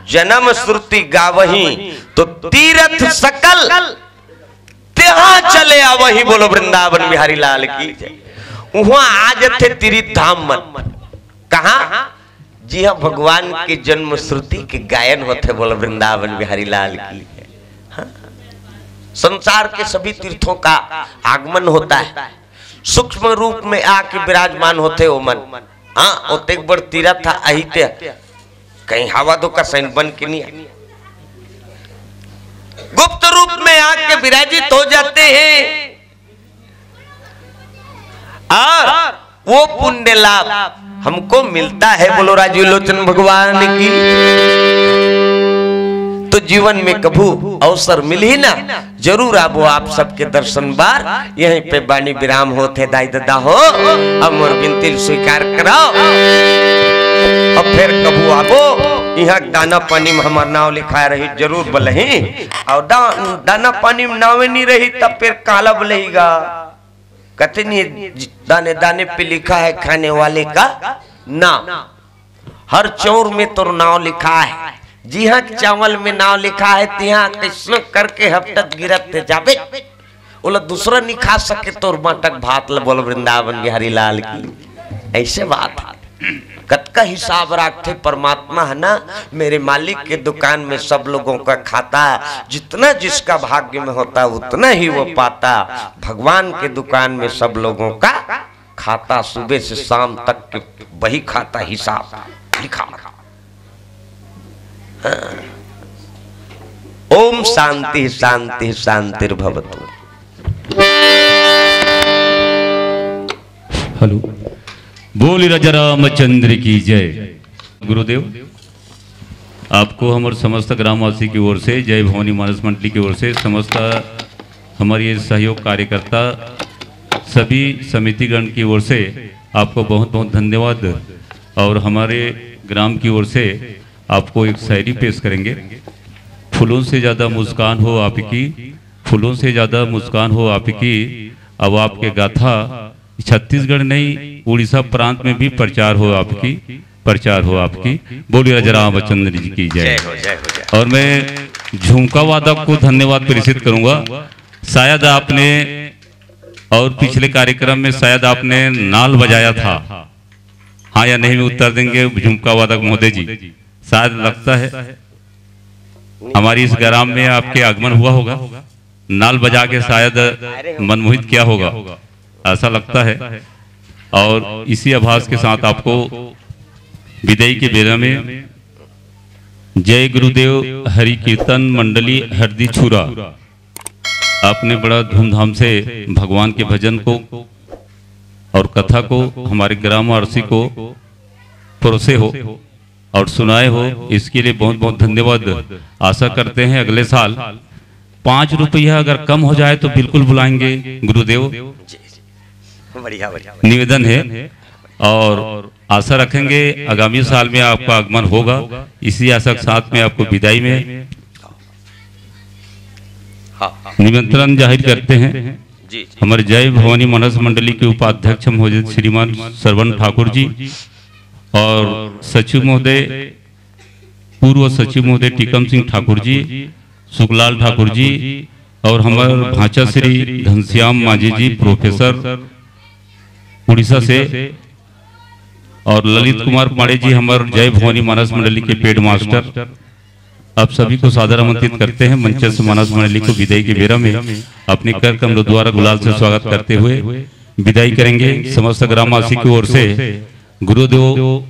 जन्म श्रुति गावही, तो तीर्थ सकल तेहा चले आवही। बोलो वृंदावन बिहारी लाल की जय। उहाँ आ जथे तीर्थ धाम मन। कहाँ? जिहाँ भगवान के जन्म श्रुति के गायन होथे। बोलो वृंदावन बिहारी लाल की जय। हाँ। संसार के सभी तीर्थों का आगमन होता है, सूक्ष्म रूप में आके विराजमान होथे ओमन। हाँ, ओतेक बड़ तीरथ ह, अहिते कहीं हवा धोखा सैन बन के नहीं आए। गुप्त रूप में आके विराजित हो जाते हैं और वो पुण्य लाभ हमको मिलता है। बोलो राजीव लोचन भगवान की। जीवन में कभू अवसर मिलही ना, जरूर आबो आप सबके दर्शन बार। यहीं पे बानी विराम होत हे दाई ददा हो, अब मोर बिनती ल स्वीकार कराओ। अब फेर कभू आबो, इहाँ दाना पानी में हमर नाव लिखाय रही, जरूर बलही। अउ दा-, दाना पानी में नावे नी रही, तब फेर काला बलही गा। कथे नी, दाने दाने पे लिखा है खाने वाले का नाम। हर चौर में तोर नाव लिखा है। जिहाँ चावल में नाव लिखा है, तिहाँ कइसनो करके हपटत गिरत ते जाबे। ओला दूसरा नी खा सके तोर बाँटा के भात ल। बोल वृंदावन बिहारी लाल की। अइसे बात हे। कतका हिसाब राखथे परमात्मा हे ना, मेरे मालिक के दुकान में सब लोगों का खाता, जितना जिसका भाग्य में होता उतना ही वो पाता। भगवान के दुकान में सब लोगों का खाता, सुबह से शाम तक के बही खाता, हिसाब लिखा। हाँ। ओम शांति शांति शांतिर्भवतु। हेलो, बोल राजा रामचंद्र की जय। गुरुदेव, आपको हमर समस्त ग्रामवासी की ओर से, जय भवानी मानस मंडली की ओर से, समस्त हमर ये सहयोग कार्यकर्ता, सभी समितिगण की ओर से आपको बहुत बहुत धन्यवाद। और हमारे ग्राम की ओर से आपको एक शायरी पेश करेंगे। फूलों से ज्यादा मुस्कान हो आपकी, फूलों से ज्यादा मुस्कान हो आपकी। अब आपके गाथा छत्तीसगढ़ नहीं, उड़ीसा प्रांत में भी प्रचार हो आपकी, प्रचार हो आपकी। बोलिए राजा रामचंद्र जी की जय। जय हो, जय हो, जय। और मैं झुमका वादक को धन्यवाद प्रेषित करूंगा। शायद आपने और पिछले कार्यक्रम में शायद आपने नाल बजाया था, हाँ या नहीं में उत्तर देंगे झुमका वादक महोदय जी। शायद लगता है हमारी इस ग्राम में आपके आगमन हुआ होगा, नाल बजा के शायद मनमोहित किया होगा, ऐसा लगता है। और इसी आभास के साथ आपको विदाई के बेरा में जय गुरुदेव हरि कीर्तन मंडली हरदी छुरा, आपने बड़ा धूमधाम से भगवान के भजन को और कथा को हमारे ग्रामवासी को परोसे हो और सुनाए हो, इसके लिए बहुत बहुत धन्यवाद। आशा करते हैं अगले साल पाँच रुपया अगर कम हो जाए तो बिल्कुल बुलाएंगे गुरुदेव। बढ़िया, बढ़िया। निवेदन है और आशा रखेंगे आगामी साल में आपका आगमन होगा। इसी आशा के साथ में आपको विदाई में हाँ, हाँ। निमंत्रण जाहिर करते हैं जी, जी। हमारे जय भवानी मानस मंडली के उपाध्यक्ष महोदय श्रीमान श्रवण ठाकुर जी और सचिव महोदय, पूर्व सचिव महोदय टीकम सिंह ठाकुर जी, सुखलाल ठाकुर जी और हमारे भांचा श्री घनश्याम मांझी जी, प्रोफेसर उड़ीसा से, और ललित कुमार पांडे जी, हमारे जय भवानी मानस मंडली के पेड मास्टर। आप सभी को सादर आमंत्रित करते हैं मंच से मानस मंडली को विदाई के बेरा में अपने कर कमलों द्वारा गुलाल से स्वागत करते हुए विदाई करेंगे। समस्त ग्रामवासी की ओर से गुरुदेव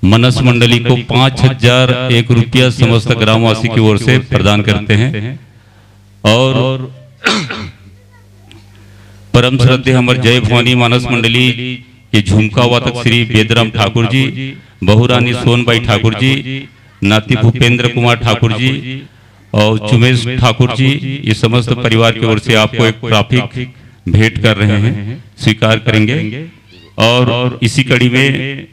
मानस मंडली को पाँच हजार एक रुपया समस्त ग्रामवासी की ओर से प्रदान करते हैं। और परम श्रद्धेय हमर जय भवानी मानस मंडली के झुमका वादक श्री बेदराम ठाकुर जी, बहुरानी सोनबाई ठाकुर जी, नाती भूपेंद्र कुमार ठाकुर जी और चुमेश ठाकुर जी, ये समस्त परिवार की ओर से आपको एक ट्रॉफी भेंट कर रहे हैं, स्वीकार करेंगे। और इसी कड़ी में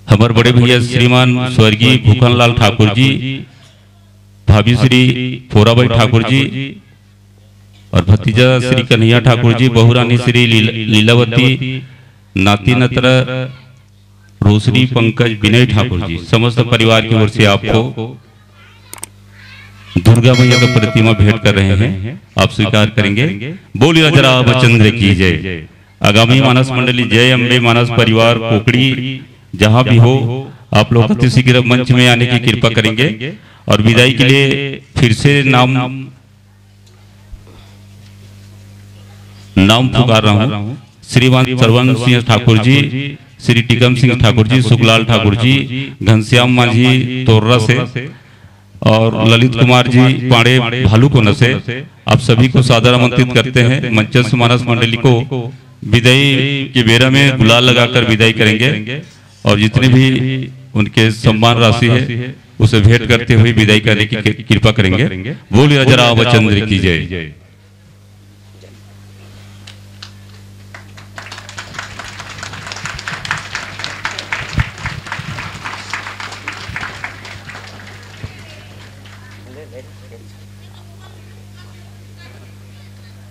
हमर बड़े भैया श्रीमान स्वर्गीय भूखनलाल ठाकुर जी, भाभी श्री फोराबाई ठाकुर जी और भतीजा श्री कन्हैया ठाकुर जी, बहुरानी श्री लील-, लीलावती, नाती नतरा रोशनी, पंकज, विनय ठाकुर जी, समस्त परिवार की ओर से आपको दुर्गा मैया का प्रतिमा भेंट कर रहे हैं, आप स्वीकार करेंगे। बोलिए राजा रामचंद्र की जय। आगामी मानस मंडली जय अम्बे मानस परिवार कोकड़ी जहां भी हो, आप लोग अति शीघ्र मंच में आने की कृपा करेंगे। और विदाई के लिए फिर से नाम नाम पुकार रहा हूँ। श्रीमान सरवन सिंह ठाकुर जी, श्री टीकम सिंह ठाकुर जी, सुखलाल ठाकुर जी, घनश्याम मांझी तोर्रा से और ललित कुमार जी पांडे भालूकोना से, आप सभी को सादर आमंत्रित करते हैं। मंचस्थ मानस मंडली को विदाई के बेरा में गुलाल लगाकर विदाई करेंगे और जितने भी उनके सम्मान राशि है उसे भेंट करते हुए विदाई करने की कृपा करेंगे। बोलिए राजा रामचंद्र की जय।